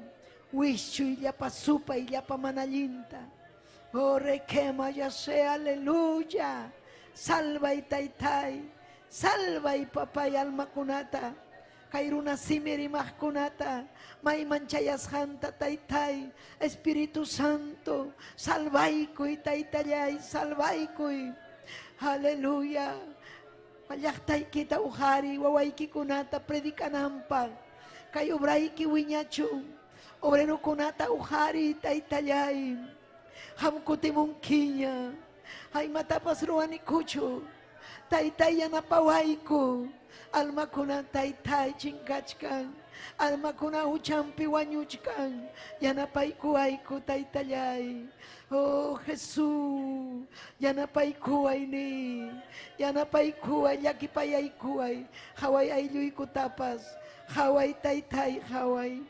Wischuy llapa supay llapa mana allinta. Oh, requema ya sea, aleluya. Salvay taytay. Salvay papay almakunata. Kay runa simi rimaqkunata. Mayman chayasqanta taytay. Espíritu Santo. Salvaykuy taytallay. Salvaykuy. Aleluya. Llaqtaykita uqariy wawaykikunata predicananpaq. Kay obrayki wiñachun. Obrerokunata uqariy taytallay. Qam kutimunkiña. Imatapas ruwanikuchu. Taytay yanapawayku. Almakuna taytay chinkachkan. Almakuna huchampi wañuchkan. Yanapaykuwayku taytallay. Oh Jesús, yanapaykuway ni. Yanapaykuway llakipayaykuway. Qhaway aylluykutapas. Qhaway taytay qhaway.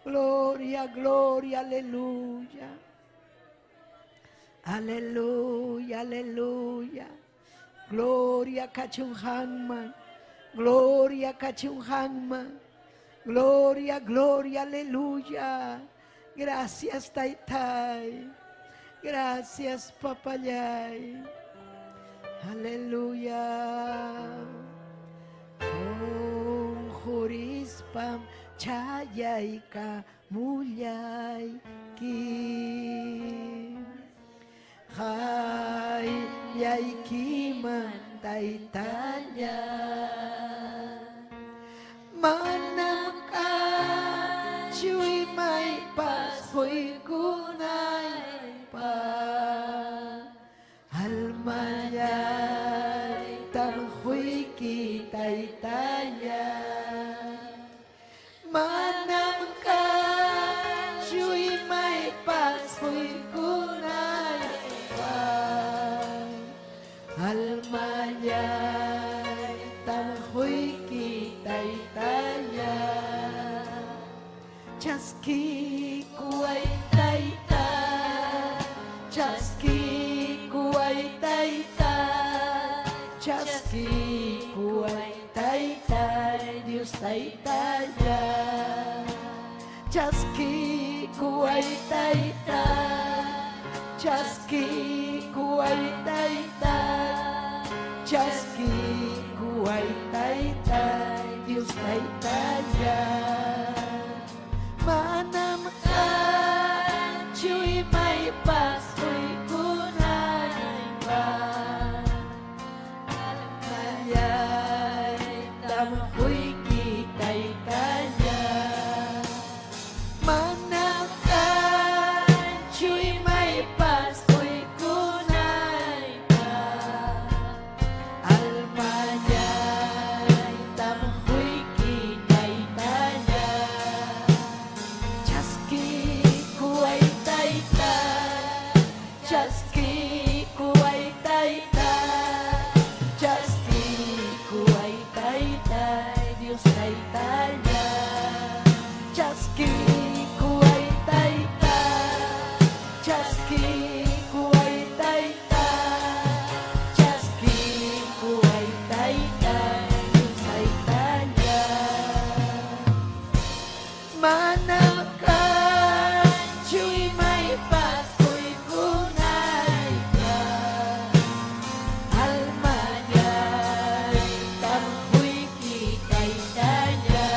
Gloria, gloria, aleluya. Aleluya, aleluya. Gloria kachun qamman. Gloria kachun qamman. Gloria, gloria, aleluya. Gracias, Taytay. Gracias, Papallay. Aleluya. Qunqurispam chayaykamullayki. Qayllaykiman taytalla Manam kanchu imaypas quykunaypaq Almallaytam quyki taytalla Manam kanchu imaypas quykunaypaq Almallaytam quyki taytalla Chaskikuway tayta Chaskikuway tayta Chaskikuway tayta Dios taytalla Chaskikuway tayta Chaskikuway tayta Chaskikuway tayta Dios taytalla Manam kanchu imaypas quykunaypaq Almallaytam quyki taytalla Manam kanchu imaypas quykunaypaq Almallaytam quyki taytalla Chaskikuway tayta Chaskikuway tayta Chaskikuway tayta Dios taytalla Chaskikuway tayta Chaskikuway tayta Chaskikuway tayta Dios taytalla Manam kanchu imaypas quykunaypaq Almallaytam quyki taytalla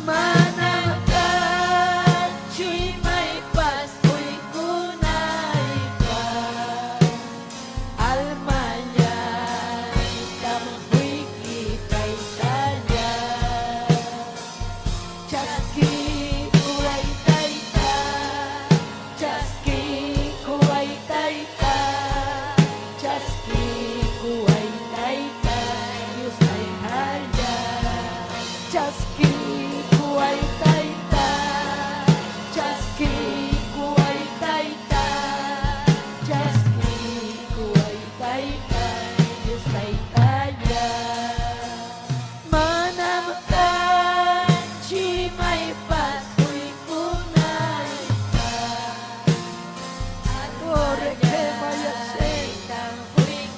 Manam kanchu imaypas quykunaypaq Almallaytam quyki taytalla Chaskikuway tayta Chaskikuway tayta Chaskikuway tayta Dios taytalla Chaskikuway tayta Chaskikuway tayta Chaskikuway tayta Dios taytalla Manam kanchu imaypas quykunaypaq Corre que vaya a ser.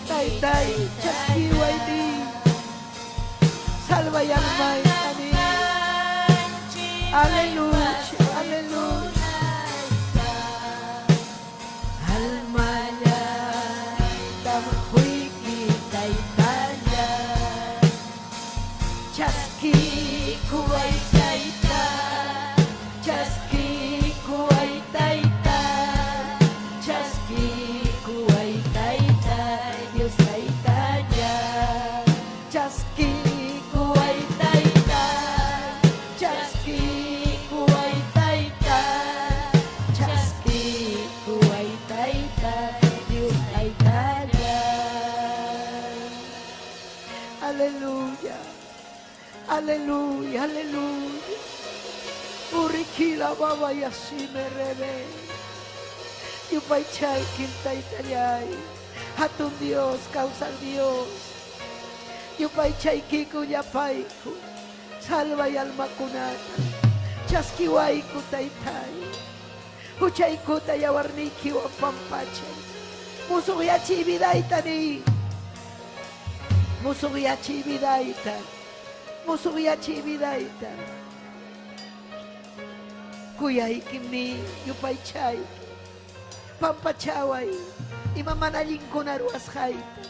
Taytay, chaskiway ni. Salva y alma y ani. Aleluya, aleluya. Almallaytam quyki taytalla Chaskikuway tayta Chaskikuway tayta Chaskikuway tayta Dios taytalla Chaskikuway tayta Chaskikuway tayta Chaskikuway tayta Dios taytalla Aleluya. Aleluya, aleluya. Urikila baba y así me rebe. Yupaychay quintaytallay. Hatun Dios, causa Dios. Yupaychay kiku yapayku. Salva y alma kunata. Chaskiwayku taytay. Huchaykuta yawarniki wapampachay. Musuqyachiy vidaytani. Musuqyachiy vidayta. Musuqyachiy vidayta. Kuyaykimi yupaychayki. Pampachaway ima mana allinkuna ruwasqayta.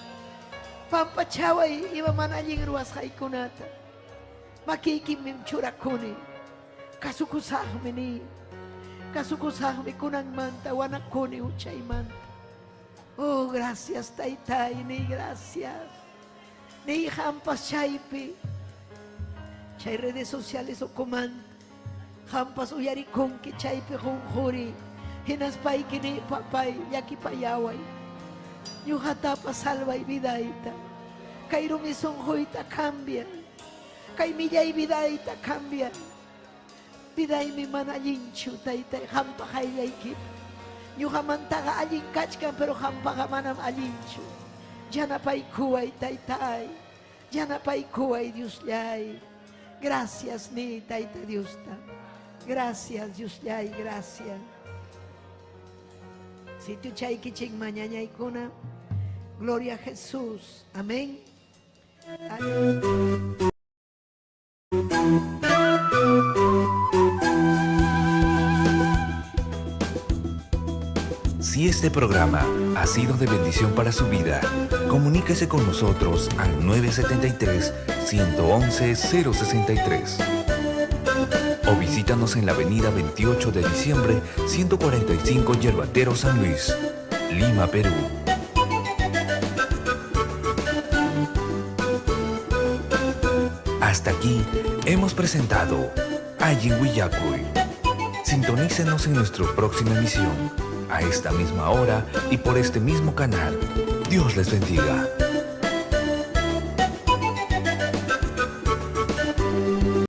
Pampachaway ima mana allin ruwasqaykunata. Makiykimim churakuni. Kasukusaqmi ni. Kasukusaqmi kunanmanta wanakuni huchaymanta. Oh, gracias taytay, niy gracias. Niy qampas chaypi. Chay redes sociales ukumanta. Qampas uyarikunki chaypi qunquri. Hinaspayki niy papay llakipayaway. Ñuqatapas salvay vidayta. Kay rumi sunquyta cambia. Kay millay vidayta cambia. Vidaymi mana allinchu taytay qampa qayllaykipi. Ñuqamantaqa allin kachkan pero qampaqa manam allinchu. Yanapaykuway taytay. Yanapaykuway Diosllay. Gracias ni tayta Diosta. Gracias Diosllay, gracias. Sitio chaykichik mañañaykuna. Gloria a Jesús. Amén. Si este programa ha sido de bendición para su vida, comuníquese con nosotros al 973-111-063. O visítanos en la avenida 28 de diciembre, 145 Yerbatero San Luis, Lima, Perú. Hasta aquí hemos presentado Allin Willakuy. Sintonícenos en nuestra próxima emisión, a esta misma hora y por este mismo canal. Dios les bendiga.